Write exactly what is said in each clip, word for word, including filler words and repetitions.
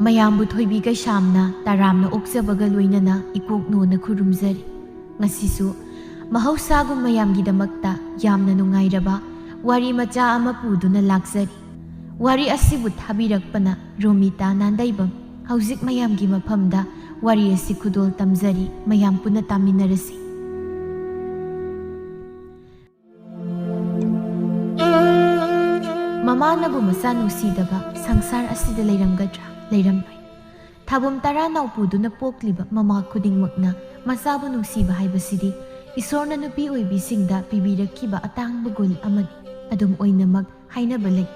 ꯃꯌꯥꯝꯕꯨ ꯊꯣꯏꯕꯤ ꯀꯩꯁꯥꯝꯅ ꯇꯔꯥꯝꯅ ꯑꯣꯛꯆꯕꯒ ꯂꯣꯏꯅꯅ ꯏꯀꯣꯛ ꯅꯣꯟꯅ ꯈꯨꯔꯨꯝꯖꯔꯤ꯫ ꯉꯁꯤꯁꯨ ꯃꯍꯧꯁꯥꯒꯨꯝ ꯃꯌꯥꯝꯒꯤꯗꯃꯛꯇ ꯌꯥꯝꯅ ꯅꯨꯡꯉꯥꯏꯔꯕ ꯋꯥꯔꯤ ꯃꯆꯥ ꯑꯃ ꯄꯨꯗꯨꯅ ꯂꯥꯛꯆꯔꯤ꯫ ꯋꯥꯔꯤ ꯑꯁꯤꯕꯨ ꯊꯥꯕꯤꯔꯛꯄꯅ ꯔꯣꯃꯤꯇꯥ ꯅꯥꯟꯗꯩꯕꯝ꯫ ꯍꯧꯖꯤꯛ ꯃꯌꯥꯝꯒꯤ ꯃꯐꯝꯗ ꯋꯥꯔꯤ ꯑꯁꯤ ꯈꯨꯗꯣꯜ ꯇꯝꯖꯔꯤ꯫ ꯃꯌꯥꯝ ꯄꯨꯟꯅ ꯇꯥꯃꯤꯟꯅꯔꯁꯤ꯫ ꯃꯃꯥꯅꯕꯨ ꯃꯆꯥ ꯅꯨꯡꯁꯤꯗꯕ ꯁꯪꯁꯥꯔ ꯑꯁꯤꯗ ꯂꯩꯔꯝꯒꯗ꯭ꯔꯥ? ꯂꯩꯔꯝꯂꯣꯏ꯫ ꯊꯥꯕꯨꯝ ꯇꯔꯥ ꯅꯥꯎꯄꯨꯗꯨꯅ ꯄꯣꯛꯂꯤꯕ ꯃꯃꯥ ꯈꯨꯗꯤꯡꯃꯛꯅ ꯃꯆꯥꯕꯨ ꯅꯨꯡꯁꯤꯕ ꯍꯥꯏꯕꯁꯤꯗꯤ ꯏꯁꯣꯔꯅ ꯅꯨꯄꯤ ꯑꯣꯏꯕꯤꯁꯤꯡꯗ ꯄꯤꯕꯤꯔꯛꯈꯤꯕ ꯑꯇꯥꯡꯕ ꯒꯨꯟ ꯑꯃꯅꯤ꯫ ꯑꯗꯨꯝ ꯑꯣꯏꯅꯃꯛ ꯍꯥꯏꯅꯕ ꯂꯩ,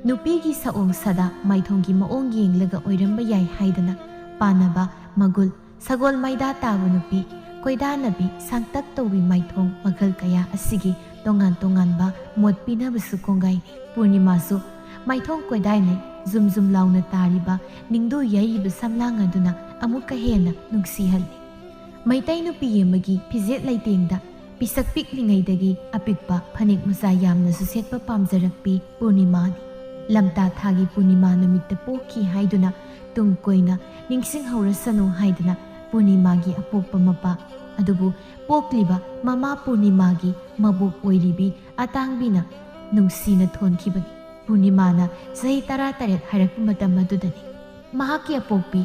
ꯅꯨꯄꯤꯒꯤ ꯁꯑꯣꯡ ꯁꯥꯗꯥ ꯃꯥꯏꯊꯣꯡꯒꯤ ꯃꯑꯣꯡ ꯌꯦꯡꯂꯒ ꯑꯣꯏꯔꯝꯕ ꯌꯥꯏ ꯍꯥꯏꯗꯅ꯫ ꯄꯥꯅꯕ, ꯃꯒꯨꯜ, ꯁꯒꯣꯜ ꯃꯩꯗꯥ ꯇꯥꯕ ꯅꯨꯄꯤ, ꯀꯣꯏꯗꯥꯅꯕꯤ, ꯁꯥꯡꯇꯛ ꯇꯧꯕꯤ ꯃꯥꯏꯊꯣꯡ ꯃꯈꯜ ꯀꯌꯥ ꯑꯁꯤꯒꯤ ꯇꯣꯉꯥꯟ ꯇꯣꯉꯥꯟꯕ ꯃꯣꯠ ꯄꯤꯅꯕꯁꯨ ꯀꯣꯡꯒꯥꯏꯅꯤ꯫ ꯄꯨꯔꯅꯤꯃꯥꯁꯨ ꯃꯥꯏꯊꯣꯡ ꯀꯣꯏꯗꯥꯏꯅꯩ, ꯖꯨꯝ ꯖꯨꯝ ꯂꯥꯎꯅ ꯇꯥꯔꯤꯕ ꯅꯤꯡꯗꯨ ꯌꯩꯔꯤꯕ ꯁꯝꯂꯥꯡ ꯑꯗꯨꯅ ꯑꯃꯨꯛꯀ ꯍꯦꯟꯅ ꯅꯨꯡꯁꯤꯍꯜꯂꯤ꯫ ꯃꯩꯇꯩ ꯅꯨꯄꯤ ꯑꯃꯒꯤ ꯐꯤꯖꯦꯠ ꯂꯩꯇꯦꯡꯗ ꯄꯤꯁꯛ ꯄꯤꯛꯂꯤꯉꯩꯗꯒꯤ ꯑꯄꯤꯛꯄ ꯐꯅꯦꯛ ꯃꯆꯥ ꯌꯥꯝꯅꯁꯨ ꯁꯦꯠꯄ ꯄꯥꯝꯖꯔꯛꯄꯤ ꯄꯨꯔꯅꯤꯃꯥꯅꯤ꯫ ꯂꯝꯇꯥ ꯊꯥꯒꯤ ꯄꯨꯔꯅꯤꯃꯥ ꯅꯨꯃꯤꯠꯇ ꯄꯣꯛꯈꯤ ꯍꯥꯏꯗꯨꯅ ꯇꯨꯡ ꯀꯣꯏꯅ ꯅꯤꯡꯁꯤꯡꯍꯧꯔꯁꯅꯨ ꯍꯥꯏꯗꯅ ꯄꯨꯔꯅꯤꯃꯥꯒꯤ ꯑꯄꯣꯛꯄ ꯃꯄꯥ, ꯑꯗꯨꯕꯨ ꯄꯣꯛꯂꯤꯕ ꯃꯃꯥ ꯄꯨꯔꯅꯤꯃꯥꯒꯤ ꯃꯕꯣꯛ ꯑꯣꯏꯔꯤꯕꯤ ꯑꯇꯥꯡꯕꯤꯅ ꯅꯨꯡꯁꯤꯅ ꯊꯣꯟꯈꯤꯕꯅꯤ꯫ ꯄꯨꯔꯅꯤꯃꯥꯅ ꯆꯍꯤ ꯇꯔꯥꯇꯔꯦꯠ ꯍꯥꯏꯔꯛꯄ ꯃꯇꯝ ꯑꯗꯨꯗꯅꯤ꯫ ꯃꯍꯥꯛꯀꯤ ꯑꯄꯣꯛꯄꯤ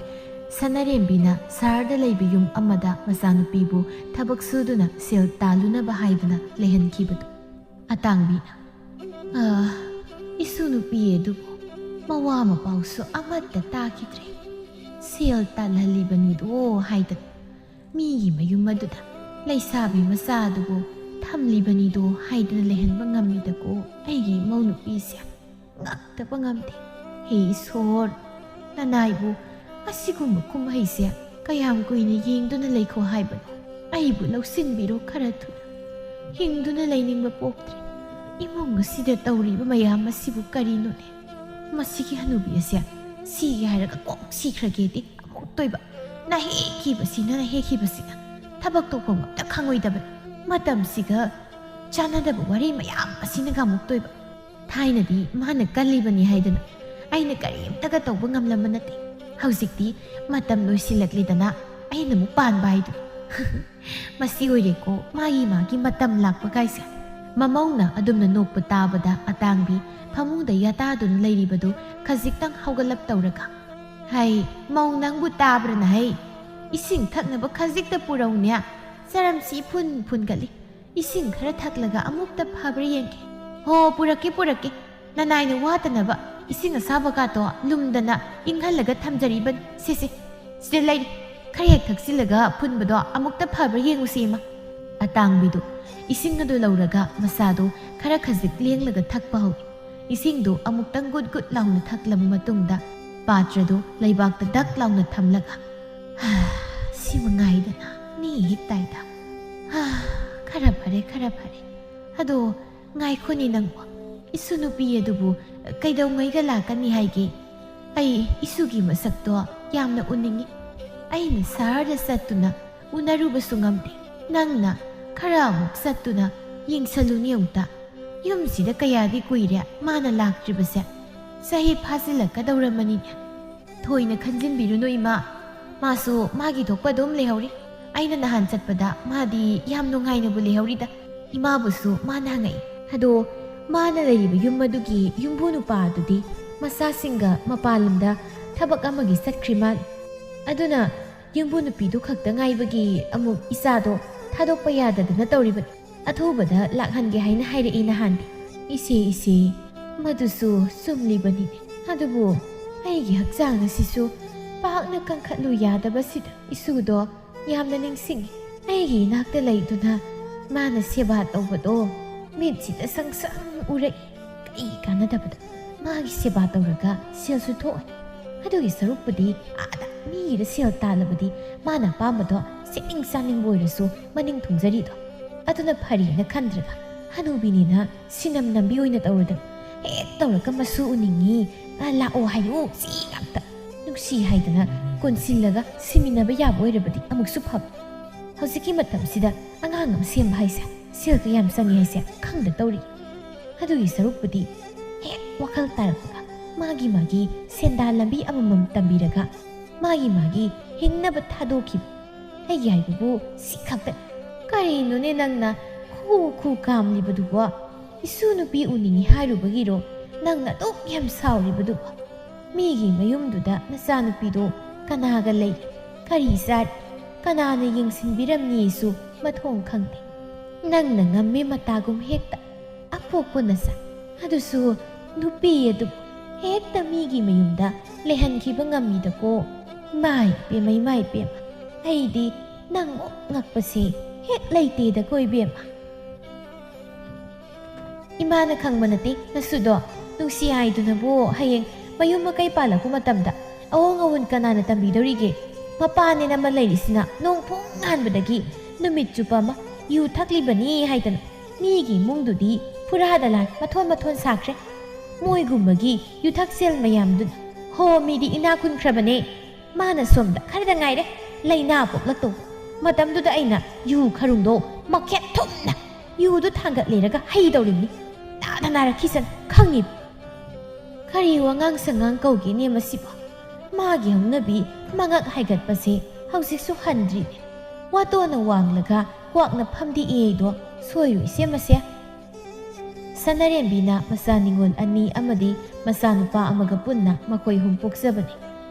ꯁꯅꯥꯔꯦꯝꯕꯤꯅ ꯁꯍꯔꯗ ꯂꯩꯕ ꯌꯨꯝ ꯑꯃꯗ ꯃꯆꯥꯅꯨꯄꯤꯕꯨ ꯊꯕꯛ ꯁꯨꯗꯨꯅ ꯁꯦꯜ ꯇꯥꯜꯂꯨꯅꯕ ꯍꯥꯏꯗꯨꯅ ꯂꯩꯍꯟꯈꯤꯕꯗꯨ꯫ ꯑꯇꯥꯡꯕꯤꯅ, "ꯑꯥ, ꯏꯁꯨ ꯅꯨꯄꯤ ꯑꯗꯨꯕꯨ ꯃꯋꯥ ꯃꯄꯥꯎꯁꯨ ꯑꯃꯠꯇ ꯇꯥꯈꯤꯗ꯭ꯔꯦ꯫ ꯁꯦꯜ ꯇꯥꯜꯍꯜꯂꯤꯕꯅꯤꯗꯣ ꯍꯥꯏꯗꯅ ꯃꯤꯒꯤ ꯃꯌꯨꯝ ꯑꯗꯨꯗ ꯂꯩꯁꯥꯕꯤ ꯃꯆꯥ ꯑꯗꯨꯕꯨ ꯊꯝꯂꯤꯕꯅꯤꯗꯣ ꯍꯥꯏꯗꯨꯅ ꯂꯩꯍꯟꯕ ꯉꯝꯃꯤꯗꯀꯣ ꯑꯩꯒꯤ ꯏꯃꯧ ꯅꯨꯄꯤꯁꯦ꯫ ꯉꯛꯇꯕ ꯉꯝꯗꯦ꯫ ꯍꯦ ꯏꯁꯣꯔ, ꯅꯅꯥꯏꯕꯨ ꯑꯁꯤꯒꯨꯝꯕ ꯀꯨꯝꯍꯩꯁꯦ ꯀꯌꯥꯝ ꯀꯨꯏꯅ ꯌꯦꯡꯗꯨꯅ ꯂꯩꯈꯣ ꯍꯥꯏꯕꯅꯣ? ꯑꯩꯕꯨ ꯂꯧꯁꯤꯟꯕꯤꯔꯣ ꯈꯔ ꯊꯨꯅ꯫ ꯍꯤꯡꯗꯨꯅ ꯂꯩꯅꯤꯡꯕ ꯄꯣꯛꯇ꯭ꯔꯦ꯫ ꯏꯃꯨꯡ ꯑꯁꯤꯗ ꯇꯧꯔꯤꯕ ꯃꯌꯥꯝ ꯑꯁꯤꯕꯨ ꯀꯔꯤꯅꯣꯅꯦ? ꯃꯁꯤꯒꯤ ꯍꯅꯨꯕꯤ ꯑꯁꯦ ꯁꯤꯒꯦ ꯍꯥꯏꯔꯒ ꯀꯣꯛ ꯁꯤꯈ꯭ꯔꯒꯦꯗꯤ ꯑꯃꯨꯛꯇꯣꯏꯕ꯫ ꯅꯍꯦꯛꯈꯤꯕꯁꯤꯅ, ꯅꯍꯦꯛꯈꯤꯕꯁꯤꯅ꯫ ꯊꯕꯛ ꯇꯧꯐꯝ ꯑꯝꯇ ꯈꯪꯉꯣꯏꯗꯕꯅꯤ꯫ ꯃꯇꯝꯁꯤꯒ ꯆꯥꯟꯅꯗꯕ ꯋꯥꯔꯤ ꯃꯌꯥꯝ ꯑꯁꯤꯅꯒ ꯑꯃꯨꯛꯇꯣꯏꯕ꯫ ꯊꯥꯏꯅꯗꯤ ꯃꯥꯅ ꯀꯜꯂꯤꯕꯅꯤ ꯍꯥꯏꯗꯅ ꯑꯩꯅ ꯀꯔꯤꯝꯇꯒ ꯇꯧꯕ ꯉꯝꯂꯝꯕ ꯅꯠꯇꯦ꯫ ꯍꯧꯖꯤꯛꯇꯤ ꯃꯇꯝ ꯂꯣꯏꯁꯤꯜꯂꯛꯂꯦꯗꯅ ꯑꯩꯅ ꯑꯃꯨꯛ ꯄꯥꯟꯕ ꯍꯥꯏꯗꯨꯅꯤ꯫ ꯃꯁꯤ ꯑꯣꯏꯔꯦꯀꯣ ꯃꯥꯒꯤ ꯃꯥꯒꯤ ꯃꯇꯝ ꯂꯥꯛꯄ ꯀꯥꯏꯁꯦ꯫ ꯃꯃꯧꯅ ꯑꯗꯨꯝꯅ ꯅꯣꯛꯄ ꯇꯥꯕꯗ ꯑꯇꯥꯡꯕꯤ ꯐꯃꯨꯡꯗ ꯌꯥꯇꯥꯗꯨꯅ ꯂꯩꯔꯤꯕꯗꯨ ꯈꯖꯤꯛꯇꯪ ꯍꯧꯒꯠꯂꯞ ꯇꯧꯔꯒ, "ꯍꯩ, ꯃꯧ ꯅꯪꯕꯨ ꯇꯥꯕ꯭ꯔꯅ ꯍꯩ? ꯏꯁꯤꯡ ꯊꯛꯅꯕ ꯈꯖꯤꯛꯇ ꯄꯨꯔꯧꯅꯦ꯫ ꯆꯔꯝꯁꯤ ꯐꯨꯟ ꯐꯨꯟꯒꯠꯂꯤ꯫ ꯏꯁꯤꯡ ꯈꯔ ꯊꯛꯂꯒ ꯑꯃꯨꯛꯇ ꯐꯕ꯭ꯔꯥ ꯌꯦꯡꯒꯦ꯫ ꯍꯣ, ꯄꯨꯔꯛꯀꯦ, ꯄꯨꯔꯛꯀꯦ꯫ ꯅꯅꯥꯏꯅ ꯋꯥꯇꯅꯕ ꯏꯁꯤꯡ ꯑꯁꯥꯕꯒꯥꯇꯣ ꯂꯨꯝꯗꯅ ꯏꯪꯍꯜꯂꯒ ꯊꯝꯖꯔꯤꯕꯅꯤ꯫ ꯁꯦ, ꯁꯦ, ꯁꯤꯗ ꯂꯩꯔꯦ꯫ ꯈꯔ ꯍꯦꯛ ꯊꯛꯆꯤꯜꯂꯒ ꯐꯨꯟꯕꯗꯣ ꯑꯃꯨꯛꯇ ꯐꯕ꯭ꯔꯥ ꯌꯦꯡꯉꯨꯁꯦ, ꯏꯃꯥ꯫" ꯑꯇꯥꯡꯕꯤꯗꯨ ꯏꯁꯤꯡ ꯑꯗꯨ ꯂꯧꯔꯒ ꯃꯁꯥꯗꯨ ꯈꯔ ꯈꯖꯤꯛ ꯂꯦꯡꯂꯒ ꯊꯛꯄ ꯍꯧꯏ꯫ ꯏꯁꯤꯡꯗꯨ ꯑꯃꯨꯛꯇꯪ ꯒꯨꯠ ꯒꯨꯠ ꯂꯥꯎꯅ ꯊꯛꯂꯕ ꯃꯇꯨꯡꯗ ꯄꯥꯇ꯭ꯔꯗꯨ ꯂꯩꯕꯥꯛꯇ ꯗꯛ ꯂꯥꯎꯅ ꯊꯝꯂꯒ, "ꯍꯥ, ꯁꯤ ꯃꯉꯥꯏꯗꯅ ꯃꯤ ꯍꯦꯛ ꯇꯥꯏꯗ꯫ ꯍꯥ, ꯈꯔ ꯐꯔꯦ, ꯈꯔ ꯐꯔꯦ꯫ ꯑꯗꯣ ꯉꯥꯏꯈꯣꯅꯦ ꯅꯪꯕꯨ, ꯏꯁꯨ ꯅꯨꯄꯤ ꯑꯗꯨꯕꯨ ꯀꯩꯗꯧꯉꯩꯒ ꯂꯥꯛꯀꯅꯤ ꯍꯥꯏꯒꯦ? ꯑꯩ ꯏꯁꯨꯒꯤ ꯃꯁꯛꯇꯣ ꯌꯥꯝꯅ ꯎꯅꯤꯡꯉꯤ꯫ ꯑꯩꯅ ꯁꯍꯔꯗ ꯆꯠꯇꯨꯅ ꯎꯅꯔꯨꯕꯁꯨ ꯉꯝꯗꯦ꯫ ꯅꯪꯅ ꯈꯔ ꯑꯃꯨꯛ ꯆꯠꯇꯨꯅ ꯌꯦꯡꯁꯜꯂꯨꯅꯦ ꯑꯃꯨꯛꯇ꯫ ꯌꯨꯝꯁꯤꯗ ꯀꯌꯥꯗꯤ ꯀꯨꯏꯔꯦ ꯃꯥꯅ ꯂꯥꯛꯇ꯭ꯔꯤꯕꯁꯦ꯫ ꯆꯍꯤ ꯐꯥꯖꯤꯜꯂꯛꯀꯗꯧꯔꯝꯃꯅꯤꯅꯦ꯫" "ꯊꯣꯏꯅ ꯈꯟꯖꯤꯟꯕꯤꯔꯨꯅꯨ ꯏꯃꯥ꯫ ꯃꯥꯁꯨ ꯃꯥꯒꯤ ꯊꯣꯛꯄ ꯑꯗꯨꯝ ꯂꯩꯍꯧꯔꯤ꯫ ꯑꯩꯅ ꯅꯍꯥꯟ ꯆꯠꯄꯗ ꯃꯥꯗꯤ ꯌꯥꯝ ꯅꯨꯡꯉꯥꯏꯅꯕꯨ ꯂꯩꯍꯧꯔꯤꯗ꯫" ꯏꯃꯥꯕꯨꯁꯨ ꯃꯥꯅ ꯍꯪꯉꯛꯏ꯫ ꯑꯗꯣ ꯃꯥꯅ ꯂꯩꯔꯤꯕ ꯌꯨꯝ ꯑꯗꯨꯒꯤ ꯌꯨꯝꯕꯨ ꯅꯨꯄꯥ ꯑꯗꯨꯗꯤ ꯃꯆꯥꯁꯤꯡꯒ ꯃꯄꯥꯟ ꯂꯝꯗ ꯊꯕꯛ ꯑꯃꯒꯤ ꯆꯠꯈ꯭ꯔꯤ ꯃꯥꯜꯂꯤ꯫ ꯑꯗꯨꯅ ꯌꯨꯝꯕꯨ ꯅꯨꯄꯤꯗꯨ ꯈꯛꯇ ꯉꯥꯏꯕꯒꯤ ꯑꯃꯨꯛ ꯏꯆꯥꯗꯣ ꯊꯥꯗꯣꯛꯄ ꯌꯥꯗꯗꯅ ꯇꯧꯔꯤꯕꯅꯤ꯫ ꯑꯊꯨꯕꯗ ꯂꯥꯛꯍꯟꯒꯦ ꯍꯥꯏꯅ ꯍꯥꯏꯔꯛꯏ ꯅꯍꯥꯟꯗꯤ꯫ ꯏꯆꯦ, ꯏꯆꯦ, ꯃꯗꯨꯁꯨ ꯆꯨꯝꯂꯤꯕꯅꯤꯅꯦ꯫ ꯑꯗꯨꯕꯨ ꯑꯩꯒꯤ ꯍꯛꯆꯥꯡ ꯑꯁꯤꯁꯨ ꯄꯥꯛꯅ ꯀꯟꯈꯠꯂꯨ ꯌꯥꯗꯕꯁꯤꯗ ꯏꯁꯨꯗꯣ ꯌꯥꯝꯅ ꯅꯤꯡꯁꯤꯡꯉꯤ꯫ ꯑꯩꯒꯤ ꯏꯅꯥꯛꯇ ꯂꯩꯗꯨꯅ ꯃꯥꯅ ꯁꯦꯕꯥ ꯇꯧꯕꯗꯣ ꯃꯤꯠꯁꯤꯗ ꯁꯪ ꯁꯪ ꯎꯔꯛꯏ꯫ ꯀꯩ ꯀꯥꯟꯅꯗꯕꯗ ꯃꯥꯒꯤ ꯁꯦꯕꯥ ꯇꯧꯔꯒ ꯁꯦꯜꯁꯨ ꯊꯣꯛꯑꯅꯤ꯫ ꯑꯗꯨꯒꯤ ꯁꯔꯨꯛꯄꯨꯗꯤ ꯑꯥꯗ ꯃꯤꯒꯤꯗ ꯁꯦꯜ ꯇꯥꯜꯂꯕꯗꯤ ꯃꯥꯅ ꯑꯄꯥꯝꯕꯗꯣ ꯁꯦꯠꯅꯤꯡ ꯆꯥꯅꯤꯡꯕ ꯑꯣꯏꯔꯁꯨ ꯃꯅꯤꯡ ꯊꯨꯡꯖꯔꯤꯗꯣ ꯑꯗꯨꯅ ꯐꯔꯦꯅ ꯈꯟꯗ꯭ꯔꯒ ꯍꯅꯨꯕꯤꯅꯤꯅ ꯁꯤꯅꯝ ꯅꯝꯕꯤ ꯑꯣꯏꯅ ꯇꯧꯔꯗꯅ ꯍꯦꯛ ꯇꯧꯔꯒ ꯃꯁꯨ ꯎꯅꯤꯡꯉꯤ, ꯑ, ꯂꯥꯛꯑꯣ ꯍꯥꯏꯌꯨ ꯁꯤ ꯉꯥꯛꯇ꯫ ꯅꯨꯡꯁꯤ ꯍꯥꯏꯗꯅ ꯀꯣꯟꯁꯤꯜꯂꯒ ꯁꯤꯃꯤꯟꯅꯕ ꯌꯥꯕ ꯑꯣꯏꯔꯕꯗꯤ ꯑꯃꯨꯛꯁꯨ ꯐꯕ꯫ ꯍꯧꯖꯤꯛꯀꯤ ꯃꯇꯝꯁꯤꯗ ꯑꯉꯥꯡ ꯑꯃ ꯁꯦꯝꯕ ꯍꯥꯏꯁꯦ ꯁꯦꯜ ꯀꯌꯥꯝ ꯆꯪꯉꯤ ꯍꯥꯏꯁꯦ ꯈꯪꯗ ꯇꯧꯔꯤ꯫ ꯑꯗꯨꯒꯤ ꯁꯔꯨꯛꯄꯨꯗꯤ ꯍꯦꯛ ꯋꯥꯈꯜ ꯇꯥꯔꯛꯄꯒ ꯃꯥꯒꯤ ꯃꯥꯒꯤ ꯁꯦꯟꯗꯥꯟ ꯂꯝꯕꯤ ꯑꯃꯃꯝ ꯇꯝꯕꯤꯔꯒ ꯃꯥꯒꯤ ꯃꯥꯒꯤ ꯍꯤꯡꯅꯕ ꯊꯥꯗꯣꯛꯈꯤꯕ꯫ ꯑꯩꯒꯤ ꯍꯥꯏꯕꯕꯨ ꯁꯤ ꯈꯛꯇ꯫ ꯀꯔꯤꯅꯣꯅꯦ ꯅꯪꯅ ꯈꯨ ꯈꯨ ꯀꯥꯝꯂꯤꯕꯗꯨꯕꯣ? ꯏꯁꯨ ꯅꯨꯄꯤ ꯎꯅꯤꯡꯉꯤ ꯍꯥꯏꯔꯨꯕꯒꯤꯔꯣ ꯅꯪꯅ ꯑꯗꯨꯛ ꯌꯥꯝ ꯁꯥꯎꯔꯤꯕꯗꯨꯕꯣ? ꯃꯤꯒꯤ ꯃꯌꯨꯝꯗꯨꯗ ꯅꯆꯥꯅꯨꯄꯤꯗꯣ ꯀꯅꯥꯒ ꯂꯩ, ꯀꯔꯤ ꯆꯥꯔꯤ, ꯀꯅꯥꯅ ꯌꯦꯡꯁꯤꯟꯕꯤꯔꯝꯅꯤꯁꯨ ꯃꯊꯣꯡ ꯈꯪꯗꯦ꯫ ꯅꯪꯅ ꯉꯝꯃꯤ ꯃꯇꯥꯒꯨꯝ ꯍꯦꯛꯇ ꯑꯄꯣꯛꯄ ꯅꯆꯥ, ꯑꯗꯨꯁꯨ ꯅꯨꯄꯤ ꯑꯗꯨ ꯍꯦꯛꯇ ꯃꯤꯒꯤ ꯃꯌꯨꯝꯗ ꯂꯩꯍꯟꯈꯤꯕ ꯉꯝꯃꯤꯗꯀꯣ꯫ ꯏꯃꯥ ꯏꯄꯦꯝꯃ, ꯏꯃꯥ ꯏꯄꯦꯝꯃ, ꯑꯩꯗꯤ ꯅꯪ ꯃꯨꯛ ꯉꯛꯄꯁꯦ ꯍꯦꯛ ꯂꯩꯇꯦꯗꯀꯣ ꯏꯕꯦꯝꯃ꯫ ꯏꯃꯥꯅ ꯈꯪꯕ ꯅꯠꯇꯦ ꯅꯁꯨꯗꯣ꯫ ꯅꯨꯡꯁꯤ ꯍꯥꯏꯗꯨꯅꯕꯨ ꯍꯌꯦꯡ ꯃꯌꯨꯝ ꯃꯀꯩ ꯄꯥꯜꯂꯛꯄ ꯃꯇꯝꯗ ꯑꯋꯣꯡ ꯑꯋꯣꯟ ꯀꯅꯥꯅ ꯇꯝꯕꯤꯗꯧꯔꯤꯒꯦ? ꯃꯄꯥꯅꯦꯅ ꯑꯃ ꯂꯩꯔꯤꯁꯤꯅ ꯅꯣꯡ ꯐꯨꯡ ꯉꯥꯟꯕꯗꯒꯤ ꯅꯨꯃꯤꯠ ꯆꯨꯞꯄ ꯑꯃ ꯌꯨ ꯊꯛꯂꯤꯕꯅꯤ ꯍꯥꯏꯗꯅ ꯃꯤꯒꯤ ꯏꯃꯨꯡꯗꯨꯗꯤ ꯐꯨꯔꯥꯗ ꯂꯥꯟ ꯃꯊꯣꯟ ꯃꯊꯣꯟ ꯁꯥꯈ꯭ꯔꯦ꯫ ꯃꯣꯏꯒꯨꯝꯕꯒꯤ ꯌꯨꯊꯛꯁꯦꯜ ꯃꯌꯥꯝꯗꯨꯅ ꯍꯣ ꯃꯤꯗꯤ ꯏꯅꯥ ꯈꯨꯟꯈ꯭ꯔꯕꯅꯦ꯫ ꯃꯥꯅ ꯁꯣꯝꯗ ꯈꯔꯗ ꯉꯥꯏꯔꯦ ꯂꯩꯅꯥ ꯄꯣꯛꯂꯛꯇꯧꯕ꯫ ꯃꯇꯝꯗꯨꯗ ꯑꯩꯅ ꯌꯨ ꯈꯔꯨꯡꯗꯣ ꯃꯈꯦꯠ ꯊꯨꯝꯅ ꯌꯨꯗꯨ ꯊꯥꯡꯒꯠꯂꯦꯔꯒ ꯍꯩꯗꯧꯔꯤꯕꯅꯤ꯫ ꯅꯥꯗ ꯅꯥꯔꯛꯈꯤꯁꯅꯨ ꯈꯪꯉꯤꯕ꯫ ꯀꯔꯤ ꯋꯥꯉꯥꯡ ꯁꯉꯥꯡ ꯀꯧꯒꯦꯅꯦ ꯃꯁꯤꯕꯣ? ꯃꯥꯒꯤ ꯍꯧꯅꯕꯤ ꯃꯉꯛ ꯍꯥꯏꯒꯠꯄꯁꯦ ꯍꯧꯖꯤꯛꯁꯨ ꯍꯟꯗ꯭ꯔꯤꯅꯦ꯫ ꯋꯥꯇꯣꯟꯅ ꯋꯥꯡꯂꯒ ꯀ꯭ꯋꯥꯛꯅ ꯐꯝꯗꯤ ꯏꯌꯦꯗꯣ ꯁꯣꯏꯔꯣꯏꯁꯦ ꯃꯁꯦ꯫ ꯁꯅꯥꯔꯦꯝꯕꯤꯅ ꯃꯆꯥ ꯅꯤꯉꯣꯜ ꯑꯅꯤ ꯑꯃꯗꯤ ꯃꯆꯥꯅꯨꯄꯥ ꯑꯃꯒ ꯄꯨꯟꯅ ꯃꯈꯣꯏ ꯑꯍꯨꯝ ꯄꯣꯛꯆꯕꯅꯤ꯫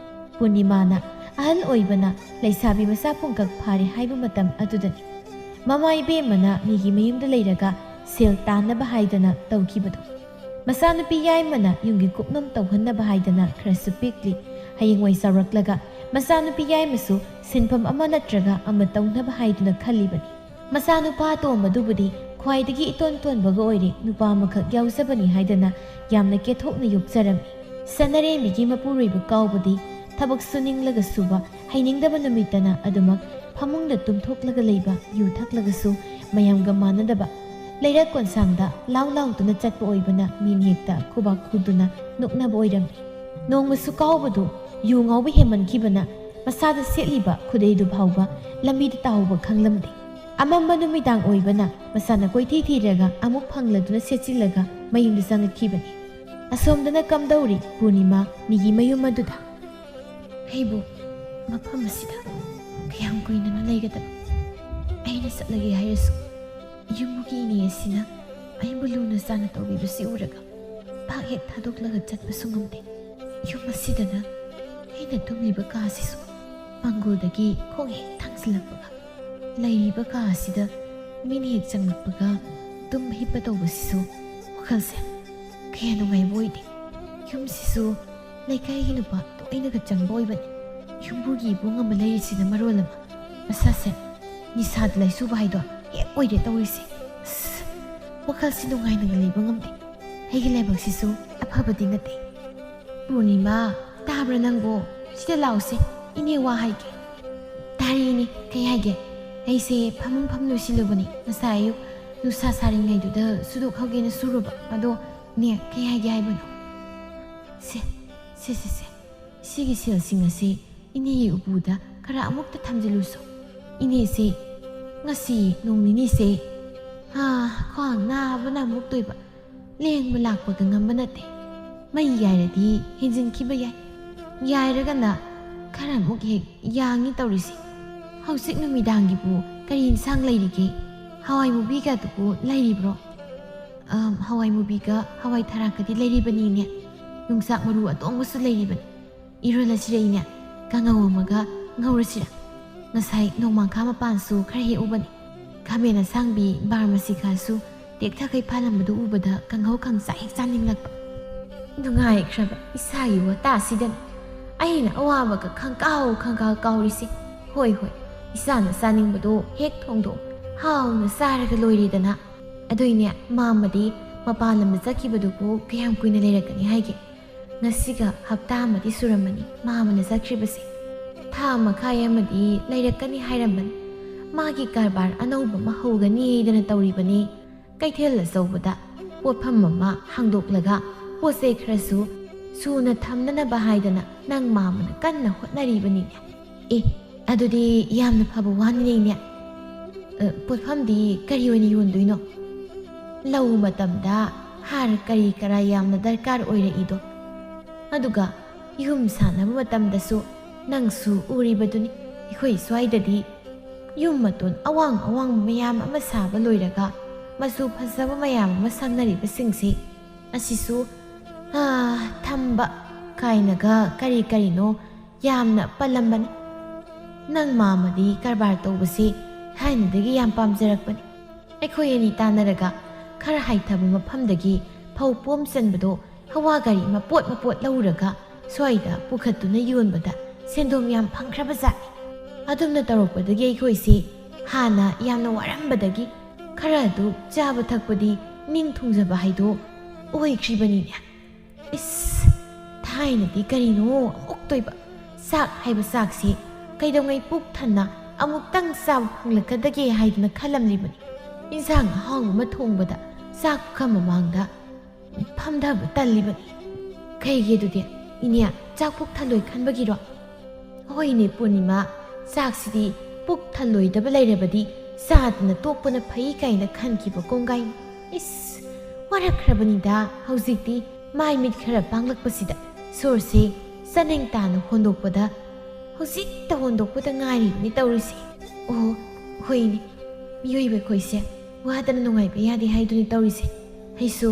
ꯄꯨꯔꯅꯤꯃꯥꯅ ꯑꯍꯜ ꯑꯣꯏꯕꯅ ꯂꯩꯁꯥꯕꯤ ꯃꯆꯥ ꯄꯨꯡꯀꯛ ꯐꯥꯔꯦ ꯍꯥꯏꯕ ꯃꯇꯝ ꯑꯗꯨꯗꯅꯤ꯫ ꯃꯃꯥ ꯏꯕꯦꯝꯃꯅ ꯃꯤꯒꯤ ꯃꯌꯨꯝꯗ ꯂꯩꯔꯒ ꯁꯦꯜ ꯇꯥꯟꯅꯕ ꯍꯥꯏꯗꯅ ꯇꯧꯈꯤꯕꯗꯣ꯫ ꯃꯆꯥꯅꯨꯄꯤ ꯌꯥꯏꯃꯅ ꯌꯨꯝꯒꯤ ꯀꯨꯞꯅꯣꯝ ꯇꯧꯍꯟꯅꯕ ꯍꯥꯏꯗꯅ ꯈꯔꯁꯨ ꯄꯤꯛꯂꯤ꯫ ꯍꯌꯦꯡꯋꯥꯏ ꯆꯥꯎꯔꯛꯂꯒ ꯃꯆꯥꯅꯨꯄꯤ ꯌꯥꯏꯃꯁꯨ ꯁꯤꯟꯐꯝ ꯑꯃ ꯅꯠꯇ꯭ꯔꯒ ꯑꯃ ꯇꯧꯅꯕ ꯍꯥꯏꯗꯨꯅ ꯈꯜꯂꯤꯕꯅꯤ꯫ ꯃꯆꯥꯅꯨꯄꯥ ꯑꯇꯣꯝꯕꯗꯨꯕꯨꯗꯤ ꯈ꯭ꯋꯥꯏꯗꯒꯤ ꯏꯇꯣꯟ ꯇꯣꯟꯕꯒ ꯑꯣꯏꯔꯦ, ꯅꯨꯄꯥ ꯑꯃꯈꯛ ꯌꯥꯎꯖꯕꯅꯤ ꯍꯥꯏꯗꯅ ꯌꯥꯝꯅ ꯀꯦꯊꯣꯛꯅ ꯌꯣꯛꯆꯔꯝꯃꯤ꯫ ꯁꯅꯥꯔꯦꯝꯕꯤꯒꯤ ꯃꯄꯨꯔꯣꯏꯕ ꯀꯥꯎꯕꯗꯤ ꯊꯕꯛ ꯁꯨꯅꯤꯡꯂꯒ ꯁꯨꯕ, ꯍꯩꯅꯤꯡꯗꯕ ꯅꯨꯃꯤꯠꯇꯅ ꯑꯗꯨꯃꯛ ꯐꯃꯨꯡꯗ ꯇꯨꯝꯊꯣꯛꯂꯒ ꯂꯩꯕ, ꯌꯨ ꯊꯛꯂꯒꯁꯨ ꯃꯌꯥꯝꯒ ꯃꯥꯟꯅꯗꯕ, ꯂꯩꯔꯛ ꯀꯣꯟꯁꯥꯡꯗ ꯂꯥꯎ ꯂꯥꯎꯗꯨꯅ ꯆꯠꯄ ꯑꯣꯏꯕꯅ ꯃꯤꯅ ꯍꯦꯛꯇ ꯈꯨꯕꯥꯛ ꯈꯨꯗꯨꯅ ꯅꯣꯛꯅꯕ ꯑꯣꯏꯔꯝꯃꯤ꯫ ꯅꯣꯡꯃꯁꯨ ꯀꯥꯎꯕꯗꯨ ꯌꯨ ꯉꯥꯎꯕ ꯍꯦꯟꯃꯟꯈꯤꯕꯅ ꯃꯁꯥꯗ ꯁꯦꯠꯂꯤꯕ ꯈꯨꯗꯩꯗꯨ ꯐꯥꯎꯕ ꯂꯝꯕꯤꯗ ꯇꯥꯍꯧꯕ ꯈꯪꯂꯝꯗꯦ꯫ ꯑꯃꯝꯕ ꯅꯨꯃꯤꯗꯥꯡ ꯑꯣꯏꯕꯅ ꯃꯁꯥꯅ ꯀꯣꯏꯊꯤ ꯊꯤꯔꯒ ꯑꯃꯨꯛ ꯐꯪꯂꯗꯨꯅ ꯁꯦꯠꯆꯤꯜꯂꯒ ꯃꯌꯨꯝꯗ ꯆꯪꯂꯛꯈꯤꯕꯅꯤ꯫ ꯑꯁꯣꯝꯗꯅ ꯀꯝꯗꯧꯔꯤ ꯄꯨꯔꯅꯤꯃꯥ ꯃꯤꯒꯤ ꯃꯌꯨꯝ ꯑꯗꯨꯗ? ꯑꯩꯕꯨ ꯃꯐꯝ ꯑꯁꯤꯗ ꯀꯌꯥꯝ ꯀꯨꯏꯅꯅꯣ ꯂꯩꯒꯗꯕ? ꯑꯩꯅ ꯆꯠꯂꯒꯦ ꯍꯥꯏꯔꯁꯨ, ꯌꯨꯝꯕꯨꯒꯤ ꯏꯅꯦ ꯑꯁꯤꯅ ꯑꯩꯕꯨ ꯂꯨꯅ ꯆꯥꯟꯅ ꯇꯧꯕꯤꯕꯁꯤ ꯎꯔꯒ ꯄꯥꯛ ꯍꯦꯛ ꯊꯥꯗꯣꯛꯂꯒ ꯆꯠꯄꯁꯨ ꯉꯝꯗꯦ꯫ ꯌꯨꯝ ꯑꯁꯤꯗꯅ ꯑꯩꯅ ꯇꯨꯝꯂꯤꯕ ꯀꯥꯁꯤꯁꯨ ꯃꯪꯒꯣꯜꯗꯒꯤ ꯈꯣꯡ ꯍꯦꯛ ꯊꯥꯡꯖꯤꯜꯂꯛꯄꯒ, ꯂꯩꯔꯤꯕ ꯀꯥ ꯑꯁꯤꯗ ꯃꯤꯅ ꯍꯦꯛ ꯆꯪꯂꯛꯄꯒ ꯇꯨꯝꯕ ꯍꯤꯞꯄ ꯇꯧꯕꯁꯤꯁꯨ ꯋꯥꯈꯜꯁꯦ ꯀꯌꯥ ꯅꯨꯡꯉꯥꯏꯕ ꯑꯣꯏꯗꯦ꯫ ꯌꯨꯝꯁꯤꯁꯨ ꯂꯩꯀꯥꯏꯒꯤ ꯅꯨꯄꯥ ꯇꯣꯏꯅꯒ ꯆꯪꯕ ꯑꯣꯏꯕꯅꯤ꯫ ꯌꯨꯝꯕꯨꯒꯤ ꯏꯕꯨꯡ ꯑꯃ ꯂꯩꯔꯤꯁꯤꯅ ꯃꯔꯣꯜ ꯑꯃ ꯃꯁꯥꯁꯦ ꯅꯤꯁꯥꯗ ꯂꯥꯏꯆꯨꯕ ꯍꯥꯏꯗꯣ ꯍꯦꯛ ꯑꯣꯏꯔꯦ ꯇꯧꯔꯤꯁꯦ꯫ ꯑꯁ, ꯋꯥꯈꯜꯁꯤ ꯅꯨꯡꯉꯥꯏꯅꯒ ꯂꯩꯕ ꯉꯝꯗꯦ꯫ ꯑꯩꯒꯤ ꯂꯥꯏꯕꯛꯁꯤꯁꯨ ꯑꯐꯕꯗꯤ ꯅꯠꯇꯦ꯫ ꯄꯨꯔꯅꯤꯃꯥ, ꯇꯥꯕ꯭ꯔꯥ ꯅꯪꯕꯣ? ꯁꯤꯗ ꯂꯥꯛꯎꯁꯦ, ꯏꯅꯦ ꯋꯥ ꯍꯥꯏꯒꯦ꯫ ꯇꯥꯔꯦ ꯏꯅꯦ, ꯀꯩ ꯍꯥꯏꯒꯦ? ꯑꯩꯁꯦ ꯐꯃꯨꯡ ꯐꯝ ꯂꯣꯏꯁꯤꯜꯂꯨꯕꯅꯤ꯫ ꯉꯁꯥꯏ ꯑꯌꯨꯛ ꯅꯨꯡꯁꯥ ꯁꯥꯔꯤꯉꯩꯗꯨꯗ ꯁꯨꯗꯣꯛꯍꯧꯒꯦꯅ ꯁꯨꯔꯨꯕ꯫ ꯑꯗꯣ ꯏꯅꯦ, ꯀꯩ ꯍꯥꯏꯒꯦ ꯍꯥꯏꯕꯅꯣ? ꯁꯦ, ꯁꯦ, ꯁꯦ, ꯁꯦ꯫ ꯁꯤꯒꯤ ꯁꯦꯜꯁꯤꯡ ꯑꯁꯤ ꯏꯅꯦꯒꯤ ꯎꯄꯨꯗ ꯈꯔ ꯑꯃꯨꯛꯇ ꯊꯝꯖꯤꯜꯂꯨꯁꯣ꯫ ꯏꯅꯦꯁꯦ ꯉꯁꯤ ꯅꯣꯡ ꯅꯤꯅꯤꯁꯦ, ꯍꯥ, ꯈ꯭ꯋꯥꯡ ꯅꯥꯕꯅ ꯑꯃꯨꯛ ꯇꯣꯏꯕ꯫ ꯂꯦꯡꯕ ꯂꯥꯛꯄꯒ ꯉꯝꯕ ꯅꯠꯇꯦ꯫ ꯃꯩ ꯌꯥꯏꯔꯗꯤ ꯍꯦꯟꯖꯤꯟꯈꯤꯕ ꯌꯥꯏ꯫ ꯌꯥꯏꯔꯒꯅ ꯈꯔ ꯑꯃꯨꯛ ꯍꯦꯛ ꯌꯥꯡꯉꯤ ꯇꯧꯔꯤꯁꯦ꯫ ꯍꯧꯖꯤꯛ ꯅꯨꯃꯤꯗꯥꯡꯒꯤꯕꯨ ꯀꯔꯤ ꯏꯟꯁꯥꯡ ꯂꯩꯔꯤꯒꯦ? ꯍꯋꯥꯏ ꯃꯨꯕꯤꯒꯗꯨꯕꯨ ꯂꯩꯔꯤꯕ꯭ꯔꯣ? ꯑꯝ, ꯍꯋꯥꯏ ꯃꯨꯕꯤꯒ ꯍꯋꯥꯏ ꯊꯔꯥꯛꯀꯗꯤ ꯂꯩꯔꯤꯕꯅꯤꯅꯦ꯫ ꯌꯣꯡꯆꯥꯛ ꯃꯔꯨ ꯑꯇꯣꯡꯕꯁꯨ ꯂꯩꯔꯤꯕꯅꯤ꯫ ꯏꯔꯣꯜꯂꯁꯤꯔ ꯏꯅꯦ? ꯀꯥꯡꯉꯧ ꯑꯃꯒ ꯉꯧꯔꯁꯤꯔ? ꯉꯁꯥꯏ ꯅꯣꯡꯃꯥꯡꯈꯥ ꯃꯄꯥꯟꯁꯨ ꯈꯔ ꯍꯦꯛꯎꯕꯅꯤ꯫ ꯈꯥꯃꯦꯟ ꯑꯁꯥꯡꯕꯤ ꯕꯥꯔꯃꯥꯁꯤꯀꯥꯁꯨ ꯇꯦꯛꯊꯈꯩ ꯐꯥꯜꯂꯝꯕꯗꯨ ꯎꯕꯗ ꯀꯥꯡꯍꯧ ꯈꯪꯆꯥ ꯍꯦꯛ ꯆꯥꯅꯤꯡꯂꯛꯄ꯫ ꯅꯨꯡꯉꯥꯏꯈ꯭ꯔꯕ ꯏꯁꯥꯒꯤ ꯋꯥꯇꯥꯁꯤꯗꯅꯤ ꯑꯩꯅ ꯑꯋꯥꯕꯒ ꯈꯪꯀꯥꯎ ꯈꯪꯀꯥꯎ ꯀꯥꯎꯔꯤꯁꯦ꯫ ꯍꯣꯏ, ꯍꯣꯏ, ꯏꯁꯥꯅ ꯆꯥꯅꯤꯡꯕꯗꯣ ꯍꯦꯛ ꯊꯣꯡꯗꯣꯛ ꯍꯥꯎꯅ ꯆꯥꯔꯒ ꯂꯣꯏꯔꯦꯗꯅ꯫ ꯑꯗꯨꯏꯅꯦ, ꯃꯥꯃꯗꯤ ꯃꯄꯥꯟ ꯂꯝꯗ ꯆꯠꯈꯤꯕꯗꯨꯕꯨ ꯀꯌꯥꯝ ꯀꯨꯏꯅ ꯂꯩꯔꯛꯀꯅꯤ ꯍꯥꯏꯒꯦ? ꯉꯁꯤꯒ ꯍꯞꯇꯥ ꯑꯃꯗꯤ ꯁꯨꯔꯝꯃꯅꯤ ꯃꯥꯃꯅ ꯆꯠꯈ꯭ꯔꯤꯕꯁꯦ꯫ ꯊꯥ ꯃꯈꯥꯏ ꯑꯃꯗꯤ ꯂꯩꯔꯛꯀꯅꯤ ꯍꯥꯏꯔꯝꯕꯅꯤ꯫ ꯃꯥꯒꯤ ꯀꯔꯕꯥꯔ ꯑꯅꯧꯕ ꯑꯃ ꯍꯧꯒꯅꯤꯗꯅ ꯇꯧꯔꯤꯕꯅꯤ꯫ ꯀꯩꯊꯦꯜ ꯑꯆꯧꯕꯗ ꯄꯣꯠꯐꯝ ꯑꯃ ꯍꯥꯡꯗꯣꯛꯂꯒ ꯄꯣꯠ ꯆꯩ ꯈꯔꯁꯨ ꯁꯨꯅ ꯊꯝꯅꯅꯕ ꯍꯥꯏꯗꯅ ꯅꯪ ꯃꯥꯃꯅ ꯀꯟꯅ ꯍꯣꯠꯅꯔꯤꯕꯅꯤꯅꯦ꯫ ꯑꯦ, ꯑꯗꯨꯗꯤ ꯌꯥꯝꯅ ꯐꯕ ꯋꯥꯅꯤꯅꯦ, ꯏꯅꯦ꯫ ꯑ, ꯄꯣꯠꯐꯝꯗꯤ ꯀꯔꯤ ꯑꯣꯏꯅ ꯌꯣꯟꯗꯣꯏꯅꯣ? ꯂꯧ ꯃꯇꯝꯗ ꯍꯥꯔ ꯀꯔꯤ ꯀꯔꯥ ꯌꯥꯝꯅ ꯗꯔꯀꯥꯔ ꯑꯣꯏꯔꯛꯏꯗꯣ꯫ ꯑꯗꯨꯒ ꯌꯨꯝ ꯁꯥꯅꯕ ꯃꯇꯝꯗꯁꯨ ꯅꯪꯁꯨ ꯎꯔꯤꯕꯗꯨꯅꯤ, ꯑꯩꯈꯣꯏ ꯁ꯭ꯋꯥꯏꯗꯗꯤ ꯌꯨꯝ ꯃꯇꯣꯟ ꯑꯋꯥꯡ ꯑꯋꯥꯡꯕ ꯃꯌꯥꯝ ꯑꯃ ꯁꯥꯕ ꯂꯣꯏꯔꯒ ꯃꯆꯨ ꯐꯖꯕ ꯃꯌꯥꯝ ꯑꯃ ꯁꯪꯅꯔꯤꯕꯁꯤꯡꯁꯤ, ꯑꯁꯤꯁꯨ, ꯑꯥ, ꯊꯝꯕ ꯀꯥꯏꯅꯒ ꯀꯔꯤ ꯀꯔꯤꯅꯣ ꯌꯥꯝꯅ ꯄꯜꯂꯝꯕꯅꯤ꯫ ꯅꯪ ꯃꯥꯃꯗꯤ ꯀꯔꯕꯥꯔ ꯇꯧꯕꯁꯤ ꯊꯥꯏꯅꯗꯒꯤ ꯌꯥꯝ ꯄꯥꯝꯖꯔꯛꯄꯅꯤ꯫ ꯑꯩꯈꯣꯏ ꯑꯅꯤ ꯇꯥꯟꯅꯔꯒ ꯈꯔ ꯍꯥꯏꯊꯕ ꯃꯐꯝꯗꯒꯤ ꯐꯧ ꯄꯣꯝ ꯆꯟꯕꯗꯣ ꯍꯋꯥ ꯒꯥꯔꯤ ꯃꯄꯣꯠ ꯃꯄꯣꯠ ꯂꯧꯔꯒ ꯁ꯭ꯋꯥꯏꯗ ꯄꯨꯈꯠꯇꯨꯅ ꯌꯣꯟꯕꯗ ꯁꯦꯟꯗꯣꯡ ꯌꯥꯝ ꯐꯪꯈ꯭ꯔꯕꯖꯥꯠꯅꯤ꯫ ꯑꯗꯨꯝꯅ ꯇꯧꯔꯛꯄꯗꯒꯤ ꯑꯩꯈꯣꯏꯁꯤ ꯍꯥꯟꯅ ꯌꯥꯝꯅ ꯋꯥꯔꯝꯕꯗꯒꯤ ꯈꯔ ꯑꯗꯨ ꯆꯥꯕ ꯊꯛꯄꯗꯤ ꯅꯤꯡ ꯊꯨꯡꯖꯕ ꯍꯥꯏꯗꯣ ꯑꯣꯏꯈ꯭ꯔꯤꯕꯅꯤꯅꯦ꯫ ꯏꯁ, ꯊꯥꯏꯅꯗꯤ ꯀꯔꯤꯅꯣ ꯑꯃꯨꯛꯇꯣꯏꯕ, ꯆꯥꯛ ꯍꯥꯏꯕ ꯆꯥꯛꯁꯤ ꯀꯩꯗꯧꯉꯩ ꯄꯨꯛ ꯊꯟꯅ ꯑꯃꯨꯛꯇꯪ ꯆꯥꯕ ꯐꯪꯂꯛꯀꯗꯒꯦ ꯍꯥꯏꯗꯨꯅ ꯈꯜꯂꯝꯂꯤꯕꯅꯤ꯫ ꯏꯟꯁꯥꯡ ꯑꯍꯥꯎꯕ ꯑꯃ ꯊꯣꯡꯕꯗ ꯆꯥꯛ ꯄꯨꯈꯝ ꯃꯃꯥꯡꯗ ꯐꯝꯊꯕ ꯇꯜꯂꯤꯕꯅꯤ꯫ ꯀꯩꯒꯤ ꯑꯗꯨꯗꯤ? ꯏꯅꯦ, ꯆꯥꯛ ꯄꯨꯛ ꯊꯜꯂꯣꯏ ꯈꯟꯕꯒꯤꯔꯣ? ꯍꯣꯏꯅꯦ ꯄꯨꯔꯅꯤꯃꯥ, ꯆꯥꯛꯁꯤꯗꯤ ꯄꯨꯛ ꯊꯜꯂꯣꯏꯗꯕ ꯂꯩꯔꯕꯗꯤ ꯆꯥꯗꯅ ꯇꯣꯛꯄꯅ ꯐꯩ ꯀꯥꯏꯅ ꯈꯟꯈꯤꯕ ꯀꯣꯡꯒꯥꯏꯅꯤ꯫ ꯏꯁ, ꯋꯥꯔꯛꯈ꯭ꯔꯕꯅꯤꯗ ꯍꯧꯖꯤꯛꯇꯤ꯫ ꯃꯥꯏ ꯃꯤꯠ ꯈꯔ ꯄꯥꯡꯂꯛꯄꯁꯤꯗ ꯁꯣꯔꯁꯦ ꯆꯥꯅꯤꯡ ꯇꯥꯅ ꯍꯣꯟꯗꯣꯛꯄꯗ ꯍꯧꯖꯤꯛꯇ ꯍꯣꯟꯗꯣꯛꯄꯗ ꯉꯥꯏꯔꯤꯕꯅꯤ ꯇꯧꯔꯤꯁꯦ꯫ ꯑꯣ, ꯍꯣꯏꯅꯦ, ꯃꯤꯑꯣꯏꯕ ꯑꯩꯈꯣꯏꯁꯦ ꯋꯥꯗꯅ ꯅꯨꯡꯉꯥꯏꯕ ꯌꯥꯗꯦ ꯍꯥꯏꯗꯨꯅꯤ ꯇꯧꯔꯤꯁꯦ꯫ ꯑꯩꯁꯨ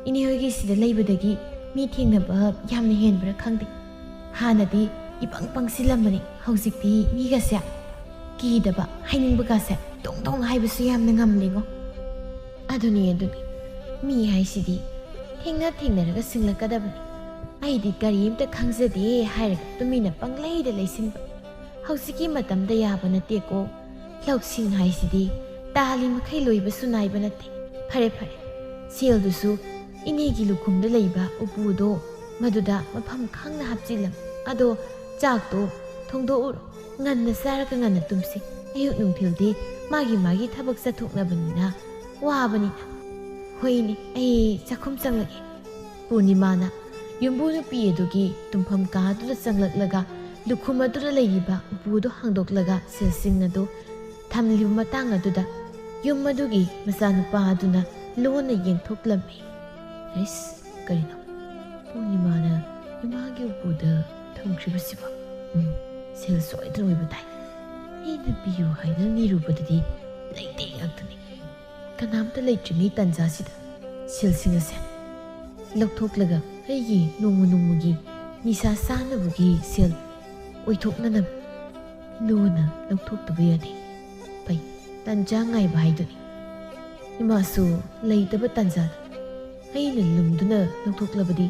ꯏꯅꯦ ꯍꯣꯏꯒꯤ ꯁꯤꯗ ꯂꯩꯕꯗꯒꯤ ꯃꯤ ꯊꯦꯡꯅꯕ ꯌꯥꯝꯅ ꯍꯦꯟꯕ꯭ꯔꯥ ꯈꯪꯗꯦ꯫ ꯍꯥꯟꯅꯗꯤ ꯏꯄꯪ ꯄꯪꯁꯤꯜꯂꯝꯕꯅꯤ, ꯍꯧꯖꯤꯛꯇꯤ ꯃꯤꯒꯁꯦ ꯀꯤꯗꯕ, ꯍꯥꯏꯅꯤꯡꯕꯒꯁꯦ ꯗꯣꯡ ꯗꯣꯡ ꯍꯥꯏꯕꯁꯨ ꯌꯥꯝꯅ ꯉꯝꯂꯦꯉꯣ꯫ ꯑꯗꯨꯅꯤ, ꯑꯗꯨꯅꯤ, ꯃꯤ ꯍꯥꯏꯁꯤꯗꯤ ꯊꯦꯡꯅ ꯊꯦꯡꯅꯔꯒ ꯁꯤꯡꯂꯛꯀꯗꯕꯅꯤ꯫ ꯑꯩꯗꯤ ꯀꯔꯤꯝꯇ ꯈꯪꯖꯗꯦ ꯍꯥꯏꯔꯒ ꯇꯨꯃꯤꯟꯅ ꯄꯪꯂꯩꯗ ꯂꯩꯁꯤꯟꯕ꯫ ꯍꯧꯖꯤꯛꯀꯤ ꯃꯇꯝꯗ ꯌꯥꯕ ꯅꯠꯇꯦꯀꯣ꯫ ꯂꯧꯁꯤꯡ ꯍꯥꯏꯁꯤꯗꯤ ꯇꯥꯜꯂꯤ ꯃꯈꯩ ꯂꯣꯏꯕꯁꯨ ꯅꯥꯏꯕ ꯅꯠꯇꯦ꯫ ꯐꯔꯦ, ꯐꯔꯦ, ꯁꯦꯜꯗꯨꯁꯨ ꯏꯅꯦꯒꯤ ꯂꯨꯈꯨꯝꯗ ꯂꯩꯕ ꯎꯄꯨꯗꯣ ꯃꯗꯨꯗ ꯃꯐꯝ ꯈꯪꯅ ꯍꯥꯞꯆꯤꯜꯂꯝꯃꯤ꯫ ꯑꯗꯣ ꯆꯥꯛꯇꯣ ꯊꯣꯡꯗꯣꯛꯎꯔꯣ, ꯉꯟꯅ ꯆꯥꯔꯒ ꯉꯟꯅ ꯇꯨꯝꯁꯤ꯫ ꯑꯌꯨꯛ ꯅꯨꯡꯊꯤꯜꯗꯤ ꯃꯥꯒꯤ ꯃꯥꯒꯤ ꯊꯕꯛ ꯆꯠꯊꯣꯛꯅꯕꯅꯤꯅ ꯋꯥꯕꯅꯤꯅ꯫ ꯍꯣꯏꯅꯦ, ꯑꯩ ꯆꯥꯛꯈꯨꯝ ꯆꯪꯂꯒꯦ꯫ ꯄꯨꯔꯅꯤꯃꯥꯅ ꯌꯨꯝꯕꯨ ꯅꯨꯄꯤ ꯑꯗꯨꯒꯤ ꯇꯨꯝꯐꯝ ꯀꯥꯗꯨꯗ ꯆꯪꯂꯛꯂꯒ ꯂꯨꯈꯨꯝ ꯑꯗꯨꯗ ꯂꯩꯔꯤꯕ ꯎꯄꯨ ꯑꯗꯨ ꯍꯥꯡꯗꯣꯛꯂꯒ ꯁꯦꯜꯁꯤꯡ ꯑꯗꯨ ꯊꯝꯂꯤꯕ ꯃꯇꯥꯡ ꯑꯗꯨꯗ ꯌꯨꯝ ꯑꯗꯨꯒꯤ ꯃꯆꯥꯅꯨꯄꯥ ꯑꯗꯨꯅ ꯂꯣꯟꯅ ꯌꯦꯡꯊꯣꯛꯂꯝꯃꯤ꯫ "ꯑꯩꯁ, ꯀꯔꯤꯅꯣ? ꯄꯨꯔꯅꯤꯃꯥꯅ ꯏꯃꯥꯒꯤ ꯎꯄꯨꯗ ꯊꯝꯈ꯭ꯔꯤꯕꯁꯤꯕꯣ? ꯎꯝ, ꯁꯦꯜ ꯁꯣꯏꯗꯅ ꯑꯣꯏꯕ ꯇꯥꯏ꯫ ꯑꯩꯅ ꯄꯤꯌꯨ ꯍꯥꯏꯗꯨꯅ ꯅꯤꯔꯨꯕꯗꯗꯤ ꯂꯩꯇꯦ ꯉꯥꯛꯇꯅꯤ꯫ ꯀꯅꯥꯝꯇ ꯂꯩꯇ꯭ꯔꯤꯉꯩ ꯇꯥꯟꯖꯥꯁꯤꯗ ꯁꯦꯜꯁꯤꯡ ꯑꯁꯦ ꯂꯧꯊꯣꯛꯂꯒ ꯑꯩꯒꯤ ꯅꯣꯡꯃ ꯅꯣꯡꯃꯒꯤ ꯅꯤꯁꯥ ꯆꯥꯅꯕꯒꯤ ꯁꯦꯜ ꯑꯣꯏꯊꯣꯛꯅꯅꯕ ꯂꯣꯟꯅ ꯂꯧꯊꯣꯛꯇꯕ ꯌꯥꯗꯦ꯫ ꯐꯩ, ꯇꯥꯟꯖꯥ ꯉꯥꯏꯕ ꯍꯥꯏꯗꯨꯅꯤ꯫ ꯏꯃꯥꯁꯨ ꯂꯩꯇꯕ ꯇꯥꯟꯖꯥꯗ ꯑꯩꯅ ꯂꯨꯝꯗꯨꯅ ꯂꯧꯊꯣꯛꯂꯕꯗꯤ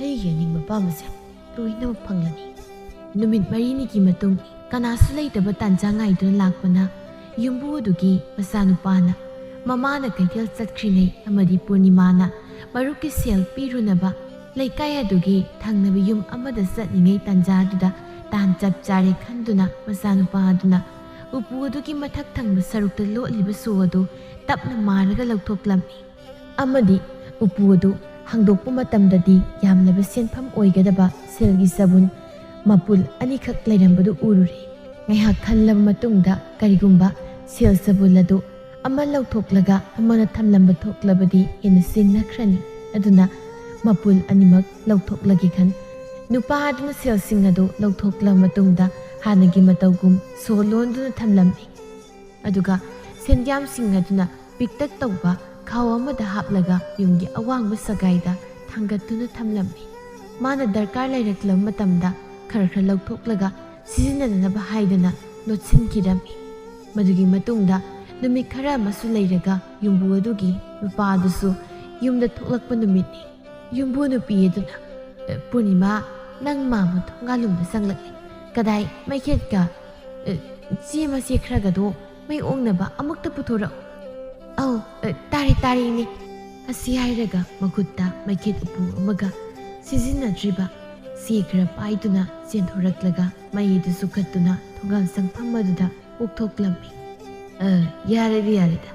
ꯑꯩꯒꯤ ꯑꯅꯤꯡꯕ ꯑꯄꯥꯝꯕꯁꯦ ꯂꯣꯏꯅꯃꯛ ꯐꯪꯂꯅꯤ꯫" ꯅꯨꯃꯤꯠ ꯃꯔꯤꯅꯤꯒꯤ ꯃꯇꯨꯡ ꯀꯅꯥꯁꯨ ꯂꯩꯇꯕ ꯇꯥꯟꯖꯥ ꯉꯥꯏꯗꯨꯅ ꯂꯥꯛꯄꯅ ꯌꯨꯝꯕꯨ ꯑꯗꯨꯒꯤ ꯃꯆꯥꯅꯨꯄꯥꯅ ꯃꯃꯥꯅ ꯀꯩꯊꯦꯜ ꯆꯠꯈ꯭ꯔꯤꯉꯩ ꯑꯃꯗꯤ ꯄꯨꯔꯅꯤꯃꯥꯅ ꯃꯔꯨꯞꯀꯤ ꯁꯦꯜ ꯄꯤꯔꯨꯅꯕ ꯂꯩꯀꯥꯏ ꯑꯗꯨꯒꯤ ꯊꯪꯅꯕ ꯌꯨꯝ ꯑꯃꯗ ꯆꯠꯂꯤꯉꯩ ꯇꯥꯟꯖꯥꯗꯨꯗ ꯇꯥꯟ ꯆꯞ ꯆꯥꯔꯦ ꯈꯟꯗꯨꯅ ꯃꯆꯥꯅꯨꯄꯥ ꯑꯗꯨꯅ ꯎꯄꯨ ꯑꯗꯨꯒꯤ ꯃꯊꯛ ꯊꯪꯕ ꯁꯔꯨꯛꯇ ꯂꯣꯠꯂꯤꯕ ꯁꯣ ꯑꯗꯨ ꯇꯞꯅ ꯃꯥꯔꯒ ꯂꯧꯊꯣꯛꯂꯝꯃꯤ꯫ ꯑꯃꯗꯤ ꯎꯄꯨ ꯑꯗꯨ ꯍꯥꯡꯗꯣꯛꯄ ꯃꯇꯝꯗꯗꯤ ꯌꯥꯝꯂꯕ ꯁꯦꯟꯐꯝ ꯑꯣꯏꯒꯗꯕ ꯁꯦꯜꯒꯤ ꯆꯕꯨꯟ ꯃꯄꯨꯜ ꯑꯅꯤꯈꯛ ꯂꯩꯔꯝꯕꯗꯨ ꯎꯔꯨꯔꯦ꯫ ꯉꯥꯏꯍꯥꯛ ꯈꯜꯂꯕ ꯃꯇꯨꯡꯗ ꯀꯔꯤꯒꯨꯝꯕ ꯁꯦꯜ ꯆꯕꯨꯟ ꯑꯗꯨ ꯑꯃ ꯂꯧꯊꯣꯛꯂꯒ ꯑꯃꯅ ꯊꯝꯂꯝꯕ ꯊꯣꯛꯂꯕꯗꯤ ꯍꯦꯟꯅ ꯁꯤꯡꯅꯈ꯭ꯔꯅꯤ꯫ ꯑꯗꯨꯅ ꯃꯄꯨꯜ ꯑꯅꯤꯃꯛ ꯂꯧꯊꯣꯛꯂꯒꯦ ꯈꯟ ꯅꯨꯄꯥ ꯑꯗꯨꯅ ꯁꯦꯜꯁꯤꯡ ꯑꯗꯨ ꯂꯧꯊꯣꯛꯂꯕ ꯃꯇꯨꯡꯗ ꯍꯥꯟꯅꯒꯤ ꯃꯇꯧꯒꯨꯝ ꯁꯣ ꯂꯣꯟꯗꯨꯅ ꯊꯝꯂꯝꯃꯤ꯫ ꯑꯗꯨꯒ ꯁꯦꯟꯌꯥꯝꯁꯤꯡ ꯑꯗꯨꯅ ꯄꯤꯛꯇꯛ ꯇꯧꯕ ꯈꯥꯎ ꯑꯃꯗ ꯍꯥꯞꯂꯒ ꯌꯨꯝꯒꯤ ꯑꯋꯥꯡꯕ ꯁꯒꯥꯏꯗ ꯊꯥꯡꯒꯠꯇꯨꯅ ꯊꯝꯂꯝꯃꯤ꯫ ꯃꯥꯅ ꯗꯔꯀꯥꯔ ꯂꯩꯔꯛꯂꯕ ꯃꯇꯝꯗ ꯈꯔ ꯈꯔ ꯂꯧꯊꯣꯛꯂꯒ ꯁꯤꯖꯤꯟꯅꯅꯕ ꯍꯥꯏꯗꯅ ꯂꯣꯠꯁꯤꯟꯈꯤꯔꯝꯃꯤ꯫ ꯃꯗꯨꯒꯤ ꯃꯇꯨꯡꯗ ꯅꯨꯃꯤꯠ ꯈꯔ ꯑꯃꯁꯨ ꯂꯩꯔꯒ ꯌꯨꯝꯕꯨ ꯑꯗꯨꯒꯤ ꯅꯨꯄꯥ ꯑꯗꯨꯁꯨ ꯌꯨꯝꯗ ꯊꯣꯛꯂꯛꯄ ꯅꯨꯃꯤꯠꯅꯤ꯫ ꯌꯨꯝꯕꯨ ꯅꯨꯄꯤ ꯑꯗꯨꯅ, "ꯑꯦ, ꯄꯨꯔꯅꯤꯃꯥ, ꯅꯪ ꯃꯥꯝꯃ ꯊꯣꯡꯒꯥꯜꯂꯣꯝꯗ ꯆꯪꯂꯛꯂꯦ꯫ ꯀꯗꯥꯏ ꯃꯩꯈꯦꯠꯀ, ꯑꯦ, ꯆꯦ ꯃꯆꯦꯠ ꯈꯔꯒꯗꯣ ꯃꯩ ꯑꯣꯡꯅꯕ ꯑꯃꯨꯛꯇ ꯄꯨꯊꯣꯔꯛꯎ꯫" "ꯑꯧ, ꯑꯦ, ꯇꯥꯔꯦ, ꯇꯥꯔꯦ, ꯏꯅꯦ꯫" ꯑꯁꯤ ꯍꯥꯏꯔꯒ ꯃꯈꯨꯠꯇ ꯃꯩꯈꯦꯠ ꯎꯄꯨ ꯑꯃꯒ ꯁꯤꯖꯤꯟꯅꯗ꯭ꯔꯤꯕ ꯆꯦ ꯈꯔ ꯄꯥꯏꯗꯨꯅ ꯆꯦꯟꯊꯣꯔꯛꯂꯒ ꯃꯩ ꯑꯗꯨ ꯆꯨꯈꯠꯇꯨꯅ ꯊꯣꯡꯒꯥꯜ ꯆꯪꯐꯝ ꯑꯗꯨꯗ ꯄꯣꯛꯊꯣꯛꯂꯝꯃꯤ꯫ "ꯑ, ꯌꯥꯔꯦꯗ, ꯌꯥꯔꯦꯗ꯫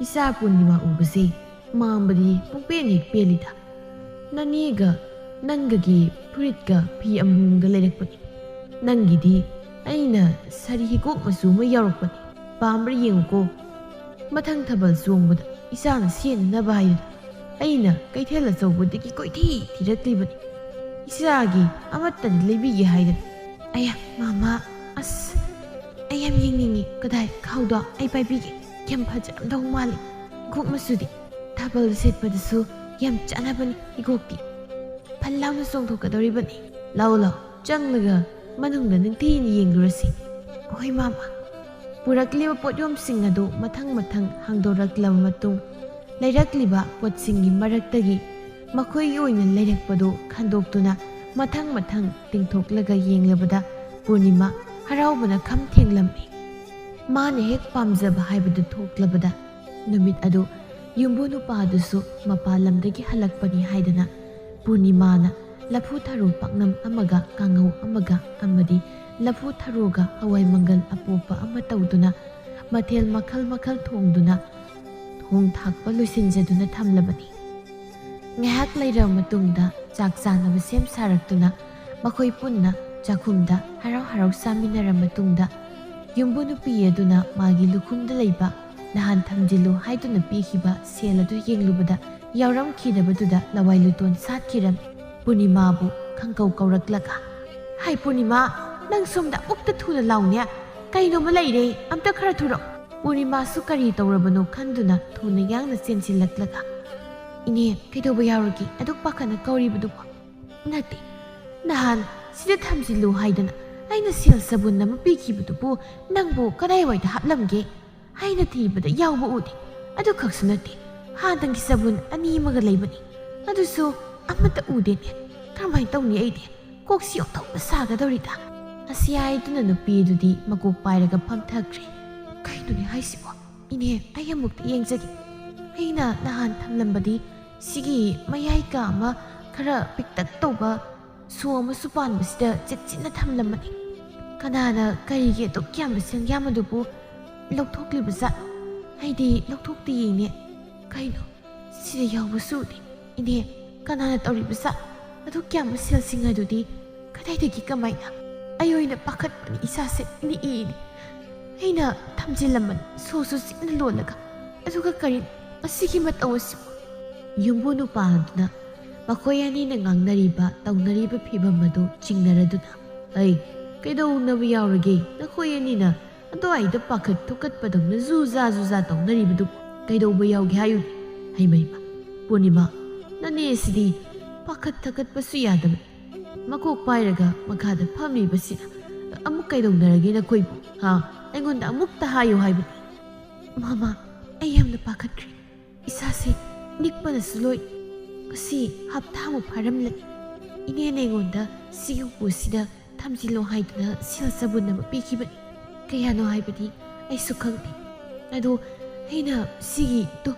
ꯏꯆꯥ ꯄꯨꯔꯅꯤꯃꯥ ꯎꯕꯁꯦ ꯃꯥꯝꯕꯗꯤ ꯄꯨꯡꯄꯦꯟ ꯍꯦꯛ ꯄꯦꯜꯂꯤꯗ꯫ ꯅꯅꯦꯒ ꯅꯪꯒꯒꯤ ꯐꯨꯔꯤꯠꯀ ꯐꯤ ꯑꯃꯃꯝꯒ ꯂꯩꯔꯛꯄꯅꯤ꯫ "ꯅꯪꯒꯤꯗꯤ ꯑꯩꯅ ꯁꯥꯔꯤ ꯍꯤꯒꯣꯛ ꯃꯆꯨ ꯑꯃ ꯌꯥꯎꯔꯛꯄꯅꯤ, ꯄꯥꯝꯕ꯭ꯔꯥ ꯌꯦꯡꯉꯨꯀꯣ꯫ ꯃꯊꯪ ꯊꯥꯕꯜ ꯆꯣꯡꯕꯗ ꯏꯆꯥꯅ ꯁꯦꯠꯅꯅꯕ ꯍꯥꯏꯗꯨꯅ ꯑꯩꯅ ꯀꯩꯊꯦꯜ ꯑꯆꯧꯕꯗꯒꯤ ꯀꯣꯏꯊꯤ ꯊꯤꯔꯛꯂꯤꯕꯅꯤ꯫ ꯏꯆꯥꯒꯤ ꯑꯃꯠꯇꯗꯤ ꯂꯩꯕꯤꯒꯦ ꯍꯥꯏꯗꯅ꯫ ꯑꯌꯥ, ꯃꯃꯥ, ꯑꯁ, ꯑꯩ ꯌꯥꯝ ꯌꯦꯡꯅꯤꯡꯉꯤ꯫ ꯀꯗꯥꯏ, ꯈꯥꯎꯗꯣ ꯑꯩ ꯄꯥꯏꯕꯤꯒꯦ꯫ ꯌꯥꯝ ꯐꯖꯔꯝꯗꯧ ꯃꯥꯜꯂꯤ꯫ ꯍꯤꯒꯣꯛ ꯃꯆꯨꯗꯤ ꯊꯥꯕꯜ ꯁꯦꯠꯄꯗꯁꯨ ꯌꯥꯝ ꯆꯥꯟꯅꯕꯅꯤ ꯍꯤꯒꯣꯛꯇꯤ꯫ ꯐꯜ ꯂꯥꯎꯅ ꯆꯣꯡꯊꯣꯛꯀꯗꯧꯔꯤꯕꯅꯤ꯫ ꯂꯥꯎ ꯂꯥꯎ, ꯆꯪꯂꯒ ꯃꯅꯨꯡꯗ ꯅꯤꯡꯊꯤꯅ ꯌꯦꯡꯂꯨꯔꯁꯤ꯫" "ꯍꯣꯏ ꯃꯃꯥ꯫" ꯄꯨꯔꯛꯂꯤꯕ ꯄꯣꯠꯌꯣꯝꯁꯤꯡ ꯑꯗꯨ ꯃꯊꯪ ꯃꯊꯪ ꯍꯥꯡꯗꯣꯔꯛꯂꯕ ꯃꯇꯨꯡ, ꯂꯩꯔꯛꯂꯤꯕ ꯄꯣꯠꯁꯤꯡꯒꯤ ꯃꯔꯛꯇꯒꯤ ꯃꯈꯣꯏꯒꯤ ꯑꯣꯏꯅ ꯂꯩꯔꯛꯄꯗꯨ ꯈꯟꯗꯣꯛꯇꯨꯅ ꯃꯊꯪ ꯃꯊꯪ ꯇꯤꯡꯊꯣꯛꯂꯒ ꯌꯦꯡꯂꯕꯗ ꯄꯨꯔꯅꯤꯃꯥ ꯍꯔꯥꯎꯕꯅ ꯈꯝ ꯊꯦꯡꯂꯝꯃꯤ꯫ ꯃꯥꯅ ꯍꯦꯛ ꯄꯥꯝꯖꯕ ꯍꯥꯏꯕꯗꯨ ꯊꯣꯛꯂꯕꯗ ꯅꯨꯃꯤꯠ ꯑꯗꯨ ꯌꯨꯝꯕꯨ ꯅꯨꯄꯥꯗꯨꯁꯨ ꯃꯄꯥꯟ ꯂꯝꯗꯒꯤ ꯍꯜꯂꯛꯄꯅꯤ ꯍꯥꯏꯗꯅ ꯄꯨꯔꯅꯤꯃꯥꯅ ꯂꯐꯨ ꯊꯔꯣ ꯄꯥꯛꯅꯝ ꯑꯃꯒ ꯀꯥꯡꯉꯧ ꯑꯃꯒ ꯑꯃꯗꯤ ꯂꯐꯨ ꯊꯔꯣꯒ ꯍꯋꯥꯏ ꯃꯪꯒꯜ ꯑꯄꯣꯞꯄ ꯑꯃ ꯇꯧꯗꯨꯅ ꯃꯊꯦꯜ ꯃꯈꯜ ꯃꯈꯜ ꯊꯣꯡꯗꯨꯅ ꯊꯣꯡ ꯊꯥꯛꯄ ꯂꯣꯏꯁꯤꯟꯖꯗꯨꯅ ꯊꯝꯂꯕꯅꯤ꯫ ꯉꯥꯏꯍꯥꯛ ꯂꯩꯔꯕ ꯃꯇꯨꯡꯗ ꯆꯥꯛ ꯆꯥꯅꯕ ꯁꯦꯝ ꯁꯥꯔꯛꯇꯨꯅ ꯃꯈꯣꯏ ꯄꯨꯟꯅ ꯆꯥꯛꯈꯨꯝꯗ ꯍꯔꯥꯎ ꯍꯔꯥꯎ ꯆꯥꯃꯤꯟꯅꯔꯕ ꯃꯇꯨꯡꯗ ꯌꯨꯝꯕꯨ ꯅꯨꯄꯤ ꯑꯗꯨꯅ ꯃꯥꯒꯤ ꯂꯨꯈꯨꯝꯗ ꯂꯩꯕ ꯅꯍꯥꯟ ꯊꯝꯖꯤꯜꯂꯨ ꯍꯥꯏꯗꯨꯅ ꯄꯤꯈꯤꯕ ꯁꯦꯜ ꯑꯗꯨ ꯌꯦꯡꯂꯨꯕꯗ ꯌꯥꯎꯔꯝꯈꯤꯗꯕꯗꯨꯗ ꯂꯋꯥꯏ ꯂꯨꯇꯣꯟ ꯁꯥꯠꯈꯤꯔꯝꯃꯤ꯫ ꯄꯨꯔꯅꯤꯃꯥꯕꯨ ꯈꯪꯀꯧ ꯀꯧꯔꯛꯂꯒ, "ꯍꯥꯏ ꯄꯨꯔꯅꯤꯃꯥ, ꯅꯪ ꯁꯣꯝꯗ ꯑꯃꯨꯛꯇ ꯊꯨꯅ ꯂꯥꯎꯅꯦ꯫ ꯀꯩꯅꯣꯝꯃ ꯂꯩꯔꯦ, ꯑꯝꯇ ꯈꯔ ꯊꯨꯔꯛꯑꯣ꯫" ꯄꯨꯔꯅꯤꯃꯥꯁꯨ ꯀꯔꯤ ꯇꯧꯔꯕꯅꯣ ꯈꯟꯗꯨꯅ ꯊꯨꯅ ꯌꯥꯡꯅ ꯆꯦꯟꯁꯤꯜꯂꯛꯂꯒ, "ꯏꯅꯦ, ꯀꯩꯗꯧꯕ ꯌꯥꯎꯔꯒꯦ ꯑꯗꯨꯛ ꯄꯥꯈꯠꯅ ꯀꯧꯔꯤꯕꯗꯨꯕꯣ?" "ꯅꯠꯇꯦ, ꯅꯍꯥꯟ ꯁꯤꯗ ꯊꯝꯖꯤꯜꯂꯨ ꯍꯥꯏꯗꯅ ꯑꯩꯅ ꯁꯦꯜ ꯆꯕꯨꯟ ꯑꯃ ꯄꯤꯈꯤꯕꯗꯨꯕꯨ ꯅꯪꯕꯨ ꯀꯗꯥꯏꯋꯥꯏꯗ ꯍꯥꯞꯂꯝꯒꯦ? ꯑꯩꯅ ꯊꯤꯕꯗ ꯌꯥꯎꯕ ꯎꯗꯦ꯫ ꯑꯗꯨꯈꯛꯁꯨ ꯅꯠꯇꯦ, ꯍꯥꯟꯅꯒꯤ ꯆꯕꯨꯟ ꯑꯅꯤ ꯑꯃꯒ ꯂꯩꯕꯅꯤ, ꯑꯗꯨꯁꯨ ꯑꯃꯠꯇ ꯎꯗꯦꯅꯦ꯫ ꯀꯔꯝꯍꯥꯏꯅ ꯇꯧꯅꯤ ꯑꯩꯗꯤ? ꯀꯣꯛꯁꯤ ꯑꯣꯟꯊꯣꯛꯅ ꯁꯥꯒꯗꯧꯔꯤꯗ꯫" ꯑꯁꯤ ꯍꯥꯏꯗꯨꯅ ꯅꯨꯄꯤ ꯑꯗꯨꯗꯤ ꯃꯀꯣꯛ ꯄꯥꯏꯔꯒ ꯐꯝꯊꯈ꯭ꯔꯦ꯫ "ꯀꯩꯅꯣꯅꯦ ꯍꯥꯏꯁꯤꯕꯣ? ꯏꯅꯦ, ꯑꯩ ꯑꯃꯨꯛꯇ ꯌꯦꯡꯖꯒꯦ꯫ ꯑꯩꯅ ꯅꯍꯥꯟ ꯊꯝꯂꯝꯕꯗꯤ ꯁꯤꯒꯤ ꯃꯌꯥꯏ ꯀꯥ ꯑꯃ ꯈꯔ ꯄꯤꯛꯇꯛ ꯇꯧꯕ ꯁꯣ ꯑꯃꯁꯨ ꯄꯥꯟꯕꯁꯤꯗ ꯆꯦꯛꯁꯤꯟꯅ ꯊꯝꯂꯝꯕꯅꯤ꯫ ꯀꯅꯥꯅ ꯀꯔꯤꯒꯤ ꯑꯗꯨꯛ ꯌꯥꯝꯕ ꯁꯦꯟꯌꯥꯝ ꯑꯗꯨꯕꯨ ꯂꯧꯊꯣꯛꯂꯤꯕ ꯖꯥꯠ? ꯑꯩꯗꯤ ꯂꯧꯊꯣꯛꯇꯦ ꯏꯅꯦ꯫ ꯀꯩꯅꯣ, ꯁꯤꯗ ꯌꯥꯎꯕꯁꯨ ꯎꯗꯦ꯫ ꯏꯅꯦ, ꯀꯅꯥꯅ ꯇꯧꯔꯤꯕ ꯖꯥꯠ? ꯑꯗꯨꯛ ꯌꯥꯝꯕ ꯁꯦꯜꯁꯤꯡ ꯑꯗꯨꯗꯤ ꯀꯗꯥꯏꯗꯒꯤ ꯀꯃꯥꯏꯅ?" ꯑꯩ ꯑꯣꯏꯅ ꯄꯥꯈꯠꯄꯅꯤ, ꯏꯁꯥꯁꯦ ꯅꯤꯛꯏꯅꯤ꯫ ꯑꯩꯅ ꯊꯝꯖꯤꯜꯂꯝꯕꯅꯤ ꯁꯣꯁꯨ ꯆꯤꯛꯅ ꯂꯣꯜꯂꯒ꯫ ꯑꯗꯨꯒ ꯀꯔꯤ ꯑꯁꯤꯒꯤ ꯃꯇꯧ ꯑꯁꯤꯕꯨ? ꯌꯨꯝꯕꯨ ꯅꯨꯄꯥ ꯑꯗꯨꯅ ꯃꯈꯣꯏ ꯑꯅꯤꯅ ꯉꯥꯡꯅꯔꯤꯕ ꯇꯧꯅꯔꯤꯕ ꯐꯤꯚꯝ ꯑꯗꯨ ꯆꯤꯡꯅꯔꯗꯨꯅ, "ꯑꯩ, ꯀꯩꯗꯧꯅꯕ ꯌꯥꯎꯔꯒꯦ? ꯅꯈꯣꯏ ꯑꯅꯤꯅ ꯑꯗꯨꯋꯥꯏꯗ ꯄꯥꯈꯠ ꯊꯨꯀꯠꯄꯗꯧꯅ ꯖꯨꯖꯥ ꯖꯨꯖꯥ ꯇꯧꯅꯔꯤꯕꯗꯨ ꯀꯩꯗꯧꯕ ꯌꯥꯎꯒꯦ ꯍꯥꯏꯌꯨꯅꯦ?" ꯍꯩꯃꯩꯃ, ꯄꯨꯔꯅꯤꯃꯥ, ꯅꯅꯦ ꯑꯁꯤꯗꯤ ꯄꯥꯈꯠ ꯊꯀꯠꯄꯁꯨ ꯌꯥꯗꯕ, ꯃꯀꯣꯛ ꯄꯥꯏꯔꯒ ꯃꯈꯥꯗ ꯐꯝꯂꯤꯕꯁꯤꯅ꯫ "ꯑꯃꯨꯛ ꯀꯩꯗꯧꯅꯔꯒꯦ ꯅꯈꯣꯏꯕꯨ? ꯍꯥ? ꯑꯩꯉꯣꯟꯗ ꯑꯃꯨꯛꯇ ꯍꯥꯏꯌꯨ ꯍꯥꯏꯕꯅꯤ꯫" "ꯃꯃꯥ, ꯑꯩ ꯌꯥꯝꯅ ꯄꯥꯈꯠꯈ꯭ꯔꯦ꯫ ꯏꯁꯥꯁꯦ ꯅꯤꯛꯄꯅꯁꯨ ꯂꯣꯏ꯫ ꯉꯁꯤ ꯍꯞꯇꯥꯃꯨꯛ ꯐꯥꯔꯝꯂꯅꯤ꯫ ꯏꯅꯦꯅ ꯑꯩꯉꯣꯟꯗ ꯁꯤꯒꯤ ꯎꯄꯨꯁꯤꯗ ꯊꯝꯖꯤꯜꯂꯣ ꯍꯥꯏꯗꯨꯅ ꯁꯦꯜ ꯆꯕꯨꯟ ꯑꯃ ꯄꯤꯈꯤꯕꯅꯤ꯫ ꯀꯌꯥꯅꯣ ꯍꯥꯏꯕꯗꯤ ꯑꯩꯁꯨ ꯈꯪꯗꯦ꯫ ꯑꯗꯣ ꯑꯩꯅ ꯁꯤꯒꯤ ꯇꯨ-,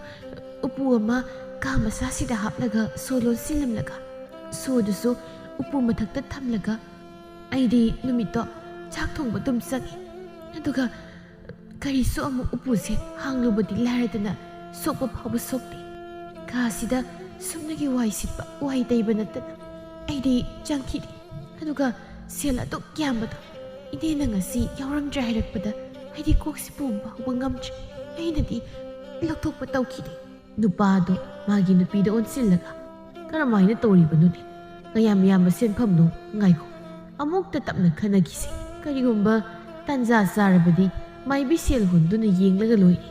ꯎꯄꯨ ꯑꯃ ꯀꯥ ꯃꯆꯥꯁꯤꯗ ꯍꯥꯞꯂꯒ ꯁꯣ ꯂꯣꯟꯁꯤꯜꯂꯝꯂꯒ, ꯁꯣꯗꯨꯁꯨ ꯎꯄꯨ ꯃꯊꯛꯇ ꯊꯝꯂꯒ, ꯑꯩꯗꯤ ꯅꯨꯃꯤꯠꯇꯣ ꯆꯥꯛ ꯊꯣꯡꯕ ꯑꯗꯨꯝ ꯆꯪꯉꯤ꯫ ꯑꯗꯨꯒ ꯀꯔꯤꯁꯨ ꯑꯃꯨꯛ ꯎꯄꯨꯁꯦ ꯍꯥꯡꯂꯨꯕꯗꯤ ꯂꯥꯏꯔꯗꯅ ꯁꯣꯛꯄ ꯐꯥꯎꯕ ꯁꯣꯛꯇꯦ꯫ ꯀꯥꯁꯤꯗ ꯁꯨꯞꯅꯒꯤ ꯋꯥꯏ ꯁꯤꯠꯄ, ꯋꯥꯏ ꯇꯩꯕ ꯅꯠꯇꯅ ꯑꯩꯗꯤ ꯆꯪꯈꯤꯗꯦ꯫ ꯑꯗꯨꯒ ꯁꯦꯜ ꯑꯗꯨꯛ ꯌꯥꯝꯕꯗꯣ ꯏꯅꯦꯅ ꯉꯁꯤ ꯌꯥꯎꯔꯝꯗ꯭ꯔꯦ ꯍꯥꯏꯔꯛꯄꯗ ꯑꯩꯗꯤ ꯀꯣꯛꯁꯤ ꯄꯨꯝꯕ ꯍꯧꯕ ꯉꯝꯗ꯭ꯔꯦ꯫ ꯑꯩꯅꯗꯤ ꯂꯧꯊꯣꯛꯄ ꯇꯧꯈꯤꯗꯦ꯫" ꯅꯨꯄꯥꯗꯣ ꯃꯥꯒꯤ ꯅꯨꯄꯤꯗ ꯑꯣꯟꯁꯤꯜꯂꯒ, "ꯀꯔꯝꯍꯥꯏꯅ ꯇꯧꯔꯤꯕꯅꯣꯅꯦ? ꯀꯌꯥꯝ ꯌꯥꯝꯕ ꯁꯦꯟꯐꯝꯅꯣ? ꯉꯥꯏꯈꯣ, ꯑꯃꯨꯛꯇ ꯇꯞꯅ ꯈꯟꯅꯈꯤꯁꯦ꯫ ꯀꯔꯤꯒꯨꯝꯕ ꯇꯥꯟꯖꯥ ꯆꯥꯔꯕꯗꯤ ꯃꯥꯏꯕꯤ ꯁꯦꯜ ꯍꯨꯟꯗꯨꯅ ꯌꯦꯡꯂꯒ ꯂꯣꯏꯔꯦ꯫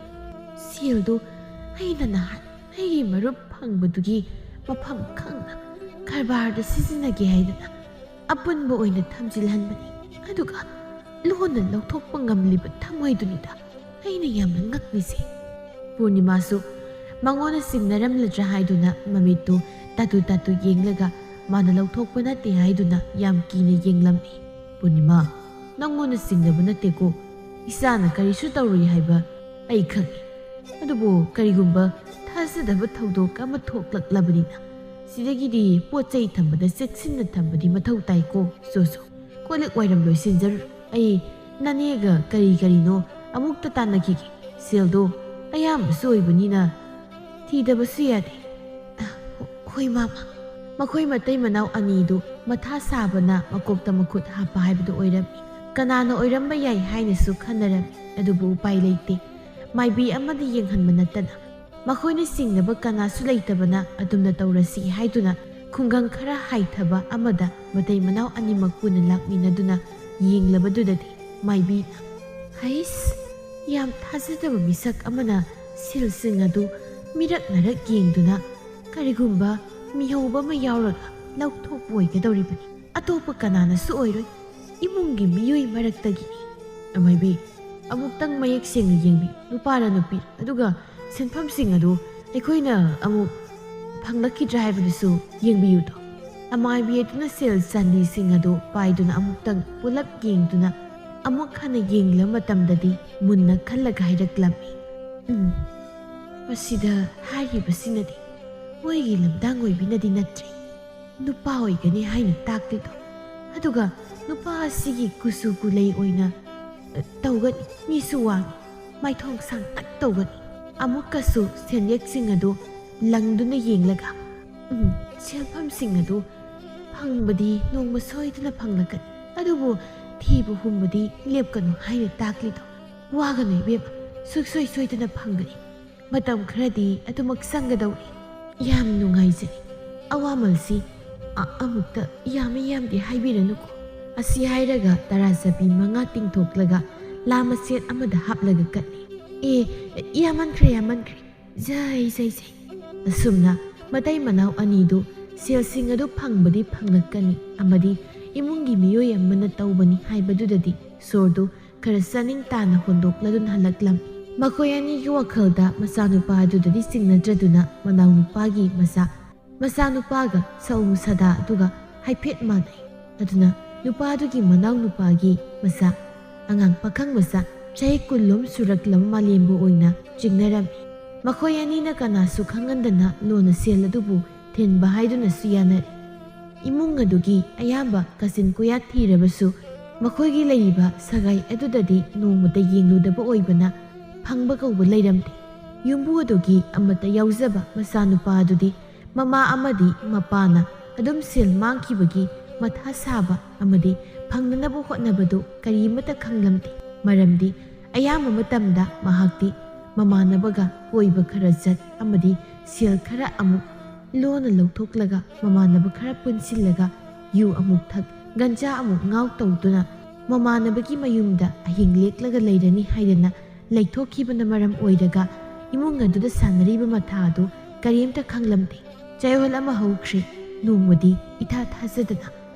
ꯁꯦꯜꯗꯨ ꯑꯩꯅ ꯅꯍꯥꯟ ꯑꯩꯒꯤ ꯃꯔꯨꯞ ꯐꯪꯕꯗꯨꯒꯤ ꯃꯐꯝ ꯈꯪꯅ ꯀꯔꯕꯥꯔꯗ ꯁꯤꯖꯤꯟꯅꯒꯦ ꯍꯥꯏꯗꯅ ꯑꯄꯨꯟꯕ ꯑꯣꯏꯅ ꯊꯝꯖꯤꯜꯍꯟꯕꯅꯤ꯫ ꯑꯗꯨꯒ ꯂꯣꯟꯅ ꯂꯧꯊꯣꯛꯄ ꯉꯝꯂꯤꯕ ꯊꯃꯣꯏꯗꯨꯅꯤꯗ ꯑꯩꯅ ꯌꯥꯝꯅ ꯉꯛꯂꯤꯁꯦ꯫" ꯄꯨꯔꯅꯤꯃꯥꯁꯨ ꯃꯉꯣꯟꯗ ꯆꯤꯡꯅꯔꯝꯂꯗ꯭ꯔꯥ ꯍꯥꯏꯗꯨꯅ ꯃꯃꯤꯠꯇꯨ ꯇꯥꯇꯨ ꯇꯥꯇꯨ ꯌꯦꯡꯂꯒ ꯃꯥꯅ ꯂꯧꯊꯣꯛꯄ ꯅꯠꯇꯦ ꯍꯥꯏꯗꯨꯅ ꯌꯥꯝ ꯀꯤꯅ ꯌꯦꯡꯂꯝꯃꯤ꯫ "ꯄꯨꯔꯅꯤꯃꯥ, ꯅꯪꯉꯣꯟꯗ ꯆꯤꯡꯅꯕ ꯅꯠꯇꯦꯀꯣ꯫ ꯏꯆꯥꯅ ꯀꯔꯤꯁꯨ ꯇꯧꯔꯣꯏ ꯍꯥꯏꯕ ꯑꯩ ꯈꯪꯏ꯫ ꯑꯗꯨꯕꯨ ꯀꯔꯤꯒꯨꯝꯕ ꯊꯥꯖꯗꯕ ꯊꯧꯗꯣꯛ ꯑꯃ ꯊꯣꯛꯂꯛꯂꯕꯅꯤꯅ ꯁꯤꯗꯒꯤꯗꯤ ꯄꯣꯠ ꯆꯩ ꯊꯝꯕꯗ ꯆꯦꯛꯁꯤꯟꯅ ꯊꯝꯕꯗꯤ ꯃꯊꯧ ꯇꯥꯏꯀꯣ꯫ ꯁꯣ ꯁꯣ, ꯀꯣꯜ ꯂꯤꯛ ꯋꯥꯏꯔꯝ ꯂꯣꯏꯁꯤꯟꯖꯔꯨꯔꯣ꯫ ꯑꯩ ꯅꯅꯦꯒ ꯀꯔꯤ ꯀꯔꯤꯅꯣ ꯑꯃꯨꯛꯇ ꯇꯥꯟꯅꯈꯤꯒꯦ꯫ ꯁꯦꯜꯗꯣ ꯑꯌꯥꯝꯕꯁꯨ ꯑꯣꯏꯕꯅꯤꯅ ꯊꯤꯗꯕꯁꯨ ꯌꯥꯗꯦ꯫" "ꯑ, ꯍꯣꯏ ꯃꯥꯃ꯫" ꯃꯈꯣꯏ ꯃꯇꯩ ꯃꯅꯥꯎ ꯑꯅꯤꯗꯨ ꯃꯊꯥ ꯁꯥꯕꯅ ꯃꯀꯣꯛꯇ ꯃꯈꯨꯠ ꯍꯥꯞꯄ ꯍꯥꯏꯕꯗꯨ ꯑꯣꯏꯔꯝꯃꯤ꯫ ꯀꯅꯥꯅ ꯑꯣꯏꯔꯝꯕ ꯌꯥꯏ ꯍꯥꯏꯅꯁꯨ ꯈꯟꯅꯔꯝꯃꯤ, ꯑꯗꯨꯕꯨ ꯎꯄꯥꯏ ꯂꯩꯇꯦ꯫ ꯃꯥꯏꯕꯤ ꯑꯃꯗ ꯌꯦꯡꯍꯟꯕ ꯅꯠꯇꯅ꯫ ꯃꯈꯣꯏꯅ ꯆꯤꯡꯅꯕ ꯀꯅꯥꯁꯨ ꯂꯩꯇꯕꯅ ꯑꯗꯨꯝꯅ ꯇꯧꯔꯁꯤ ꯍꯥꯏꯗꯨꯅ ꯈꯨꯡꯒꯪ ꯈꯔ ꯍꯥꯏꯊꯕ ꯑꯃꯗ ꯃꯇꯩ ꯃꯅꯥꯎ ꯑꯅꯤꯃꯛ ꯄꯨꯟꯅ ꯂꯥꯛꯃꯤꯟꯅꯗꯨꯅ ꯌꯦꯡꯂꯕꯗꯨꯗꯗꯤ ꯃꯥꯏꯕꯤꯅ, "ꯍꯩꯁ, ꯌꯥꯝ ꯊꯥꯖꯗꯕ ꯃꯤꯁꯛ ꯑꯃꯅ ꯁꯤꯜꯁꯤꯡ ꯑꯗꯨ ꯃꯤꯔꯛ ꯅꯔꯛ ꯌꯦꯡꯗꯨꯅ ꯀꯔꯤꯒꯨꯝꯕ ꯃꯤꯍꯧꯕ ꯑꯃ ꯌꯥꯎꯔꯒ ꯂꯧꯊꯣꯛꯄ ꯑꯣꯏꯒꯗꯧꯔꯤꯕꯅꯤ꯫ ꯑꯇꯣꯞꯄ ꯀꯅꯥꯅꯁꯨ ꯑꯣꯏꯔꯣꯏ, ꯏꯃꯨꯡꯒꯤ ꯃꯤꯑꯣꯏ ꯃꯔꯛꯇꯒꯤꯅꯤ꯫ ꯑꯃꯥꯏꯕꯤ, ꯑꯃꯨꯛꯇꯪ ꯃꯌꯦꯛ ꯁꯦꯡꯅ ꯌꯦꯡꯕꯤ, ꯅꯨꯄꯥꯔ ꯅꯨꯄꯤ, ꯑꯗꯨꯒ ꯁꯦꯟꯐꯝꯁꯤꯡ ꯑꯗꯨ ꯑꯩꯈꯣꯏꯅ ꯑꯃꯨꯛ ꯐꯪꯂꯛꯈꯤꯗ꯭ꯔꯥ ꯍꯥꯏꯕꯗꯨꯁꯨ ꯌꯦꯡꯕꯤꯌꯨꯗꯣ꯫" ꯑꯃꯥꯏꯕꯤ ꯑꯗꯨꯅ ꯁꯦꯜ ꯆꯥꯟꯗꯤꯁꯤꯡ ꯑꯗꯨ ꯄꯥꯏꯗꯨꯅ ꯑꯃꯨꯛꯇꯪ ꯄꯨꯂꯞ ꯌꯦꯡꯗꯨꯅ ꯑꯃꯨꯛ ꯍꯟꯅ ꯌꯦꯡꯂꯕ ꯃꯇꯝꯗꯗꯤ ꯃꯨꯟꯅ ꯈꯜꯂꯒ ꯍꯥꯏꯔꯛꯂꯝꯃꯤ, "ꯎꯝ, ꯃꯁꯤꯗ ꯍꯥꯏꯔꯤꯕꯁꯤꯅꯗꯤ ꯃꯣꯏꯒꯤ ꯂꯝꯗꯥꯡ ꯑꯣꯏꯕꯤꯅꯗꯤ ꯅꯠꯇ꯭ꯔꯦ꯫ ꯅꯨꯄꯥ ꯑꯣꯏꯒꯅꯤ ꯍꯥꯏꯅ ꯇꯥꯛꯂꯤꯗꯣ꯫ ꯑꯗꯨꯒ ꯅꯨꯄꯥ ꯑꯁꯤꯒꯤ ꯀꯨꯆꯨ ꯀꯨꯂꯩ ꯑꯣꯏꯅ, ꯑ, ꯇꯧꯒꯅꯤ, ꯃꯤꯁꯨ ꯋꯥꯡꯏ, ꯃꯥꯏꯊꯣꯡ ꯁꯥꯡꯇꯛ ꯇꯧꯒꯅꯤ꯫ ꯑꯃꯨꯛꯀꯁꯨ ꯁꯦꯟꯌꯦꯛꯁꯤꯡ ꯑꯗꯨ ꯂꯪꯗꯨꯅ ꯌꯦꯡꯂꯒ, ꯎꯝ, ꯁꯦꯜꯐꯝꯁꯤꯡ ꯑꯗꯨ ꯐꯪꯕꯗꯤ ꯅꯣꯡꯃ ꯁꯣꯏꯗꯅ ꯐꯪꯂꯛꯀꯅꯤ, ꯑꯗꯨꯕꯨ ꯊꯤꯕ ꯍꯨꯝꯕꯗꯤ ꯂꯦꯞꯀꯅꯨ ꯍꯥꯏꯅ ꯇꯥꯛꯂꯤꯗꯣ꯫ ꯋꯥꯒꯅꯨ ꯏꯕꯦꯝꯃ, ꯁꯨꯡꯁꯣꯏ ꯁꯣꯏꯗꯅ ꯐꯪꯒꯅꯤ꯫ ꯃꯇꯝ ꯈꯔꯗꯤ ꯑꯗꯨꯃꯛ ꯆꯪꯒꯗꯧꯔꯤ꯫ ꯌꯥꯝ ꯅꯨꯡꯉꯥꯏꯖꯔꯦ꯫ ꯑꯋꯥꯃꯜꯁꯤ ꯑ-, ꯑꯃꯨꯛꯇ ꯌꯥꯝꯃꯤ ꯌꯥꯝꯗꯦ ꯍꯥꯏꯕꯤꯔꯅꯨꯀꯣ꯫" ꯑꯁꯤ ꯍꯥꯏꯔꯒ ꯇꯔꯥ ꯆꯄꯤ ꯃꯉꯥ ꯇꯤꯡꯊꯣꯛꯂꯒ ꯂꯥ ꯃꯆꯦꯠ ꯑꯃꯗ ꯍꯥꯞꯂꯒ ꯀꯠꯂꯤ꯫ "ꯑꯦ, ꯌꯥꯝꯃꯟꯈ꯭ꯔꯦ, ꯌꯥꯝꯃꯟꯈ꯭ꯔꯦ꯫ ꯖꯩ, ꯖꯩ, ꯖꯩ꯫" ꯑꯁꯨꯝꯅ ꯃꯇꯩ ꯃꯅꯥꯎ ꯑꯅꯤꯗꯨ ꯁꯦꯜꯁꯤꯡ ꯑꯗꯨ ꯐꯪꯕꯗꯤ ꯐꯪꯂꯛꯀꯅꯤ ꯑꯃꯗꯤ ꯏꯃꯨꯡꯒꯤ ꯃꯤꯑꯣꯏ ꯑꯃꯅ ꯇꯧꯕꯅꯤ ꯍꯥꯏꯕꯗꯨꯗꯗꯤ ꯁꯣꯔꯗꯨ ꯈꯔ ꯆꯥꯅꯤꯡ ꯇꯥꯅ ꯍꯣꯟꯗꯣꯛꯂꯗꯨꯅ ꯍꯜꯂꯛꯂꯝꯃꯤ꯫ ꯃꯈꯣꯏ ꯑꯅꯤꯒꯤ ꯋꯥꯈꯜꯗ ꯃꯆꯥꯅꯨꯄꯥ ꯑꯗꯨꯗꯗꯤ ꯆꯤꯡꯅꯗ꯭ꯔꯗꯨꯅ ꯃꯅꯥꯎꯅꯨꯄꯥꯒꯤ ꯃꯆꯥ, ꯃꯆꯥꯅꯨꯄꯥꯒ ꯁꯑꯣꯡ ꯁꯥꯗꯥ ꯑꯗꯨꯒ ꯍꯥꯏꯐꯦꯠ ꯃꯥꯟꯅꯩ꯫ ꯑꯗꯨꯅ ꯅꯨꯄꯥꯗꯨꯒꯤ ꯃꯅꯥꯎꯅꯨꯄꯥꯒꯤ ꯃꯆꯥ, ꯑꯉꯥꯡ ꯄꯥꯈꯪ ꯃꯆꯥ ꯆꯍꯤ ꯀꯨꯟꯂꯣꯝ ꯁꯨꯔꯛꯂꯕ ꯃꯥꯂꯦꯝꯕꯨ ꯑꯣꯏꯅ ꯆꯤꯡꯅꯔꯝꯃꯤ꯫ ꯃꯈꯣꯏ ꯑꯅꯤꯅ ꯀꯅꯥꯁꯨ ꯈꯪꯍꯟꯗꯅ ꯂꯣꯟꯅ ꯁꯦꯜ ꯑꯗꯨꯕꯨ ꯊꯤꯟꯕ ꯍꯥꯏꯗꯨꯅꯁꯨ ꯌꯥꯅꯔꯤ꯫ ꯏꯃꯨꯡ ꯑꯗꯨꯒꯤ ꯑꯌꯥꯝꯕ ꯀꯥꯆꯤꯟ ꯀꯣꯌꯥ ꯊꯤꯔꯕꯁꯨ ꯃꯈꯣꯏꯒꯤ ꯂꯩꯔꯤꯕ ꯁꯒꯥꯏ ꯑꯗꯨꯗꯗꯤ ꯅꯣꯡꯃꯇ ꯌꯦꯡꯂꯨꯗꯕ ꯑꯣꯏꯕꯅ ꯐꯪꯕ ꯀꯧꯕ ꯂꯩꯔꯝꯗꯦ꯫ ꯌꯨꯝꯕꯨ ꯑꯗꯨꯒꯤ ꯑꯃꯠꯇ ꯌꯥꯎꯖꯕ ꯃꯆꯥꯅꯨꯄꯥ ꯑꯗꯨꯗꯤ ꯃꯃꯥ ꯑꯃꯗꯤ ꯃꯄꯥꯅ ꯑꯗꯨꯝ ꯁꯦꯜ ꯃꯥꯡꯈꯤꯕꯒꯤ ꯃꯊꯥ ꯁꯥꯕ ꯑꯃꯗꯤ ꯐꯪꯅꯅꯕ ꯍꯣꯠꯅꯕꯗꯨ ꯀꯔꯤꯃꯠꯇ ꯈꯪꯂꯝꯗꯦ꯫ ꯃꯔꯝꯗꯤ ꯑꯌꯥꯝꯕ ꯃꯇꯝꯗ ꯃꯍꯥꯛꯇꯤ ꯃꯃꯥꯟꯅꯕꯒ ꯀꯣꯏꯕ ꯈꯔ ꯆꯠ ꯑꯃꯗꯤ ꯁꯦꯜ ꯈꯔ ꯑꯃꯨꯛ ꯂꯣꯟꯅ ꯂꯧꯊꯣꯛꯂꯒ ꯃꯃꯥꯟꯅꯕ ꯈꯔ ꯄꯨꯟꯁꯤꯜꯂꯒ ꯌꯨ ꯑꯃꯨꯛ ꯊꯛ, ꯒꯟꯖꯥ ꯑꯃꯨꯛ ꯉꯥꯎ ꯇꯧꯗꯨꯅ ꯃꯃꯥꯟꯅꯕꯒꯤ ꯃꯌꯨꯝꯗ ꯑꯍꯤꯡ ꯂꯦꯛꯂꯒ ꯂꯩꯔꯅꯤ ꯍꯥꯏꯗꯅ ꯂꯩꯊꯣꯛꯈꯤꯕꯅ ꯃꯔꯝ ꯑꯣꯏꯔꯒ ꯏꯃꯨꯡ ꯑꯗꯨꯗ ꯁꯥꯟꯅꯔꯤꯕ ꯃꯊꯥ ꯑꯗꯨ ꯀꯔꯤꯝꯇ ꯈꯪꯂꯝꯗꯦ꯫ ꯆꯌꯣꯜ ꯑꯃ ꯍꯧꯈ꯭ꯔꯦ꯫ ꯅꯣꯡꯃꯗꯤ ꯏꯊꯥ ꯊꯥꯖꯗꯅ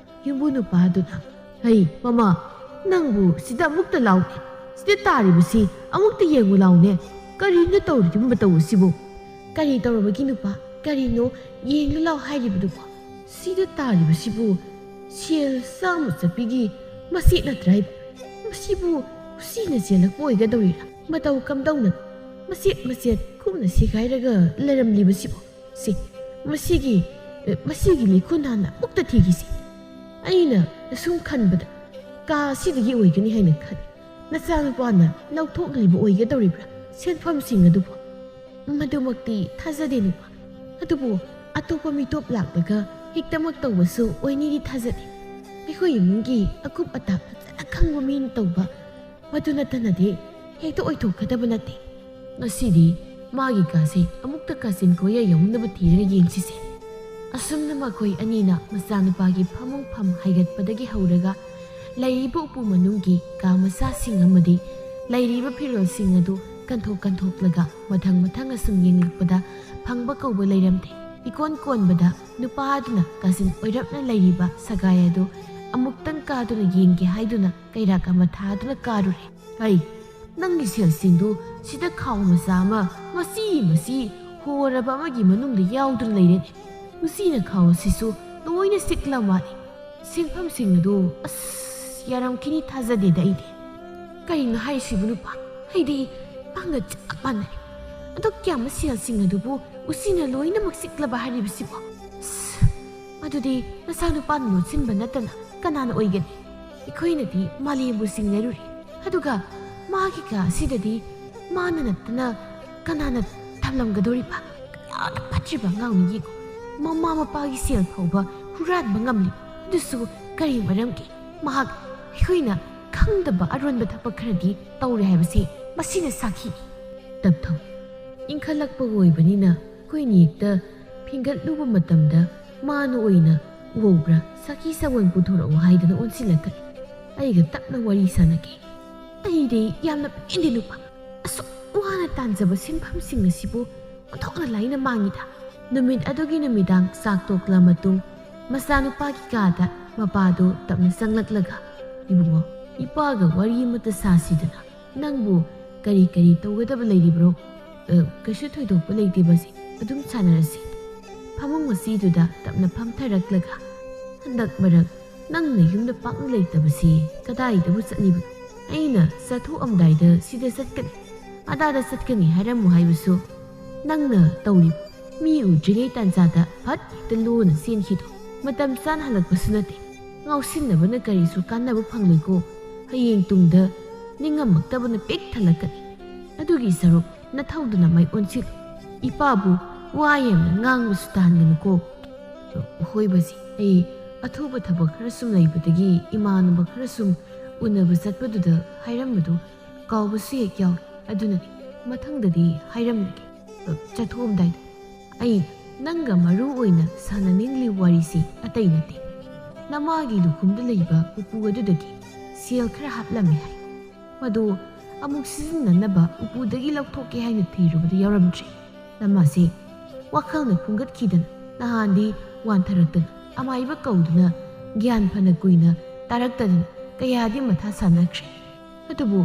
ꯌꯨꯝꯕꯨ ꯅꯨꯄꯥ ꯑꯗꯨꯅ, "ꯍꯩ, ꯃꯃꯥ, ꯅꯪꯕꯨ ꯁꯤꯗ ꯑꯃꯨꯛꯇ ꯂꯥꯎꯅꯦ꯫ ꯁꯤꯗ ꯇꯥꯔꯤꯕꯁꯤ ꯑꯃꯨꯛꯇ ꯌꯦꯡꯉꯨ ꯂꯥꯎꯅꯦ꯫ ꯀꯔꯤꯅꯣ ꯇꯧꯔꯤꯕ ꯃꯇꯧ ꯑꯁꯤꯕꯨ?" "ꯀꯔꯤ ꯇꯧꯔꯕꯒꯤ ꯅꯨꯄꯥ? ꯀꯔꯤꯅꯣ ꯌꯦꯡꯉꯨ ꯂꯥꯎ ꯍꯥꯏꯔꯤꯕꯗꯨꯕꯨ? ꯁꯤꯗ ꯇꯥꯔꯤꯕꯁꯤꯕꯨ ꯁꯦꯜ ꯆꯥꯝꯃ ꯆꯠꯄꯤꯒꯤ ꯃꯆꯦꯠ ꯅꯠꯇ꯭ꯔꯥ ꯍꯥꯏꯕ? ꯃꯁꯤꯕꯨ ꯎꯆꯤꯅ ꯆꯦꯜꯂꯛꯄ ꯑꯣꯏꯒꯗꯧꯔꯤꯔꯥ? ꯃꯇꯧ ꯀꯝꯗꯧꯅ ꯃꯆꯦꯠ ꯃꯆꯦꯠ ꯀꯨꯞꯅ ꯁꯤꯒꯥꯏꯔꯒ ꯂꯩꯔꯝꯂꯤꯕꯁꯤꯕꯨ? ꯁꯤ, ꯃꯁꯤꯒꯤ, ꯑꯦ, ꯃꯁꯤꯒꯤ ꯂꯤꯈꯨꯟ ꯍꯥꯟꯅ ꯑꯃꯨꯛꯇ ꯊꯤꯈꯤꯁꯤ꯫ ꯑꯩꯅ ꯑꯁꯨꯝ ꯈꯟꯕꯗ ꯀꯥ ꯑꯁꯤꯗꯒꯤ ꯑꯣꯏꯒꯅꯤ ꯍꯥꯏꯅ ꯈꯜꯂꯤ꯫ ꯅꯆꯥꯅꯨꯄꯥꯅ ꯂꯧꯊꯣꯛꯂꯤꯕ ꯑꯣꯏꯒꯗꯧꯔꯤꯕ꯭ꯔꯥ ꯁꯦꯟꯐꯝꯁꯤꯡ ꯑꯗꯨꯕꯨ?" "ꯃꯗꯨꯃꯛꯇꯤ ꯊꯥꯖꯗꯦ ꯅꯨꯄꯥ꯫ ꯑꯗꯨꯕꯨ ꯑꯇꯣꯞꯄ ꯃꯤꯇꯣꯞ ꯂꯥꯛꯂꯒ ꯍꯦꯛꯇꯃꯛ ꯇꯧꯕꯁꯨ ꯑꯣꯏꯅꯤꯗꯤ ꯊꯥꯖꯗꯦ꯫ ꯑꯩꯈꯣꯏ ꯏꯃꯨꯡꯒꯤ ꯑꯀꯨꯞ ꯑꯇꯥ ꯐꯖꯅ ꯈꯪꯕ ꯃꯤꯅ ꯇꯧꯕ ꯃꯗꯨ ꯅꯠꯇꯅꯗꯤ ꯍꯦꯛꯇ ꯑꯣꯏꯊꯣꯛꯀꯗꯕ ꯅꯠꯇꯦ꯫ ꯉꯁꯤꯗꯤ ꯃꯥꯒꯤ ꯀꯥꯁꯦ ꯑꯃꯨꯛꯇ ꯀꯥꯆꯤꯟ ꯀꯣꯏꯌꯥ ꯌꯧꯅꯕ ꯊꯤꯔꯒ ꯌꯦꯡꯁꯤꯁꯦ꯫" ꯑꯁꯨꯝꯅ ꯃꯈꯣꯏ ꯑꯅꯤꯅ ꯃꯆꯥꯅꯨꯄꯥꯒꯤ ꯐꯃꯨꯡ ꯐꯝ ꯍꯥꯏꯒꯠꯄꯗꯒꯤ ꯍꯧꯔꯒ ꯂꯩꯔꯤꯕ ꯎꯄꯨ ꯃꯅꯨꯡꯒꯤ ꯀꯥ ꯃꯆꯥꯁꯤꯡ ꯑꯃꯗꯤ ꯂꯩꯔꯤꯕ ꯐꯤꯔꯣꯜꯁꯤꯡ ꯑꯗꯨ ꯀꯟꯊꯣꯛ ꯀꯟꯊꯣꯛꯂꯒ ꯃꯊꯪ ꯃꯊꯪ ꯑꯁꯨꯝ ꯌꯦꯡꯂꯛꯄꯗ ꯐꯪꯕ ꯀꯧꯕ ꯂꯩꯔꯝꯗꯦ꯫ ꯏꯀꯣꯟ ꯀꯣꯟꯕꯗ ꯅꯨꯄꯥ ꯑꯗꯨꯅ ꯀꯥꯆꯤꯟ ꯑꯣꯏꯔꯞꯅ ꯂꯩꯔꯤꯕ ꯁꯒꯥꯏ ꯑꯗꯨ ꯑꯃꯨꯛꯇꯪ ꯀꯥꯗꯨꯅ ꯌꯦꯡꯒꯦ ꯍꯥꯏꯗꯨꯅ ꯀꯩꯔꯥꯛ ꯑꯃ ꯊꯥꯗꯨꯅ ꯀꯥꯔꯨꯔꯦ꯫ "ꯀꯩ, ꯅꯪꯒꯤ ꯁꯦꯜꯁꯤꯡꯗꯨ ꯁꯤꯗ ꯈꯥꯎ ꯃꯆꯥ ꯑꯃ ꯃꯆꯤ ꯃꯆꯤ ꯍꯣꯔꯕ ꯑꯃꯒꯤ ꯃꯅꯨꯡꯗ ꯌꯥꯎꯗꯨꯅ ꯂꯩꯔꯦꯅꯦ꯫ ꯎꯆꯤꯅ ꯈꯥꯎ ꯑꯁꯤꯁꯨ ꯂꯣꯏꯅ ꯆꯤꯛꯂ ꯃꯥꯜꯂꯦ꯫ ꯁꯦꯟꯐꯝꯁꯤꯡ ꯑꯗꯨ, ꯑꯁ, ꯌꯥꯔꯝꯈꯤꯅꯤ ꯊꯥꯖꯗꯦꯗ ꯑꯩꯗꯤ꯫ ꯀꯔꯤꯅꯣ ꯍꯥꯏꯔꯤꯁꯤꯕꯨ ꯅꯨꯄꯥ? ꯑꯩꯗꯤ ꯄꯥꯡꯒ ꯆꯞ ꯃꯥꯟꯅꯔꯦ꯫ ꯑꯗꯣ ꯀꯌꯥꯝꯕ ꯁꯦꯜꯁꯤꯡ ꯑꯗꯨꯕꯨ ꯎꯆꯤꯅ ꯂꯣꯏꯅꯃꯛ ꯆꯤꯛꯂꯕ ꯍꯥꯏꯔꯤꯕꯁꯤꯕꯣ? ꯑꯁ, ꯑꯗꯨꯗꯤ ꯅꯆꯥꯅꯨꯄꯥꯅ ꯂꯣꯠꯁꯤꯟꯕ ꯅꯠꯇꯅ ꯀꯅꯥꯅ ꯑꯣꯏꯒꯅꯤ? ꯑꯩꯈꯣꯏꯅꯗꯤ ꯃꯥꯂꯦꯝꯕꯨ ꯆꯤꯡꯅꯔꯨꯔꯦ꯫ ꯑꯗꯨꯒ ꯃꯥꯒꯤ ꯀꯥ ꯑꯁꯤꯗꯗꯤ ꯃꯥꯅ ꯅꯠꯇꯅ ꯀꯅꯥꯅ ꯊꯝꯂꯝꯒꯗꯧꯔꯤꯕ? ꯀꯌꯥꯗ ꯐꯠꯇ꯭ꯔꯤꯕ ꯑꯉꯥꯡꯅꯣ ꯌꯦꯡꯉꯨ꯫ ꯃꯃꯥ ꯃꯄꯥꯒꯤ ꯁꯦꯜ ꯐꯥꯎꯕ ꯍꯨꯔꯥꯟꯕ ꯉꯝꯂꯤ꯫ ꯑꯗꯨꯁꯨ ꯀꯔꯤ ꯃꯔꯝꯒꯤ? ꯃꯍꯥꯛ ꯑꯩꯈꯣꯏꯅ ꯈꯪꯗꯕ ꯑꯔꯣꯟꯕ ꯊꯕꯛ ꯈꯔꯗꯤ ꯇꯧꯔꯦ ꯍꯥꯏꯕꯁꯤ ꯃꯁꯤꯅ ꯁꯥꯈꯤꯅꯤ꯫ ꯇꯞꯊꯧ꯫ ꯏꯟꯈꯠꯂꯛꯄꯒ ꯑꯣꯏꯕꯅꯤꯅ ꯑꯩꯈꯣꯏꯅ ꯍꯦꯛꯇ ꯐꯤꯡꯒꯠꯂꯨꯕ ꯃꯇꯝꯗ ꯃꯥꯅ ꯑꯣꯏꯅ ꯎꯍꯧꯕ꯭ꯔꯥ, ꯁꯥꯈꯤ ꯁꯑꯣꯟ ꯄꯨꯊꯣꯔꯛꯎ ꯍꯥꯏꯗꯅ ꯑꯣꯟꯁꯤꯜꯂꯛꯀꯅꯤ꯫ ꯑꯩꯒ ꯇꯞꯅ ꯋꯥꯔꯤ ꯁꯥꯟꯅꯒꯦ꯫ ꯑꯩꯗꯤ ꯌꯥꯝꯅ ꯄꯦꯟꯗꯦ ꯅꯨꯄꯥ꯫ ꯑꯁꯨꯛ ꯋꯥꯅ ꯇꯥꯟꯖꯕ ꯁꯤꯟꯐꯝꯁꯤꯡ ꯑꯁꯤꯕꯨ ꯑꯣꯟꯊꯣꯛꯅ ꯂꯥꯏꯅ ꯃꯥꯡꯉꯤꯗ꯫ ꯅꯨꯃꯤꯠ ꯑꯗꯨꯒꯤ ꯅꯨꯃꯤꯗꯥꯡ ꯆꯥꯛ ꯇꯣꯛꯂ ꯃꯇꯨꯡ ꯃꯆꯥꯅꯨꯄꯥꯒꯤ ꯀꯥꯗ ꯃꯄꯥꯗꯨ ꯇꯞꯅ ꯆꯪꯂꯛꯂꯒ, "ꯏꯕꯨꯡꯉꯣ, ꯏꯄꯥꯒ ꯋꯥꯔꯤ ꯑꯃꯇ ꯁꯥꯁꯤꯗꯅ꯫ ꯅꯪꯕꯨ ꯀꯔꯤ ꯀꯔꯤ ꯇꯧꯒꯗꯕ ꯂꯩꯔꯤꯕ꯭ꯔꯣ?" "ꯑ, ꯀꯩꯁꯨ ꯊꯣꯏꯗꯣꯛꯄ ꯂꯩꯇꯦ ꯕꯥꯖꯤ, ꯑꯗꯨꯝ ꯁꯥꯟꯅꯔꯁꯤ꯫" ꯐꯃꯨꯡ ꯑꯁꯤꯗꯨꯗ ꯇꯞꯅ ꯐꯝꯊꯔꯛꯂꯒ, "ꯍꯟꯗꯛ ꯃꯔꯛ ꯅꯪ ꯅꯌꯨꯝꯗ ꯄꯥꯛꯅ ꯂꯩꯇꯕꯁꯤ ꯀꯗꯥꯏꯗꯕꯨ ꯆꯠꯂꯤꯕꯅꯣ? ꯑꯩꯅ ꯆꯠꯊꯣꯛꯑꯝꯗꯥꯏꯗ ꯁꯤꯗ ꯆꯠꯀꯅꯤ, ꯑꯗꯥꯗ ꯆꯠꯀꯅꯤ ꯍꯥꯏꯔꯝꯃꯨ ꯍꯥꯏꯕꯁꯨ ꯅꯪꯅ ꯇꯧꯔꯤꯕ꯫ ꯃꯤ ꯎꯗ꯭ꯔꯤꯉꯩ ꯇꯥꯟꯖꯥꯗ ꯐꯠ ꯍꯦꯛꯇ ꯂꯣꯟꯅ ꯆꯦꯟꯈꯤꯗꯣ꯫ ꯃꯇꯝ ꯆꯥꯅ ꯍꯜꯂꯛꯄꯁꯨ ꯅꯠꯇꯦ꯫ ꯉꯥꯎꯁꯤꯟꯅꯕꯅ ꯀꯔꯤꯁꯨ ꯀꯥꯟꯅꯕ ꯐꯪꯂꯣꯏꯀꯣ꯫ ꯍꯌꯦꯡ ꯇꯨꯡꯗ ꯅꯤꯡꯉꯝꯃꯛꯇꯕꯅ ꯄꯤꯛ ꯊꯜꯂꯛꯀꯅꯤ꯫ ꯑꯗꯨꯒꯤ ꯁꯔꯨꯛ ꯅꯊꯧꯗꯨꯅ ꯃꯥꯏ ꯑꯣꯟꯁꯤꯜꯂꯨ꯫ ꯏꯄꯥꯕꯨ ꯋꯥ ꯌꯥꯝꯅ ꯉꯥꯡꯕꯁꯨ ꯇꯥꯍꯟꯒꯅꯨꯀꯣ꯫" "ꯍꯣꯏ ꯕꯥꯖꯤ, ꯑꯩ ꯑꯊꯨꯕ ꯊꯕꯛ ꯈꯔ ꯁꯨꯝ ꯂꯩꯕꯗꯒꯤ ꯏꯃꯥꯟꯅꯕ ꯈꯔ ꯁꯨꯝ ꯎꯅꯕ ꯆꯠꯄꯗꯨꯗ ꯍꯥꯏꯔꯝꯕꯗꯨ ꯀꯥꯎꯕꯁꯨ ꯍꯦꯛ ꯌꯥꯎꯏ꯫ ꯑꯗꯨꯅꯅꯤ, ꯃꯊꯪꯗꯗꯤ ꯍꯥꯏꯔꯝꯂꯒꯦ꯫ ꯆꯠꯊꯣꯛꯑꯝꯗꯥꯏꯗ ꯑꯩ ꯅꯪꯒ ꯃꯔꯨ ꯑꯣꯏꯅ ꯁꯥꯟꯅꯅꯤꯡꯂꯤꯕ ꯋꯥꯔꯤꯁꯤ ꯑꯇꯩ ꯅꯠꯇꯦ꯫ ꯅꯃꯥꯒꯤ ꯂꯨꯈꯨꯝꯗ ꯂꯩꯕ ꯎꯄꯨ ꯑꯗꯨꯗꯒꯤ ꯁꯦꯜ ꯈꯔ ꯍꯥꯞꯂꯝꯃꯦ ꯍꯥꯏ꯫ ꯃꯗꯨ ꯑꯃꯨꯛ ꯁꯤꯖꯤꯟꯅꯅꯕ ꯎꯄꯨꯗꯒꯤ ꯂꯧꯊꯣꯛꯀꯦ ꯍꯥꯏꯅ ꯊꯤꯔꯨꯕꯗ ꯌꯥꯎꯔꯝꯗ꯭ꯔꯦ꯫ ꯅꯃꯥꯁꯦ ꯋꯥꯈꯜꯅ ꯐꯨꯡꯒꯠꯈꯤꯗꯅ ꯅꯍꯥꯟꯗꯤ ꯋꯥꯟꯊꯔꯛꯇꯅ ꯑꯃꯥꯏꯕ ꯀꯧꯗꯨꯅ ꯒ꯭ꯌꯥꯟ ꯐꯅ ꯀꯨꯏꯅ ꯇꯥꯔꯛꯇꯗꯅ ꯀꯌꯥꯗꯤ ꯃꯊꯥ ꯁꯥꯅꯈ꯭ꯔꯦ꯫ ꯑꯗꯨꯕꯨ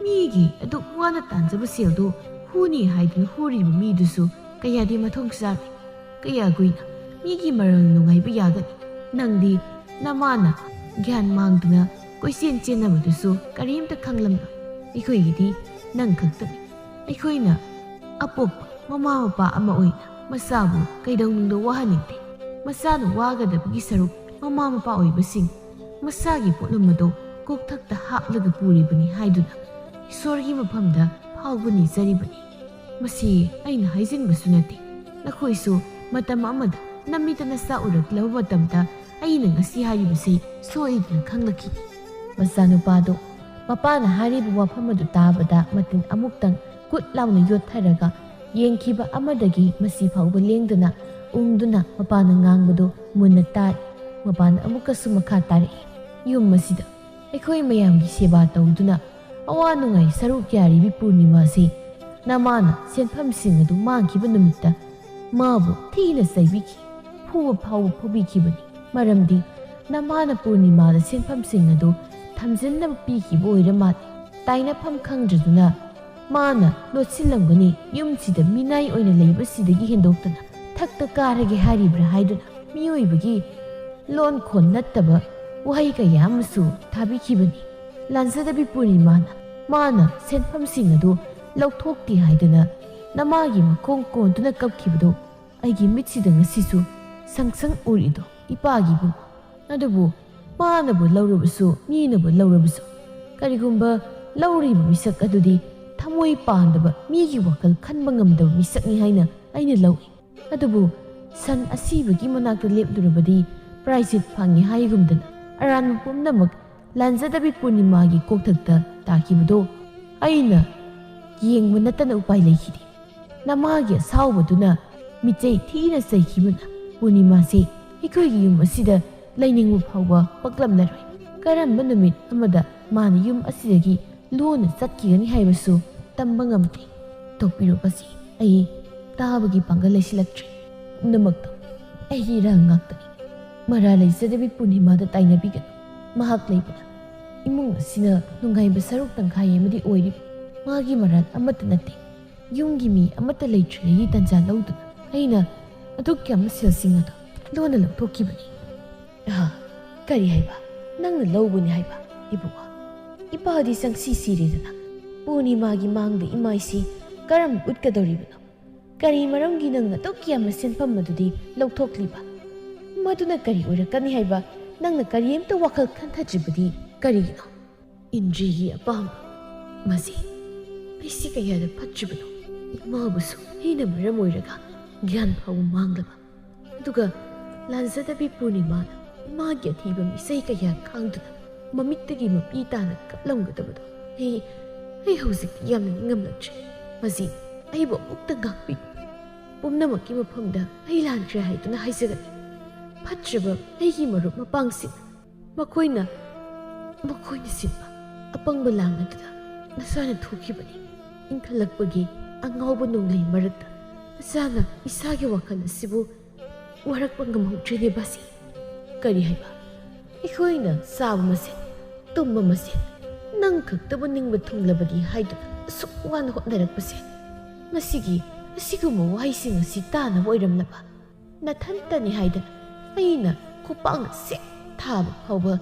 ꯃꯤꯒꯤ ꯑꯗꯨꯛ ꯋꯥꯅ ꯇꯥꯟꯖꯕ ꯁꯦꯜꯗꯨ ꯍꯨꯅꯤ ꯍꯥꯏꯗꯨꯅ ꯍꯨꯔꯤꯕ ꯃꯤꯗꯨꯁꯨ ꯀꯌꯥꯗꯤ ꯃꯊꯣꯡ ꯆꯥꯗꯦ꯫ ꯀꯌꯥ ꯀꯨꯏꯅ ꯃꯤꯒꯤ ꯃꯔꯜ ꯅꯨꯡꯉꯥꯏꯕ ꯌꯥꯒꯅꯤ? ꯅꯪꯗꯤ ꯅꯃꯥꯅ ꯒ꯭ꯌꯥꯟ ꯃꯥꯡꯗꯨꯅ ꯀꯣꯏꯆꯦꯟ ꯆꯦꯟꯅꯕꯗꯨꯁꯨ ꯀꯔꯤꯝꯇ ꯈꯪꯂꯝꯂꯣꯏ꯫ ꯑꯩꯈꯣꯏꯒꯤꯗꯤ ꯅꯪ ꯈꯛꯇꯅꯤ꯫ ꯑꯩꯈꯣꯏꯅ ꯑꯄꯣꯛꯄ ꯃꯃꯥ ꯃꯄꯥ ꯑꯃ ꯑꯣꯏꯅ ꯃꯆꯥꯕꯨ ꯀꯩꯗꯧꯅꯨꯡꯗ ꯋꯥꯍꯟꯅꯤꯡꯗꯦ꯫ ꯃꯆꯥꯅ ꯋꯥꯒꯗꯕꯒꯤ ꯁꯔꯨꯛ ꯃꯃꯥ ꯃꯄꯥ ꯑꯣꯏꯕꯁꯤꯡ ꯃꯁꯥꯒꯤ ꯄꯣꯠꯂꯨꯝ ꯑꯗꯨ ꯀꯣꯛꯊꯛꯇ ꯍꯥꯞꯂꯒ ꯄꯨꯔꯤꯕꯅꯤ ꯍꯥꯏꯗꯨꯅ ꯏꯁꯣꯔꯒꯤ ꯃꯐꯝꯗ ꯐꯥꯎꯕ ꯅꯤꯖꯔꯤꯕꯅꯤ꯫ ꯃꯁꯤ ꯑꯩꯅ ꯍꯥꯏꯖꯤꯟꯕꯁꯨ ꯅꯠꯇꯦ꯫ ꯅꯈꯣꯏꯁꯨ ꯃꯇꯝ ꯑꯃꯗ ꯅꯃꯤꯠꯇ ꯅꯁꯥ ꯎꯔꯛꯂꯕ ꯃꯇꯝꯗ ꯑꯩꯅ ꯉꯁꯤ ꯍꯥꯏꯔꯤꯕꯁꯤ ꯁꯣꯏꯗꯅ ꯈꯪꯂꯛꯈꯤꯅꯤ꯫ ꯃꯆꯥꯅꯨꯄꯥꯗꯨ ꯃꯄꯥꯅ ꯍꯥꯏꯔꯤꯕ ꯋꯥꯐꯝ ꯑꯗꯨ ꯇꯥꯕꯗ ꯃꯇꯤꯟ ꯑꯃꯨꯛꯇꯪ ꯀꯨꯠ ꯂꯥꯎꯅ ꯌꯣꯠꯊꯔꯒ ꯌꯦꯡꯈꯤꯕ ꯑꯃꯗꯒꯤ ꯃꯁꯤ ꯐꯥꯎꯕ ꯂꯦꯡꯗꯅ ꯎꯪꯗꯨꯅ ꯃꯄꯥꯅ ꯉꯥꯡꯕꯗꯨ ꯃꯨꯟꯅ ꯇꯥꯔꯤ꯫ ꯃꯄꯥꯅ ꯑꯃꯨꯛꯀꯁꯨ ꯃꯈꯥ ꯇꯥꯔꯛꯏ, "ꯌꯨꯝ ꯑꯁꯤꯗ ꯑꯩꯈꯣꯏ ꯃꯌꯥꯝꯒꯤ ꯁꯦꯕꯥ ꯇꯧꯗꯨꯅ ꯑꯋꯥ ꯅꯨꯡꯉꯥꯏ ꯁꯔꯨꯛ ꯌꯥꯔꯤꯕꯤ ꯄꯨꯔꯅꯤꯃꯥꯁꯤ ꯅꯃꯥꯅ ꯁꯦꯟꯐꯝꯁꯤꯡ ꯑꯗꯨ ꯃꯥꯡꯈꯤꯕ ꯅꯨꯃꯤꯠꯇ ꯃꯥꯕꯨ ꯊꯤꯅ ꯆꯩꯕꯤꯈꯤ, ꯐꯨꯕ ꯐꯥꯎꯕ ꯐꯨꯕꯤꯈꯤꯕꯅꯤ꯫ ꯃꯔꯝꯗꯤ ꯅꯃꯥꯅ ꯄꯨꯔꯅꯤꯃꯥꯗ ꯁꯦꯟꯐꯝꯁꯤꯡ ꯑꯗꯨ ꯊꯝꯖꯤꯟꯅꯕ ꯄꯤꯈꯤꯕ ꯑꯣꯏꯔ ꯃꯥꯜꯂꯦ꯫ ꯇꯥꯏꯅꯐꯝ ꯈꯪꯗ꯭ꯔꯗꯨꯅ ꯃꯥꯅ ꯂꯣꯠꯁꯤꯜꯂꯝꯒꯅꯤ, ꯌꯨꯝꯁꯤꯗ ꯃꯤꯅꯥꯏ ꯑꯣꯏꯅ ꯂꯩꯕꯁꯤꯗꯒꯤ ꯍꯦꯟꯗꯣꯛꯇꯅ ꯊꯛꯇ ꯀꯥꯔꯒꯦ ꯍꯥꯏꯔꯤꯕ꯭ꯔꯥ ꯍꯥꯏꯗꯨꯅ ꯃꯤꯑꯣꯏꯕꯒꯤ ꯂꯣꯟ ꯈꯣꯟ ꯅꯠꯇꯕ ꯋꯥꯍꯩ ꯀꯌꯥ ꯑꯃꯁꯨ ꯊꯥꯕꯤꯈꯤꯕꯅꯤ꯫ ꯂꯥꯟꯖꯗꯕꯤ ꯄꯨꯔꯅꯤꯃꯥꯅ ꯃꯥꯅ ꯁꯦꯟꯐꯝꯁꯤꯡ ꯑꯗꯨ ꯂꯧꯊꯣꯛꯇꯦ ꯍꯥꯏꯗꯨꯅ ꯅꯃꯥꯒꯤ ꯃꯈꯣꯡ ꯀꯣꯟꯗꯨꯅ ꯀꯞꯈꯤꯕꯗꯨ ꯑꯩꯒꯤ ꯃꯤꯠꯁꯤꯗ ꯉꯁꯤꯁꯨ ꯁꯪ ꯁꯪ ꯎꯔꯤꯗꯣ ꯏꯄꯥꯒꯤ ꯏꯕꯨꯡꯉꯣ꯫ ꯑꯗꯨꯕꯨ ꯃꯥꯅꯕꯨ ꯂꯧꯔꯕꯁꯨ, ꯃꯤꯅꯕꯨ ꯂꯧꯔꯕꯁꯨ, ꯀꯔꯤꯒꯨꯝꯕ ꯂꯧꯔꯤꯕ ꯃꯤꯁꯛ ꯑꯗꯨꯗꯤ ꯊꯃꯣꯏ ꯄꯥꯟꯗꯕ, ꯃꯤꯒꯤ ꯋꯥꯈꯜ ꯈꯟꯕ ꯉꯝꯗꯕ ꯃꯤꯁꯛꯅꯤ ꯍꯥꯏꯅ ꯑꯩꯅ ꯂꯧꯏ꯫ ꯑꯗꯨꯕꯨ ꯁꯟ ꯑꯁꯤꯕꯒꯤ ꯃꯅꯥꯛꯇ ꯂꯦꯞꯂꯨꯔꯕꯗꯤ ꯄ꯭ꯔꯥꯏꯖꯤꯠ ꯐꯪꯉꯤ ꯍꯥꯏꯒꯨꯝꯗꯅ ꯑꯔꯥꯟꯕ ꯄꯨꯝꯅꯃꯛ ꯂꯥꯟꯖꯗꯕꯤ ꯄꯨꯔꯅꯤꯃꯥꯒꯤ ꯀꯣꯛꯊꯛꯇ ꯇꯥꯈꯤꯕꯗꯣ ꯑꯩꯅ ꯌꯦꯡꯕ ꯅꯠꯇꯅ ꯎꯄꯥꯏ ꯂꯩꯈꯤꯗꯦ꯫ ꯅꯃꯥꯒꯤ ꯑꯁꯥꯎꯕꯗꯨꯅ ꯃꯤꯆꯩ ꯊꯤꯅ ꯆꯩꯈꯤꯕꯅ ꯄꯨꯔꯅꯤꯃꯥꯁꯦ ꯑꯩꯈꯣꯏꯒꯤ ꯌꯨꯝ ꯑꯁꯤꯗ ꯂꯩꯅꯤꯡꯕ ꯐꯥꯎꯕ ꯄꯣꯛꯂꯝꯂꯔꯣꯏ꯫ ꯀꯔꯝꯕ ꯅꯨꯃꯤꯠ ꯑꯃꯗ ꯃꯥꯅ ꯌꯨꯝ ꯑꯁꯤꯗꯒꯤ ꯂꯣꯟꯅ ꯆꯠꯈꯤꯒꯅꯤ ꯍꯥꯏꯕꯁꯨ ꯇꯝꯕ ꯉꯝꯗꯦ꯫ ꯇꯣꯛꯄꯤꯔꯣ ꯃꯁꯤ꯫ ꯑꯩ ꯇꯥꯕꯒꯤ ꯄꯥꯡꯒꯜ ꯂꯩꯁꯤꯜꯂꯛꯇ꯭ꯔꯦ꯫ ꯄꯨꯝꯅꯃꯛꯇꯣ ꯑꯩꯒꯤ ꯏꯔꯥꯡ ꯉꯥꯛꯇꯅꯤ꯫ ꯃꯔꯥ ꯂꯩꯖꯗꯕꯤ ꯄꯨꯔꯅꯤꯃꯥꯗ ꯇꯥꯏꯅꯕꯤꯒꯅꯨ꯫ ꯃꯍꯥꯛ ꯂꯩꯕꯅ ꯏꯃꯨꯡ ꯑꯁꯤꯅ ꯅꯨꯡꯉꯥꯏꯕ ꯁꯔꯨꯛ ꯇꯪꯈꯥꯏ ꯑꯃꯗꯤ ꯑꯣꯏꯔꯤꯕ꯫ ꯃꯥꯒꯤ ꯃꯔꯥꯜ ꯑꯃꯠꯇ ꯅꯠꯇꯦ꯫ ꯌꯨꯝꯒꯤ ꯃꯤ ꯑꯃꯠꯇ ꯂꯩꯇ꯭ꯔꯤꯉꯩꯒꯤ ꯇꯟꯖꯥ ꯂꯧꯗꯨꯅ ꯑꯩꯅ ꯑꯗꯨꯛ ꯌꯥꯝꯅ ꯁꯦꯜꯁꯤꯡ ꯑꯗꯨ ꯂꯣꯟꯅ ꯂꯧꯊꯣꯛꯈꯤꯕꯅꯤ꯫ ꯑꯍ, ꯀꯔꯤ ꯍꯥꯏꯕ? ꯅꯪꯅ ꯂꯧꯕꯅꯤ ꯍꯥꯏꯕ? ꯏꯕꯨꯡꯉꯣ, ꯏꯄꯥꯗꯤ ꯆꯪꯁꯤ ꯁꯤꯔꯦꯗꯅ꯫ ꯄꯨꯔꯅꯤꯃꯥꯒꯤ ꯃꯥꯡꯗ ꯏꯃꯥꯏꯁꯤ ꯀꯔꯝ ꯎꯠꯀꯗꯧꯔꯤꯕꯅꯣ? ꯀꯔꯤ ꯃꯔꯝꯒꯤ ꯅꯪꯅ ꯑꯗꯨꯛ ꯌꯥꯝꯅ ꯁꯦꯟꯐꯝ ꯑꯗꯨꯗꯤ ꯂꯧꯊꯣꯛꯂꯤꯕ? ꯃꯗꯨꯅ ꯀꯔꯤ ꯑꯣꯏꯔꯛꯀꯅꯤ ꯍꯥꯏꯕ ꯅꯪꯅ ꯀꯔꯤꯝꯇ ꯋꯥꯈꯜ ꯈꯟꯊꯗ꯭ꯔꯤꯕꯗꯤ ꯀꯔꯤꯒꯤꯅꯣ? ꯏꯟꯗ꯭ꯔꯤꯒꯤ ꯑꯄꯥꯝꯕ꯫ ꯃꯁꯤ ꯑꯩꯁꯤ ꯀꯌꯥꯗ ꯐꯠꯇ꯭ꯔꯤꯕꯅꯣ? ꯏꯃꯥꯕꯨꯁꯨ ꯑꯩꯅ ꯃꯔꯝ ꯑꯣꯏꯔꯒ ꯒ꯭ꯌꯥꯟ ꯐꯥꯎꯕ ꯃꯥꯡꯂꯕ꯫ ꯑꯗꯨꯒ ꯂꯥꯟꯖꯗꯕꯤ ꯄꯨꯔꯅꯤꯃꯥꯅ ꯏꯃꯥꯒꯤ ꯑꯊꯤꯕ ꯃꯤꯁꯩ ꯀꯌꯥ ꯈꯥꯡꯗꯨꯅ ꯃꯃꯤꯠꯇꯒꯤ ꯃꯄꯤ ꯇꯥꯅ ꯀꯞꯂꯝꯒꯗꯕꯗꯣ ꯑꯩ ꯑꯩ ꯍꯧꯖꯤꯛꯇꯤ ꯌꯥꯝꯅ ꯅꯤꯡꯉꯝꯂꯛꯇ꯭ꯔꯦ꯫ ꯃꯁꯤ ꯑꯩꯕꯨ ꯑꯃꯨꯛꯇ ꯉꯥꯛꯄꯤ꯫ ꯄꯨꯝꯅꯃꯛꯀꯤ ꯃꯐꯝꯗ ꯑꯩ ꯂꯥꯟꯈ꯭ꯔꯦ ꯍꯥꯏꯗꯨꯅ ꯍꯥꯏꯖꯒꯅꯤ꯫ ꯐꯠꯇ꯭ꯔꯕ ꯑꯩꯒꯤ ꯃꯔꯨꯞ ꯃꯄꯥꯡꯁꯤꯡ, ꯃꯈꯣꯏꯅ ꯃꯈꯣꯏꯅ ꯁꯤꯟꯕ ꯑꯄꯪꯕ ꯂꯥꯡ ꯑꯗꯨꯗ ꯅꯆꯥꯅ ꯊꯣꯛꯈꯤꯕꯅꯤ꯫ ꯏꯟꯈꯠꯂꯛꯄꯒꯤ ꯑꯉꯥꯎꯕ ꯅꯣꯡꯂꯩ ꯃꯔꯛꯇ ꯅꯆꯥꯅ ꯏꯁꯥꯒꯤ ꯋꯥꯈꯜ ꯑꯁꯤꯕꯨ ꯋꯥꯔꯛꯄ ꯉꯝꯍꯧꯗ꯭ꯔꯦꯅꯦ ꯕꯥꯁꯤ꯫ ꯀꯔꯤ ꯍꯥꯏꯕ? ꯑꯩꯈꯣꯏꯅ ꯆꯥꯕ ꯃꯁꯦꯟ, ꯇꯨꯝꯕ ꯃꯁꯦꯟ, ꯅꯪ ꯈꯛꯇꯕꯨ ꯅꯤꯡꯕ ꯊꯨꯡꯂꯕꯗꯤ ꯍꯥꯏꯗꯨꯅ ꯑꯁꯨꯛ ꯋꯥꯅ ꯍꯣꯠꯅꯔꯛꯄꯁꯦ, ꯉꯁꯤꯒꯤ ꯑꯁꯤꯒꯨꯝꯕ ꯋꯥꯍꯩꯁꯤꯡ ꯑꯁꯤ ꯇꯥꯅꯕ ꯑꯣꯏꯔꯝꯂꯕ? ꯅꯊꯟꯇꯅꯤ ꯍꯥꯏꯗꯅ ꯑꯩꯅ ꯈꯨꯄꯥꯛꯅ ꯁꯦꯛ ꯊꯥꯕ ꯐꯥꯎꯕ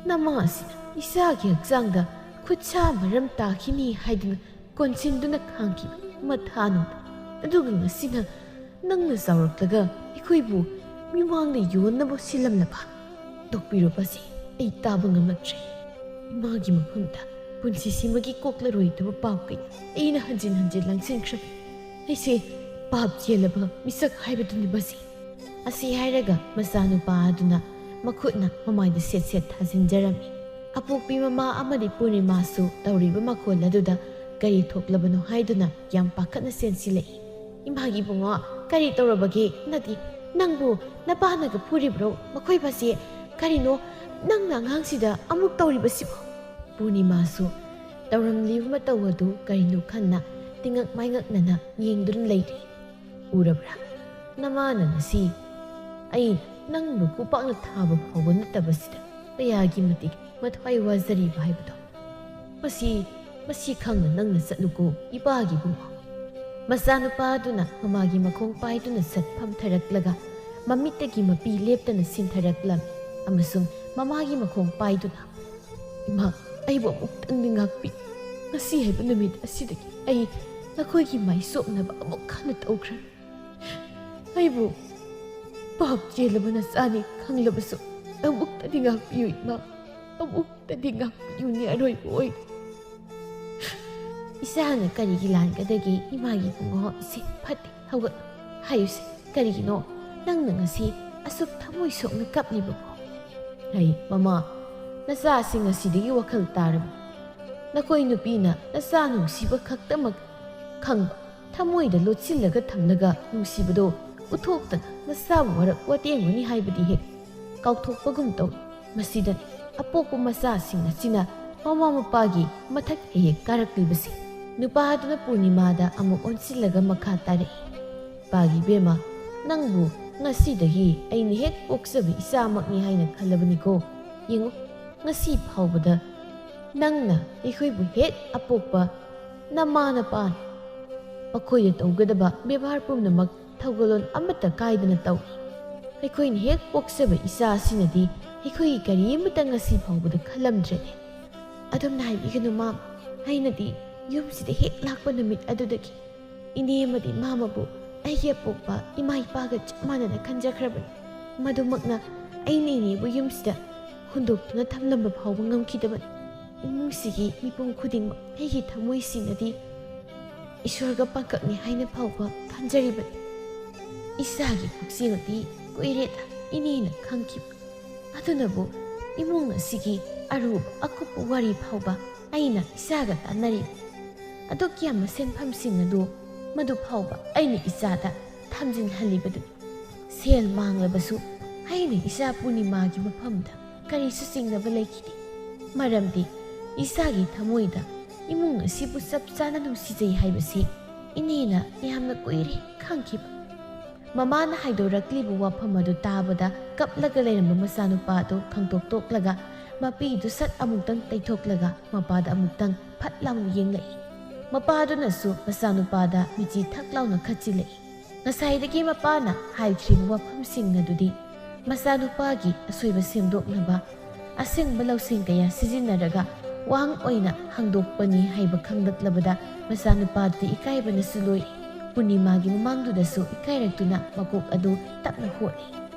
ꯅꯃꯥ ꯑꯁꯤꯅ ꯏꯆꯥꯒꯤ ꯍꯛꯆꯥꯡꯗ ꯈꯨꯠꯁꯥ ꯃꯔꯝ ꯇꯥꯈꯤꯅꯤ ꯍꯥꯏꯗꯨꯅ ꯀꯣꯟꯁꯤꯟꯗꯨꯅ ꯈꯥꯡꯈꯤꯕ ꯃꯊꯥꯅꯨꯡꯗ, ꯑꯗꯨꯒ ꯉꯁꯤꯅ ꯅꯪꯅ ꯆꯥꯎꯔꯛꯂꯒ ꯑꯩꯈꯣꯏꯕꯨ ꯃꯤꯃꯥꯡꯗ ꯌꯣꯟꯅꯕ ꯁꯤꯜꯂꯝꯂꯕ? ꯇꯣꯛꯄꯤꯔꯣ ꯕꯥꯁꯤ, ꯑꯩ ꯇꯥꯕ ꯉꯝꯂꯛꯇ꯭ꯔꯦ꯫ ꯏꯃꯥꯒꯤ ꯃꯐꯝꯗ ꯄꯨꯟꯁꯤꯁꯤꯃꯒꯤ ꯀꯣꯛꯂꯔꯣꯏꯗꯕ ꯄꯥꯞ ꯀꯌꯥ ꯑꯩꯅ ꯍꯟꯖꯤꯟ ꯍꯟꯖꯤꯟ ꯂꯪꯁꯤꯟꯈ꯭ꯔꯕꯅꯤ꯫ ꯑꯩꯁꯦ ꯄꯥꯞ ꯆꯦꯜꯂꯕ ꯃꯤꯁꯛ ꯍꯥꯏꯕꯗꯨꯅꯤ ꯕꯥꯁꯤ꯫ ꯑꯁꯤ ꯍꯥꯏꯔꯒ ꯃꯆꯥꯅꯨꯄꯥ ꯑꯗꯨꯅ ꯃꯈꯨꯠꯅ ꯃꯃꯥꯏꯗ ꯁꯦꯠ ꯁꯦꯠ ꯊꯥꯖꯤꯟꯖꯔꯝꯃꯤ꯫ ꯑꯄꯣꯛꯄꯤ ꯃꯃꯥ ꯑꯃꯗꯤ ꯄꯨꯔꯅꯤꯃꯥꯁꯨ ꯇꯧꯔꯤꯕ ꯃꯈꯣꯜ ꯑꯗꯨꯗ ꯀꯔꯤ ꯊꯣꯛꯂꯕꯅꯣ ꯍꯥꯏꯗꯨꯅ ꯌꯥꯝ ꯄꯥꯈꯠꯅ ꯆꯦꯟꯁꯤꯜꯂꯛꯏ꯫ "ꯏꯃꯥꯒꯤ ꯏꯕꯨꯡꯉꯣ, ꯀꯔꯤ ꯇꯧꯔꯕꯒꯦ? ꯅꯠꯇꯦ, ꯅꯪꯕꯨ ꯅꯄꯥꯅꯒ ꯐꯨꯔꯤꯕ꯭ꯔꯣ? ꯃꯈꯣꯏ ꯕꯥꯁꯤ, ꯀꯔꯤꯅꯣ ꯅꯪꯅ ꯑꯉꯥꯡꯁꯤꯗ ꯑꯃꯨꯛ ꯇꯧꯔꯤꯕꯁꯤꯕꯣ?" ꯄꯨꯔꯅꯤꯃꯥꯁꯨ ꯇꯧꯔꯝꯂꯤꯕ ꯃꯇꯧ ꯑꯗꯨ ꯀꯔꯤꯅꯣ ꯈꯟꯅ ꯇꯤꯉꯛ ꯃꯥꯏꯉꯛꯅꯅ ꯌꯦꯡꯗꯨꯅ ꯂꯩꯔꯤ꯫ "ꯎꯔꯕ꯭ꯔꯥ? ꯅꯃꯥꯅ ꯉꯁꯤ ꯑꯩꯅ ꯅꯪꯕꯨ ꯈꯨꯄꯥꯛꯅ ꯊꯥꯕ ꯐꯥꯎꯕ ꯅꯠꯇꯕꯁꯤꯗ ꯀꯌꯥꯒꯤ ꯃꯇꯤꯛ ꯃꯊ꯭ꯋꯥꯏ ꯋꯥꯖꯔꯤꯕ ꯍꯥꯏꯕꯗꯣ꯫ ꯃꯁꯤ, ꯃꯁꯤ ꯈꯪꯅ ꯅꯪꯅ ꯆꯠꯂꯨꯀꯣ, ꯏꯄꯥꯒꯤ ꯏꯕꯨꯡꯉꯣ꯫" ꯃꯆꯥꯅꯨꯄꯥ ꯑꯗꯨꯅ ꯃꯃꯥꯒꯤ ꯃꯈꯣꯡ ꯄꯥꯏꯗꯨꯅ ꯁꯠ ꯐꯝꯊꯔꯛꯂꯒ ꯃꯃꯤꯠꯇꯒꯤ ꯃꯄꯤ ꯂꯦꯞꯇꯅ ꯁꯤꯟꯊꯔꯛꯂꯝꯃꯤ ꯑꯃꯁꯨꯡ ꯃꯃꯥꯒꯤ ꯃꯈꯣꯡ ꯄꯥꯏꯗꯨꯅ, "ꯏꯃꯥ, ꯑꯩꯕꯨ ꯑꯃꯨꯛꯇꯪꯗꯤ ꯉꯥꯛꯄꯤ꯫ ꯉꯁꯤ ꯍꯥꯏꯕ ꯅꯨꯃꯤꯠ ꯑꯁꯤꯗꯒꯤ ꯑꯩ ꯅꯈꯣꯏꯒꯤ ꯃꯥꯏꯁꯣꯛꯅꯕ ꯑꯃꯨꯛ ꯍꯟꯅ ꯇꯧꯈ꯭ꯔꯅꯤ꯫ ꯑꯩꯕꯨ ꯄꯥꯞ ꯆꯦꯜꯂꯕ ꯅꯆꯥꯅꯤ ꯈꯪꯂꯕꯁꯨ ꯑꯃꯨꯛꯇꯗꯤ ꯉꯥꯛꯄꯤꯌꯨ ꯏꯃꯥ, ꯑꯃꯨꯛꯇꯗꯤ ꯉꯥꯛꯄꯤꯌꯨꯅꯦ ꯑꯔꯣꯏꯕ ꯑꯣꯏꯅ꯫" "ꯏꯆꯥꯅ ꯀꯔꯤꯒꯤ ꯂꯥꯟꯒꯗꯒꯦ? ꯏꯃꯥꯒꯤ ꯏꯕꯨꯡꯉꯣ, ꯏꯆꯦ ꯐꯠꯇꯦ, ꯍꯧꯒꯠꯂꯨ ꯍꯥꯏꯌꯨꯁꯦ꯫ ꯀꯔꯤꯒꯤꯅꯣ? ꯅꯪꯅ ꯉꯁꯤ ꯑꯁꯨꯛ ꯊꯃꯣꯏ ꯁꯣꯛꯅ ꯀꯞꯂꯤꯕꯕꯨ?" "ꯑꯩ, ꯃꯃꯥ, ꯅꯆꯥꯁꯤꯡ ꯑꯁꯤꯗꯒꯤ ꯋꯥꯈꯜ ꯇꯥꯔꯕ꯫ ꯅꯈꯣꯏ ꯅꯨꯄꯤꯅ ꯅꯆꯥ ꯅꯨꯡꯁꯤꯕ ꯈꯛꯇꯃꯛ ꯈꯪꯕ, ꯊꯃꯣꯏꯗ ꯂꯣꯠꯁꯤꯜꯂꯒ ꯊꯝꯂꯒ ꯅꯨꯡꯁꯤꯕꯗꯣ ꯎꯠꯊꯣꯛꯇꯅ ꯅꯆꯥꯕꯨ ꯋꯥꯔꯛ ꯋꯥꯇꯦꯡꯒꯅꯤ ꯍꯥꯏꯕꯗꯤ ꯍꯦꯛ ꯀꯥꯎꯊꯣꯛꯄꯒꯨꯝ ꯇꯧꯏ꯫ ꯃꯁꯤꯗꯅꯤ ꯑꯄꯣꯛꯄ ꯃꯆꯥꯁꯤꯡ ꯑꯁꯤꯅ ꯃꯃꯥ ꯃꯄꯥꯒꯤ ꯃꯊꯛ ꯍꯦꯛ ꯍꯦꯛ ꯀꯥꯔꯛꯂꯤꯕꯁꯤ꯫" ꯅꯨꯄꯥ ꯑꯗꯨꯅ ꯄꯨꯔꯅꯤꯃꯥꯗ ꯑꯃꯨꯛ ꯑꯣꯟꯁꯤꯜꯂꯒ ꯃꯈꯥ ꯇꯥꯔꯛꯏ, "ꯄꯥꯒꯤ ꯏꯕꯦꯝꯃ, ꯅꯪꯕꯨ ꯉꯁꯤꯗꯒꯤ ꯑꯩꯅ ꯍꯦꯛ ꯄꯣꯛꯆꯕ ꯏꯆꯥꯃꯛꯅꯤ ꯍꯥꯏꯅ ꯈꯜꯂꯕꯅꯤꯀꯣ꯫ ꯌꯦꯡꯉꯨ, ꯉꯁꯤ ꯐꯥꯎꯕꯗ ꯅꯪꯅ ꯑꯩꯈꯣꯏꯕꯨ ꯍꯦꯛ ꯑꯄꯣꯛꯄ ꯅꯃꯥ ꯅꯄꯥꯅꯤ꯫ ꯃꯈꯣꯏꯗ ꯇꯧꯒꯗꯕ ꯕꯦꯕꯥꯔ ꯄꯨꯝꯅꯃꯛ ꯊꯧꯒꯜꯂꯣꯟ ꯑꯃꯠꯇ ꯀꯥꯏꯗꯅ ꯇꯧꯏ꯫ ꯑꯩꯈꯣꯏꯅ ꯍꯦꯛ ꯄꯣꯛꯆꯕ ꯏꯆꯥ ꯑꯁꯤꯅꯗꯤ ꯑꯩꯈꯣꯏꯒꯤ ꯀꯔꯤꯃꯠꯇ ꯉꯁꯤ ꯐꯥꯎꯕꯗ ꯈꯜꯂꯝꯗ꯭ꯔꯦꯅꯦ꯫ ꯑꯗꯨꯝꯅ ꯍꯥꯏꯕꯤꯒꯅꯨ, ꯃꯥ꯫ ꯑꯩꯅꯗꯤ ꯌꯨꯝꯁꯤꯗ ꯍꯦꯛ ꯂꯥꯛꯄ ꯅꯨꯃꯤꯠ ꯑꯗꯨꯗꯒꯤ ꯏꯅꯦ ꯑꯃꯗꯤ ꯃꯥꯃꯕꯨ ꯑꯩꯒꯤ ꯑꯄꯣꯛꯄ ꯏꯃꯥ ꯏꯄꯥꯒ ꯆꯞ ꯃꯥꯟꯅꯅ ꯈꯟꯖꯈ꯭ꯔꯕꯅꯤ꯫ ꯃꯗꯨꯃꯛꯅ ꯑꯩꯅ ꯏꯅꯦꯕꯨ ꯌꯨꯝꯁꯤꯗ ꯍꯨꯟꯗꯣꯛꯇꯨꯅ ꯊꯝꯂꯝꯕ ꯐꯥꯎꯕ ꯉꯝꯈꯤꯗꯕꯅꯤ꯫ ꯏꯃꯨꯡꯁꯤꯒꯤ ꯃꯤꯄꯨꯝ ꯈꯨꯗꯤꯡꯃꯛ ꯑꯩꯒꯤ ꯊꯃꯣꯏꯁꯤꯡꯅꯗꯤ ꯏꯁꯣꯔꯒ ꯄꯥꯡꯀꯛꯅꯤ ꯍꯥꯏꯅ ꯐꯥꯎꯕ ꯈꯟꯖꯔꯤꯕꯅꯤ꯫ ꯏꯆꯥꯒꯤ ꯄꯨꯛꯆꯦꯜꯗꯤ ꯀꯨꯏꯔꯦꯗ ꯏꯅꯦꯅ ꯈꯪꯈꯤꯕ꯫ ꯑꯗꯨꯅꯕꯨ ꯏꯃꯨꯡ ꯑꯁꯤꯒꯤ ꯑꯔꯨꯕ ꯑꯀꯨꯞꯄ ꯋꯥꯔꯤ ꯐꯥꯎꯕ ꯑꯩꯅ ꯏꯆꯥꯒ ꯇꯥꯟꯅꯔꯤꯕꯅꯤ꯫ ꯑꯗꯨꯛ ꯌꯥꯝꯕ ꯁꯦꯟꯐꯝꯁꯤꯡ ꯑꯗꯨ ꯃꯗꯨ ꯐꯥꯎꯕ ꯑꯩꯅ ꯏꯆꯥꯗ ꯊꯝꯖꯤꯟꯍꯜꯂꯤꯕꯗꯨꯅꯤ꯫ ꯁꯦꯜ ꯃꯥꯡꯂꯕꯁꯨ ꯑꯩꯅ ꯏꯆꯥ ꯄꯨꯔꯅꯤꯃꯥꯒꯤ ꯃꯐꯝꯗ ꯀꯔꯤꯁꯨ ꯆꯤꯡꯅꯕ ꯂꯩꯈꯤꯗꯦ꯫ ꯃꯔꯝꯗꯤ ꯏꯆꯥꯒꯤ ꯊꯃꯣꯏꯗ ꯏꯃꯨꯡ ꯑꯁꯤꯕꯨ ꯆꯞ ꯆꯥꯅ ꯅꯨꯡꯁꯤꯖꯩ ꯍꯥꯏꯕꯁꯤ ꯏꯅꯦꯅ ꯌꯥꯝꯅ ꯀꯨꯏꯔꯦ ꯈꯪꯈꯤꯕ꯫" ꯃꯃꯥꯅ ꯍꯥꯏꯗꯣꯔꯛꯂꯤꯕ ꯋꯥꯐꯝ ꯑꯗꯨ ꯇꯥꯕꯗ ꯀꯞꯂꯒ ꯂꯩꯔꯝꯕ ꯃꯆꯥꯅꯨꯄꯥ ꯑꯗꯨ ꯈꯪꯇꯣꯛ ꯇꯣꯛꯂꯒ ꯃꯄꯤꯗꯨ ꯁꯠ ꯑꯃꯨꯛꯇꯪ ꯇꯩꯊꯣꯛꯂꯒ ꯃꯄꯥꯗ ꯑꯃꯨꯛꯇꯪ ꯐꯠ ꯂꯥꯎꯅ ꯌꯦꯡꯂꯛꯏ꯫ ꯃꯄꯥꯗꯨꯅꯁꯨ ꯃꯆꯥꯅꯨꯄꯥꯗ ꯃꯤꯠꯆꯤ ꯊꯛ ꯂꯥꯎꯅ ꯈꯠꯆꯤꯜꯂꯛꯏ꯫ ꯉꯁꯥꯏꯗꯒꯤ ꯃꯄꯥꯅ ꯍꯥꯏꯈ꯭ꯔꯤꯕ ꯋꯥꯐꯝꯁꯤꯡ ꯑꯗꯨꯗꯤ ꯃꯆꯥꯅꯨꯄꯥꯒꯤ ꯑꯁꯣꯏꯕ ꯁꯦꯝꯗꯣꯛꯅꯕ ꯑꯁꯦꯡꯕ ꯂꯧꯁꯤꯡ ꯀꯌꯥ ꯁꯤꯖꯤꯟꯅꯔꯒ ꯋꯥꯍꯪ ꯑꯣꯏꯅ ꯍꯪꯗꯣꯛꯄꯅꯤ ꯍꯥꯏꯕ ꯈꯪꯂꯛꯂꯕꯗ ꯃꯆꯥꯅꯨꯄꯥꯗꯨꯗꯤ ꯏꯀꯥꯏꯕꯅꯁꯨ ꯂꯣꯏꯔꯦ꯫ ꯄꯨꯔꯅꯤꯃꯥꯒꯤ ꯃꯃꯥꯡꯗꯨꯗꯁꯨ ꯏꯀꯥꯏꯔꯛꯇꯨꯅ ꯃꯀꯣꯛ ꯑꯗꯨ ꯇꯞꯅ ꯍꯣꯠꯂꯤ꯫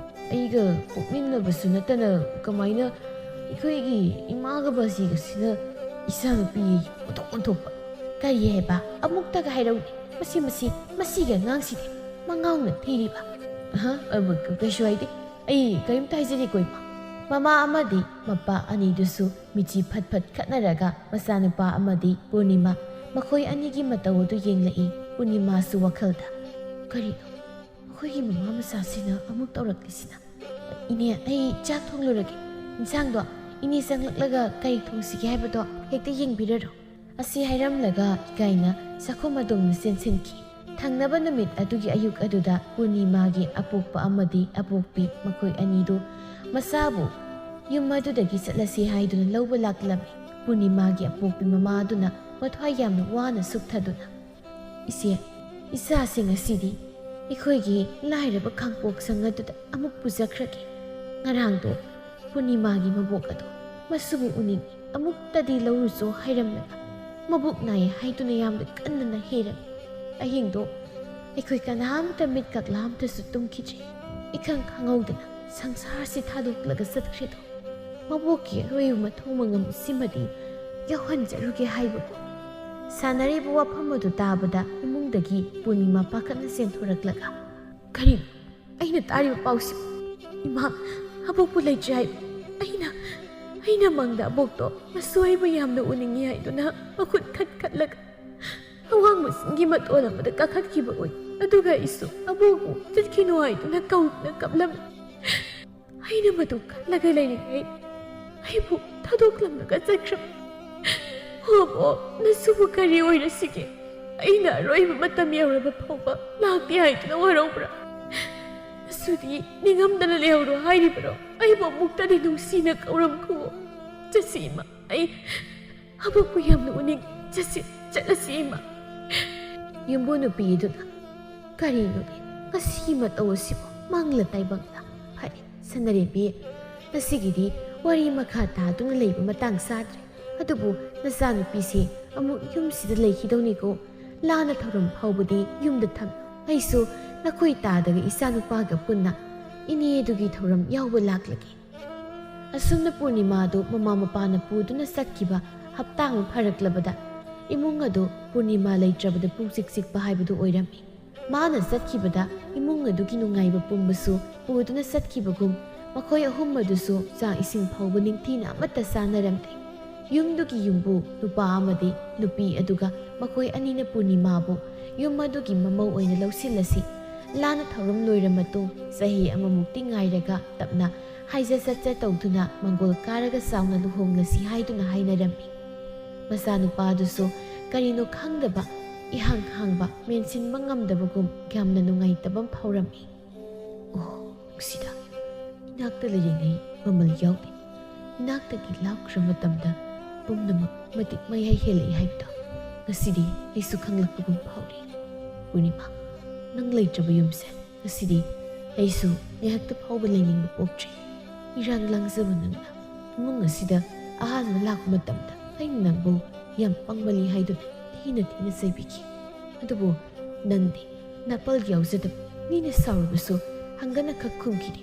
"ꯑꯩꯒ ꯄꯣꯛꯃꯤꯟꯅꯕꯁꯨ ꯅꯠꯇꯅ ꯀꯃꯥꯏꯅ ꯑꯩꯈꯣꯏꯒꯤ ꯏꯃꯥꯒ ꯕꯥꯖꯤꯒꯁꯤꯅ ꯏꯆꯥꯅꯨꯄꯤ ꯑꯣꯟꯊꯣꯛ ꯑꯣꯟꯊꯣꯛꯄ?" "ꯀꯔꯤ ꯍꯥꯏꯕ? ꯑꯃꯨꯛꯇꯒ ꯍꯥꯏꯔꯛꯎꯅꯦ꯫ ꯃꯁꯤ, ꯃꯁꯤ, ꯃꯁꯤꯒꯤ ꯑꯉꯥꯡꯁꯤꯗꯤ ꯃꯉꯥꯎꯅ ꯊꯤꯔꯤꯕ?" ꯑꯍ, ꯑꯕ, ꯀ-, ꯀꯩꯁꯨ ꯍꯥꯏꯗꯦ꯫ ꯑꯩ ꯀꯔꯤꯝꯇ ꯍꯥꯏꯖꯗꯦꯀꯣ, ꯏꯃꯥ꯫ ꯃꯃꯥ ꯑꯃꯗꯤ ꯃꯄꯥ ꯑꯅꯤꯗꯨꯁꯨ ꯃꯤꯆꯤ ꯐꯠ ꯐꯠ ꯈꯠꯅꯔꯒ ꯃꯆꯥꯅꯨꯄꯥ ꯑꯃꯗꯤ ꯄꯨꯔꯅꯤꯃꯥ ꯃꯈꯣꯏ ꯑꯅꯤꯒꯤ ꯃꯇꯧ ꯑꯗꯨ ꯌꯦꯡꯂꯛꯏ꯫ ꯄꯨꯔꯅꯤꯃꯥꯁꯨ ꯋꯥꯈꯜꯗ, "ꯀꯔꯤꯅꯣ ꯃꯈꯣꯏꯒꯤ ꯃꯃꯥ ꯃꯆꯥꯁꯤꯅ ꯑꯃꯨꯛ ꯇꯧꯔꯛꯂꯤꯁꯤꯅ? ꯏꯅꯦ, ꯑꯩ ꯆꯥꯛ ꯊꯣꯡꯂꯨꯔꯒꯦ꯫ ꯏꯟꯁꯥꯡꯗꯣ ꯏꯅꯦ ꯆꯪꯂꯛꯂꯒ ꯀꯔꯤ ꯊꯣꯡꯁꯤꯒꯦ ꯍꯥꯏꯕꯗꯣ ꯍꯦꯛꯇ ꯌꯦꯡꯕꯤꯔꯔꯣ"꯫ ꯑꯁꯤ ꯍꯥꯏꯔꯝꯂꯒ ꯏꯀꯥꯏꯅ ꯆꯥꯛꯈꯨꯝ ꯑꯗꯣꯝꯗ ꯆꯦꯟꯁꯤꯟꯈꯤ꯫ ꯊꯪꯅꯕ ꯅꯨꯃꯤꯠ ꯑꯗꯨꯒꯤ ꯑꯌꯨꯛ ꯑꯗꯨꯗ ꯄꯨꯔꯅꯤꯃꯥꯒꯤ ꯑꯄꯣꯛꯄ ꯑꯃꯗꯤ ꯑꯄꯣꯛꯄꯤ ꯃꯈꯣꯏ ꯑꯅꯤꯗꯨ ꯃꯆꯥꯕꯨ ꯌꯨꯝ ꯑꯗꯨꯗꯒꯤ ꯆꯠꯂꯁꯤ ꯍꯥꯏꯗꯨꯅ ꯂꯧꯕ ꯂꯥꯛꯂꯝꯃꯤ꯫ ꯄꯨꯔꯅꯤꯃꯥꯒꯤ ꯑꯄꯣꯛꯄꯤ ꯃꯃꯥ ꯑꯗꯨꯅ ꯃꯊ꯭ꯋꯥꯏ ꯌꯥꯝꯅ ꯋꯥꯅ ꯁꯨꯛꯊꯗꯨꯅ, "ꯏꯆꯦ, ꯏꯆꯥꯁꯤꯡ ꯑꯁꯤꯗꯤ ꯑꯩꯈꯣꯏꯒꯤ ꯂꯥꯏꯔꯕ ꯈꯥꯡꯄꯣꯛ ꯁꯪ ꯑꯗꯨꯗ ꯑꯃꯨꯛ ꯄꯨꯖꯈ꯭ꯔꯒꯦ꯫ ꯉꯔꯥꯡꯗꯣ ꯄꯨꯔꯅꯤꯃꯥꯒꯤ ꯃꯕꯣꯛ ꯑꯗꯣ ꯃꯁꯨꯕꯨ ꯎꯅꯤꯡꯏ, ꯑꯃꯨꯛꯇꯗꯤ ꯂꯧꯔꯨꯆꯣ" ꯍꯥꯏꯔꯝꯂꯒ ꯃꯕꯨꯛ ꯅꯥꯏ ꯍꯥꯏꯗꯨꯅ ꯌꯥꯝꯅ ꯀꯟꯅ ꯅꯥꯍꯩꯔꯝꯃꯤ꯫ ꯑꯍꯤꯡꯗꯣ ꯑꯩꯈꯣꯏ ꯀꯅꯥꯝꯇ ꯃꯤꯠ ꯀꯛꯂꯥ ꯑꯃꯇꯁꯨ ꯇꯨꯝꯈꯤꯗ꯭ꯔꯦ꯫ ꯏꯈꯪ ꯈꯪꯍꯧꯗꯅ ꯁꯪꯁꯥꯔꯁꯤ ꯊꯥꯗꯣꯛꯂꯒ ꯆꯠꯈ꯭ꯔꯦꯗꯣ꯫ ꯃꯕꯣꯛꯀꯤ ꯑꯔꯣꯏꯕ ꯃꯊꯧ ꯃꯉꯝ ꯑꯁꯤꯃꯗꯤ ꯌꯥꯎꯍꯟꯖꯔꯨꯒꯦ ꯍꯥꯏꯕꯕꯨ ꯁꯥꯟꯅꯔꯤꯕ ꯋꯥꯐꯝ ꯑꯗꯨ ꯇꯥꯕꯗ ꯏꯃꯨꯡꯗꯒꯤ ꯄꯨꯔꯅꯤꯃꯥ ꯄꯥꯈꯠꯅ ꯆꯦꯟꯊꯣꯔꯛꯂꯒ, "ꯀꯔꯤꯅꯣ ꯑꯩꯅ ꯇꯥꯔꯤꯕ ꯄꯥꯎꯁꯤ? ꯏꯃꯥ, ꯑꯕꯣꯛꯄꯨ ꯂꯩꯇ꯭ꯔꯦ ꯍꯥꯏ꯫ ꯑꯩꯅ, ꯑꯩꯅ ꯃꯪꯗ ꯑꯕꯣꯛꯇꯣ ꯃꯁꯨ ꯑꯩꯕꯨ ꯌꯥꯝꯅ ꯎꯅꯤꯡꯉꯤ ꯍꯥꯏꯗꯨꯅ ꯃꯈꯨꯠ ꯈꯠ ꯈꯠꯂꯒ ꯑꯋꯥꯡꯕ ꯆꯤꯡꯒꯤ ꯃꯇꯣꯟ ꯑꯃꯗ ꯀꯥꯈꯠꯈꯤꯕ ꯎꯏ꯫ ꯑꯗꯨꯒ ꯑꯩꯁꯨ ꯑꯕꯣꯛꯄꯨ ꯆꯠꯈꯤꯅꯨ ꯍꯥꯏꯗꯨꯅ ꯀꯧꯗꯨꯅ ꯀꯞꯂꯝꯃꯤ꯫ ꯑꯩꯅ ꯃꯗꯨ ꯈꯜꯂꯒ ꯂꯩꯔꯤꯉꯩ ꯑꯩꯕꯨ ꯊꯥꯗꯣꯛꯂꯝꯂꯒ ꯆꯠꯈ꯭ꯔꯕ꯫ ꯍꯣ ꯑꯕꯣꯛ, ꯅꯁꯨꯕꯨ ꯀꯔꯤ ꯑꯣꯏꯔꯁꯤꯒꯦ? ꯑꯩꯅ ꯑꯔꯣꯏꯕ ꯃꯇꯝ ꯌꯧꯔꯕ ꯐꯥꯎꯕ ꯂꯥꯛꯇꯦ ꯍꯥꯏꯗꯨꯅ ꯋꯥꯔꯧꯕ꯭ꯔꯥ? ꯅꯁꯨꯗꯤ ꯅꯤꯡꯉꯝꯗꯅ ꯂꯩꯍꯧꯔꯣ ꯍꯥꯏꯔꯤꯕꯔꯣ? ꯑꯩꯕꯨ ꯑꯃꯨꯛꯇꯗꯤ ꯅꯨꯡꯁꯤꯅ ꯀꯧꯔꯝꯈꯨꯑꯣ꯫ ꯆꯠꯁꯤ ꯏꯃꯥ, ꯑꯩ ꯑꯕꯣꯛꯄꯨ ꯌꯥꯝꯅ ꯎꯅꯤꯡ꯫ ꯆꯠꯁꯤ, ꯆꯠꯂꯁꯤ ꯏꯃꯥ꯫ ꯌꯨꯝꯕꯨ ꯅꯨꯄꯤ ꯑꯗꯨꯅ, "ꯀꯔꯤꯅꯣꯅꯦ ꯉꯁꯤꯒꯤ ꯃꯇꯧ ꯑꯁꯤꯕꯨ? ꯃꯪꯂ ꯇꯥꯏꯕꯪꯂ? ꯐꯔꯦ ꯁꯅꯥꯔꯦꯝꯕꯤ, ꯉꯁꯤꯒꯤꯗꯤ ꯋꯥꯔꯤ ꯃꯈꯥ ꯇꯥꯗꯨꯅ ꯂꯩꯕ ꯃꯇꯥꯡ ꯆꯥꯗ꯭ꯔꯦ꯫ ꯑꯗꯨꯕꯨ ꯅꯆꯥꯅꯨꯄꯤꯁꯦ ꯑꯃꯨꯛ ꯌꯨꯝꯁꯤꯗ ꯂꯩꯈꯤꯗꯧꯅꯤꯀꯣ꯫ ꯂꯥꯟꯅ ꯊꯧꯔꯝ ꯐꯥꯎꯕꯗꯤ ꯌꯨꯝꯗ ꯊꯝ꯫ ꯑꯩꯁꯨ ꯅꯈꯣꯏ ꯇꯥꯗꯒ ꯏꯆꯥꯅꯨꯄꯥꯒ ꯄꯨꯟꯅ ꯏꯅꯦ ꯑꯗꯨꯒꯤ ꯊꯧꯔꯝ ꯌꯥꯎꯕ ꯂꯥꯛꯂꯒꯦ"꯫ ꯑꯁꯨꯝꯅ ꯄꯨꯔꯅꯤꯃꯥꯗꯨ ꯃꯃꯥ ꯃꯄꯥꯅ ꯄꯨꯗꯨꯅ ꯆꯠꯈꯤꯕ ꯍꯞꯇꯥ ꯑꯃ ꯐꯥꯔꯛꯂꯕꯗ ꯏꯃꯨꯡ ꯑꯗꯨ ꯄꯨꯔꯅꯤꯃꯥ ꯂꯩꯇ꯭ꯔꯕꯗ ꯄꯨꯛꯆꯤꯛ ꯆꯤꯛꯄ ꯍꯥꯏꯕꯗꯨ ꯑꯣꯏꯔꯝꯃꯤ꯫ ꯃꯥꯅ ꯆꯠꯈꯤꯕꯗ ꯏꯃꯨꯡ ꯑꯗꯨꯒꯤ ꯅꯨꯡꯉꯥꯏꯕ ꯄꯨꯝꯕꯁꯨ ꯄꯨꯗꯨꯅ ꯆꯠꯈꯤꯕꯒꯨꯝ, ꯃꯈꯣꯏ ꯑꯍꯨꯝ ꯑꯗꯨꯁꯨ ꯆꯥꯛ ꯏꯁꯤꯡ ꯐꯥꯎꯕ ꯅꯤꯡꯊꯤꯅ ꯑꯃꯠꯇ ꯆꯥꯅꯔꯝꯗꯦ꯫ ꯌꯨꯝꯗꯨꯒꯤ ꯌꯨꯝꯕꯨ ꯅꯨꯄꯥ ꯑꯃꯗꯤ ꯅꯨꯄꯤ ꯑꯗꯨꯒ ꯃꯈꯣꯏ ꯑꯅꯤꯅ ꯄꯨꯔꯅꯤꯃꯥꯕꯨ ꯌꯨꯝ ꯑꯗꯨꯒꯤ ꯃꯃꯧ ꯑꯣꯏꯅ ꯂꯧꯁꯤꯜꯂꯁꯤ꯫ ꯂꯥꯟꯅ ꯊꯧꯔꯝ ꯂꯣꯏꯔ ꯃꯇꯨꯡ ꯆꯍꯤ ꯑꯃꯃꯨꯛꯇꯤ ꯉꯥꯏꯔꯒ ꯇꯞꯅ ꯍꯥꯏꯖ ꯆꯠꯆ ꯇꯧꯗꯨꯅ ꯃꯪꯒꯣꯜ ꯀꯥꯔꯒ ꯆꯥꯎꯅ ꯂꯨꯍꯣꯡꯂꯁꯤ ꯍꯥꯏꯗꯨꯅ ꯍꯥꯏꯅꯔꯝꯃꯤ꯫ ꯃꯆꯥꯅꯨꯄꯥ ꯑꯗꯨꯁꯨ ꯀꯔꯤꯅꯣ ꯈꯪꯗꯕ, ꯏꯍꯥꯡ ꯍꯥꯡꯕ, ꯃꯦꯟꯁꯤꯟꯕ ꯉꯝꯗꯕꯒꯨꯝ ꯌꯥꯝꯅ ꯅꯨꯡꯉꯥꯏꯇꯕ ꯑꯃ ꯐꯥꯎꯔꯝꯃꯤ꯫ ꯑꯣ, ꯅꯨꯡꯁꯤꯗ, ꯏꯅꯥꯛꯇ ꯂꯩꯔꯤꯉꯩ ꯃꯃꯜ ꯌꯥꯎꯗꯦ꯫ ꯏꯅꯥꯛꯇꯒꯤ ꯂꯥꯞꯈ꯭ꯔ ꯃꯇꯝꯗ ꯄꯨꯝꯅꯃꯛ ꯃꯇꯤꯛ ꯃꯌꯥꯏ ꯍꯦꯜꯂꯛꯏ ꯍꯥꯏꯕꯗꯣ ꯉꯁꯤꯗꯤ ꯑꯩꯁꯨ ꯈꯪꯂꯛꯄꯒꯨꯝ ꯐꯥꯎꯔꯤ꯫ ꯄꯨꯔꯅꯤꯃꯥ, ꯅꯪ ꯂꯩꯇ꯭ꯔꯕ ꯌꯨꯝꯁꯦ ꯉꯁꯤꯗꯤ ꯑꯩꯁꯨ ꯉꯥꯏꯍꯥꯛꯇ ꯐꯥꯎꯕ ꯂꯩꯅꯤꯡꯕ ꯄꯣꯛꯇ꯭ꯔꯦ꯫ ꯏꯔꯥꯡ ꯂꯥꯡꯖꯕ ꯅꯪꯅ ꯏꯃꯨꯡ ꯑꯁꯤꯗ ꯑꯍꯥꯟꯕ ꯂꯥꯛꯄ ꯃꯇꯝꯗ ꯑꯩꯅ ꯅꯪꯕꯨ ꯌꯥꯝ ꯄꯪꯃꯜꯂꯤ ꯍꯥꯏꯗꯨꯅ ꯊꯤꯅ ꯊꯤꯅ ꯆꯩꯕꯤꯈꯤ꯫ ꯑꯗꯨꯕꯨ ꯅꯪꯗꯤ ꯅꯥꯄꯜ ꯌꯥꯎꯖꯗꯕ ꯃꯤꯅ ꯁꯥꯎꯔꯕꯁꯨ ꯍꯪꯒꯅꯈꯛ ꯈꯨꯝꯈꯤꯗꯦ꯫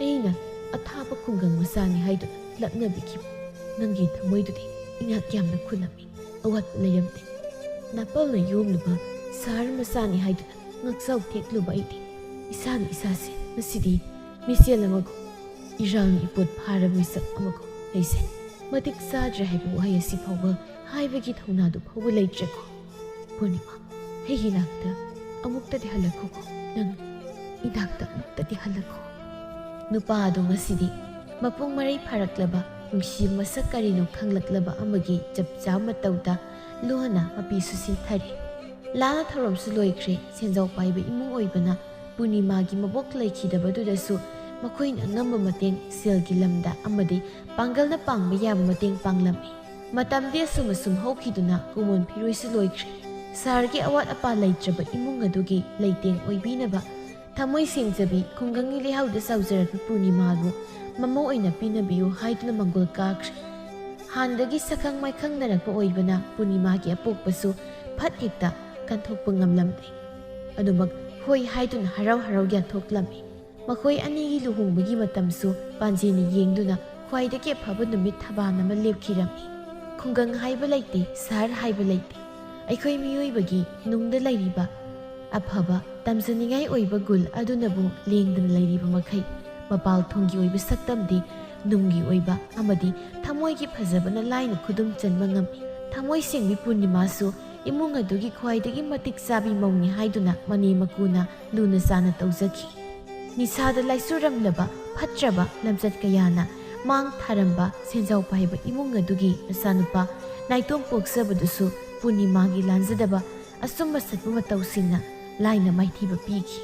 ꯑꯩꯅ ꯑꯊꯥꯕ ꯈꯨꯡꯒꯪ ꯃꯆꯥꯅꯤ ꯍꯥꯏꯗꯨꯅ ꯂꯛꯅꯕꯤꯈꯤꯕ ꯅꯪꯒꯤ ꯊꯃꯣꯏꯗꯨꯗꯤ ꯏꯅꯥꯛ ꯌꯥꯝꯅ ꯈꯨꯜꯂꯝꯃꯤ꯫ ꯑꯋꯥꯠꯄ ꯂꯩꯔꯝꯗꯦ꯫ ꯅꯥꯄꯜꯅ ꯌꯣꯝꯂꯨꯕ ꯁꯍꯔ ꯃꯆꯥꯅꯤ ꯍꯥꯏꯗꯨꯅ ꯉꯛꯆꯥꯎ ꯊꯦꯛꯂꯨꯕ ꯑꯩꯗꯤ ꯏꯁꯥꯅ ꯏꯁꯥꯁꯦ ꯉꯁꯤꯗꯤ ꯃꯤꯁꯦꯜ ꯑꯃꯒꯨꯝ ꯏꯔꯥꯡ ꯏꯄꯣꯠ ꯐꯥꯔꯕ ꯃꯤꯁꯛ ꯑꯃꯒꯨꯝ ꯑꯩꯁꯦ ꯃꯇꯤꯛ ꯆꯥꯗ꯭ꯔꯦ ꯍꯥꯏꯕ ꯋꯥꯍꯩ ꯑꯁꯤ ꯐꯥꯎꯕ ꯍꯥꯏꯕꯒꯤ ꯊꯧꯅꯥꯗꯨ ꯐꯥꯎꯕ ꯂꯩꯇ꯭ꯔꯦꯀꯣ꯫ ꯄꯨꯔꯅꯤꯃꯥ, ꯑꯩꯒꯤ ꯏꯅꯥꯛꯇ ꯑꯃꯨꯛꯇꯗꯤ ꯍꯜꯂꯛꯈꯣꯀꯣ꯫ ꯅꯪ ꯏꯅꯥꯛꯇ ꯑꯃꯨꯛꯇꯗꯤ ꯍꯜꯂꯛꯈꯣ꯫ ꯅꯨꯄꯥ ꯑꯗꯨ ꯉꯁꯤꯗꯤ ꯃꯄꯨꯡ ꯃꯔꯩ ꯐꯥꯔꯛꯂꯕ, ꯅꯨꯡꯁꯤꯕ ꯃꯁꯛ ꯀꯔꯤꯅꯣ ꯈꯪꯂꯛꯂꯕ ꯑꯃꯒꯤ ꯆꯞ ꯆꯥꯕ ꯃꯇꯧꯗ ꯂꯣꯟꯅ ꯃꯄꯤꯁꯨ ꯁꯤꯟꯊꯔꯦ꯫ ꯂꯥꯟꯅ ꯊꯧꯔꯝꯁꯨ ꯂꯣꯏꯈ꯭ꯔꯦ꯫ ꯁꯦꯟꯖꯥꯎ ꯄꯥꯏꯕ ꯏꯃꯨꯡ ꯑꯣꯏꯕꯅ ꯄꯨꯔꯅꯤꯃꯥꯒꯤ ꯃꯕꯣꯛ ꯂꯩꯈꯤꯗꯕꯗꯨꯗꯁꯨ ꯃꯈꯣꯏꯅ ꯑꯉꯝꯕ ꯃꯇꯦꯡ, ꯁꯦꯜꯒꯤ ꯂꯝꯗ ꯑꯃꯗꯤ ꯄꯥꯡꯒꯜꯅ ꯄꯥꯡꯕ ꯌꯥꯕ ꯃꯇꯦꯡ ꯄꯥꯡꯂꯝꯃꯤ꯫ ꯃꯇꯝꯗꯤ ꯑꯁꯨꯝ ꯑꯁꯨꯝ ꯍꯧꯈꯤꯗꯨꯅ ꯀꯨꯃꯣꯟ ꯐꯤꯔꯣꯏꯁꯨ ꯂꯣꯏꯈ꯭ꯔꯦ꯫ ꯁꯍꯔꯒꯤ ꯑꯋꯥꯠ ꯑꯄꯥ ꯂꯩꯇ꯭ꯔꯕ ꯏꯃꯨꯡ ꯑꯗꯨꯒꯤ ꯂꯩꯇꯦꯡ ꯑꯣꯏꯕꯤꯅꯕ ꯊꯃꯣꯏ ꯁꯦꯡꯖꯕꯤ ꯈꯨꯡꯒꯪꯒꯤ ꯂꯩꯍꯥꯎꯗ ꯆꯥꯎꯖꯔꯛꯄ ꯄꯨꯔꯅꯤꯃꯥꯕꯨ ꯃꯃꯧ ꯑꯣꯏꯅ ꯄꯤꯅꯕꯤꯌꯨ ꯍꯥꯏꯗꯨꯅ ꯃꯪꯒꯣꯜ ꯀꯥꯈ꯭ꯔꯦ꯫ ꯍꯥꯟꯅꯗꯒꯤ ꯁꯛꯈꯪ ꯃꯥꯏꯈꯪꯅꯔꯛꯄ ꯑꯣꯏꯕꯅ ꯄꯨꯔꯅꯤꯃꯥꯒꯤ ꯑꯄꯣꯛꯄꯁꯨ ꯐꯠ ꯍꯦꯛꯇ ꯀꯟꯊꯣꯛꯄ ꯉꯝꯂꯝꯗꯦ꯫ ꯑꯗꯨꯃꯛ ꯍꯣꯏ ꯍꯥꯏꯗꯨꯅ ꯍꯔꯥꯎ ꯍꯔꯥꯎ ꯌꯥꯊꯣꯛꯂꯝꯃꯤ꯫ ꯃꯈꯣꯏ ꯑꯅꯤꯒꯤ ꯂꯨꯍꯣꯡꯕꯒꯤ ꯃꯇꯝꯁꯨ ꯄꯥꯟꯖꯤꯅ ꯌꯦꯡꯗꯨꯅ ꯈ꯭ꯋꯥꯏꯗꯒꯤ ꯑꯐꯕ ꯅꯨꯃꯤꯠ ꯊꯕꯥꯟ ꯑꯃ ꯂꯦꯞꯈꯤꯔꯝꯃꯤ꯫ ꯈꯨꯡꯒꯪ ꯍꯥꯏꯕ ꯂꯩꯇꯦ, ꯁꯍꯔ ꯍꯥꯏꯕ ꯂꯩꯇꯦ꯫ ꯑꯩꯈꯣꯏ ꯃꯤꯑꯣꯏꯕꯒꯤ ꯅꯨꯡꯗ ꯂꯩꯔꯤꯕ ꯑꯐꯕ, ꯇꯝꯖꯅꯤꯡꯉꯥꯏ ꯑꯣꯏꯕ ꯒꯨꯜ ꯑꯗꯨꯅꯕꯨ ꯂꯦꯡꯗꯅ ꯂꯩꯔꯤꯕ ꯃꯈꯩ, ꯃꯄꯥꯜ ꯊꯣꯡꯒꯤ ꯑꯣꯏꯕ ꯁꯛꯇꯝꯗꯤ ꯅꯨꯡꯒꯤ ꯑꯣꯏꯕ ꯑꯃꯗꯤ ꯊꯃꯣꯏꯒꯤ ꯐꯖꯕꯅ ꯂꯥꯏꯅ ꯈꯨꯗꯨꯝ ꯆꯟꯕ ꯉꯝꯃꯤ꯫ ꯊꯃꯣꯏ ꯁꯦꯡꯕꯤ ꯄꯨꯔꯅꯤꯃꯥꯁꯨ ꯏꯃꯨꯡ ꯑꯗꯨꯒꯤ ꯈ꯭ꯋꯥꯏꯗꯒꯤ ꯃꯇꯤꯛ ꯆꯥꯕꯤ ꯃꯧꯅꯤ ꯍꯥꯏꯗꯨꯅ ꯃꯅꯦ ꯃꯀꯨꯅ ꯂꯨꯅ ꯆꯥꯅ ꯇꯧꯖꯈꯤ꯫ ꯅꯤꯁꯥꯗ ꯂꯥꯏꯆꯨꯔꯝꯂꯕ ꯐꯠꯇ꯭ꯔꯕ ꯂꯝꯆꯠ ꯀꯌꯥꯅ ꯃꯥꯡ ꯊꯥꯔꯝꯕ ꯁꯦꯟꯖꯥꯎ ꯄꯥꯏꯕ ꯏꯃꯨꯡ ꯑꯗꯨꯒꯤ ꯃꯆꯥꯅꯨꯄꯥ ꯅꯥꯏꯇꯣꯝ ꯄꯣꯛꯆꯕꯗꯨꯁꯨ ꯄꯨꯔꯅꯤꯃꯥꯒꯤ ꯂꯥꯟꯖꯗꯕ ꯑꯆꯨꯝꯕ ꯁꯠꯄ ꯃꯇꯧꯁꯤꯡꯅ ꯂꯥꯏꯅ ꯃꯥꯏꯊꯤꯕ ꯄꯤꯈꯤ꯫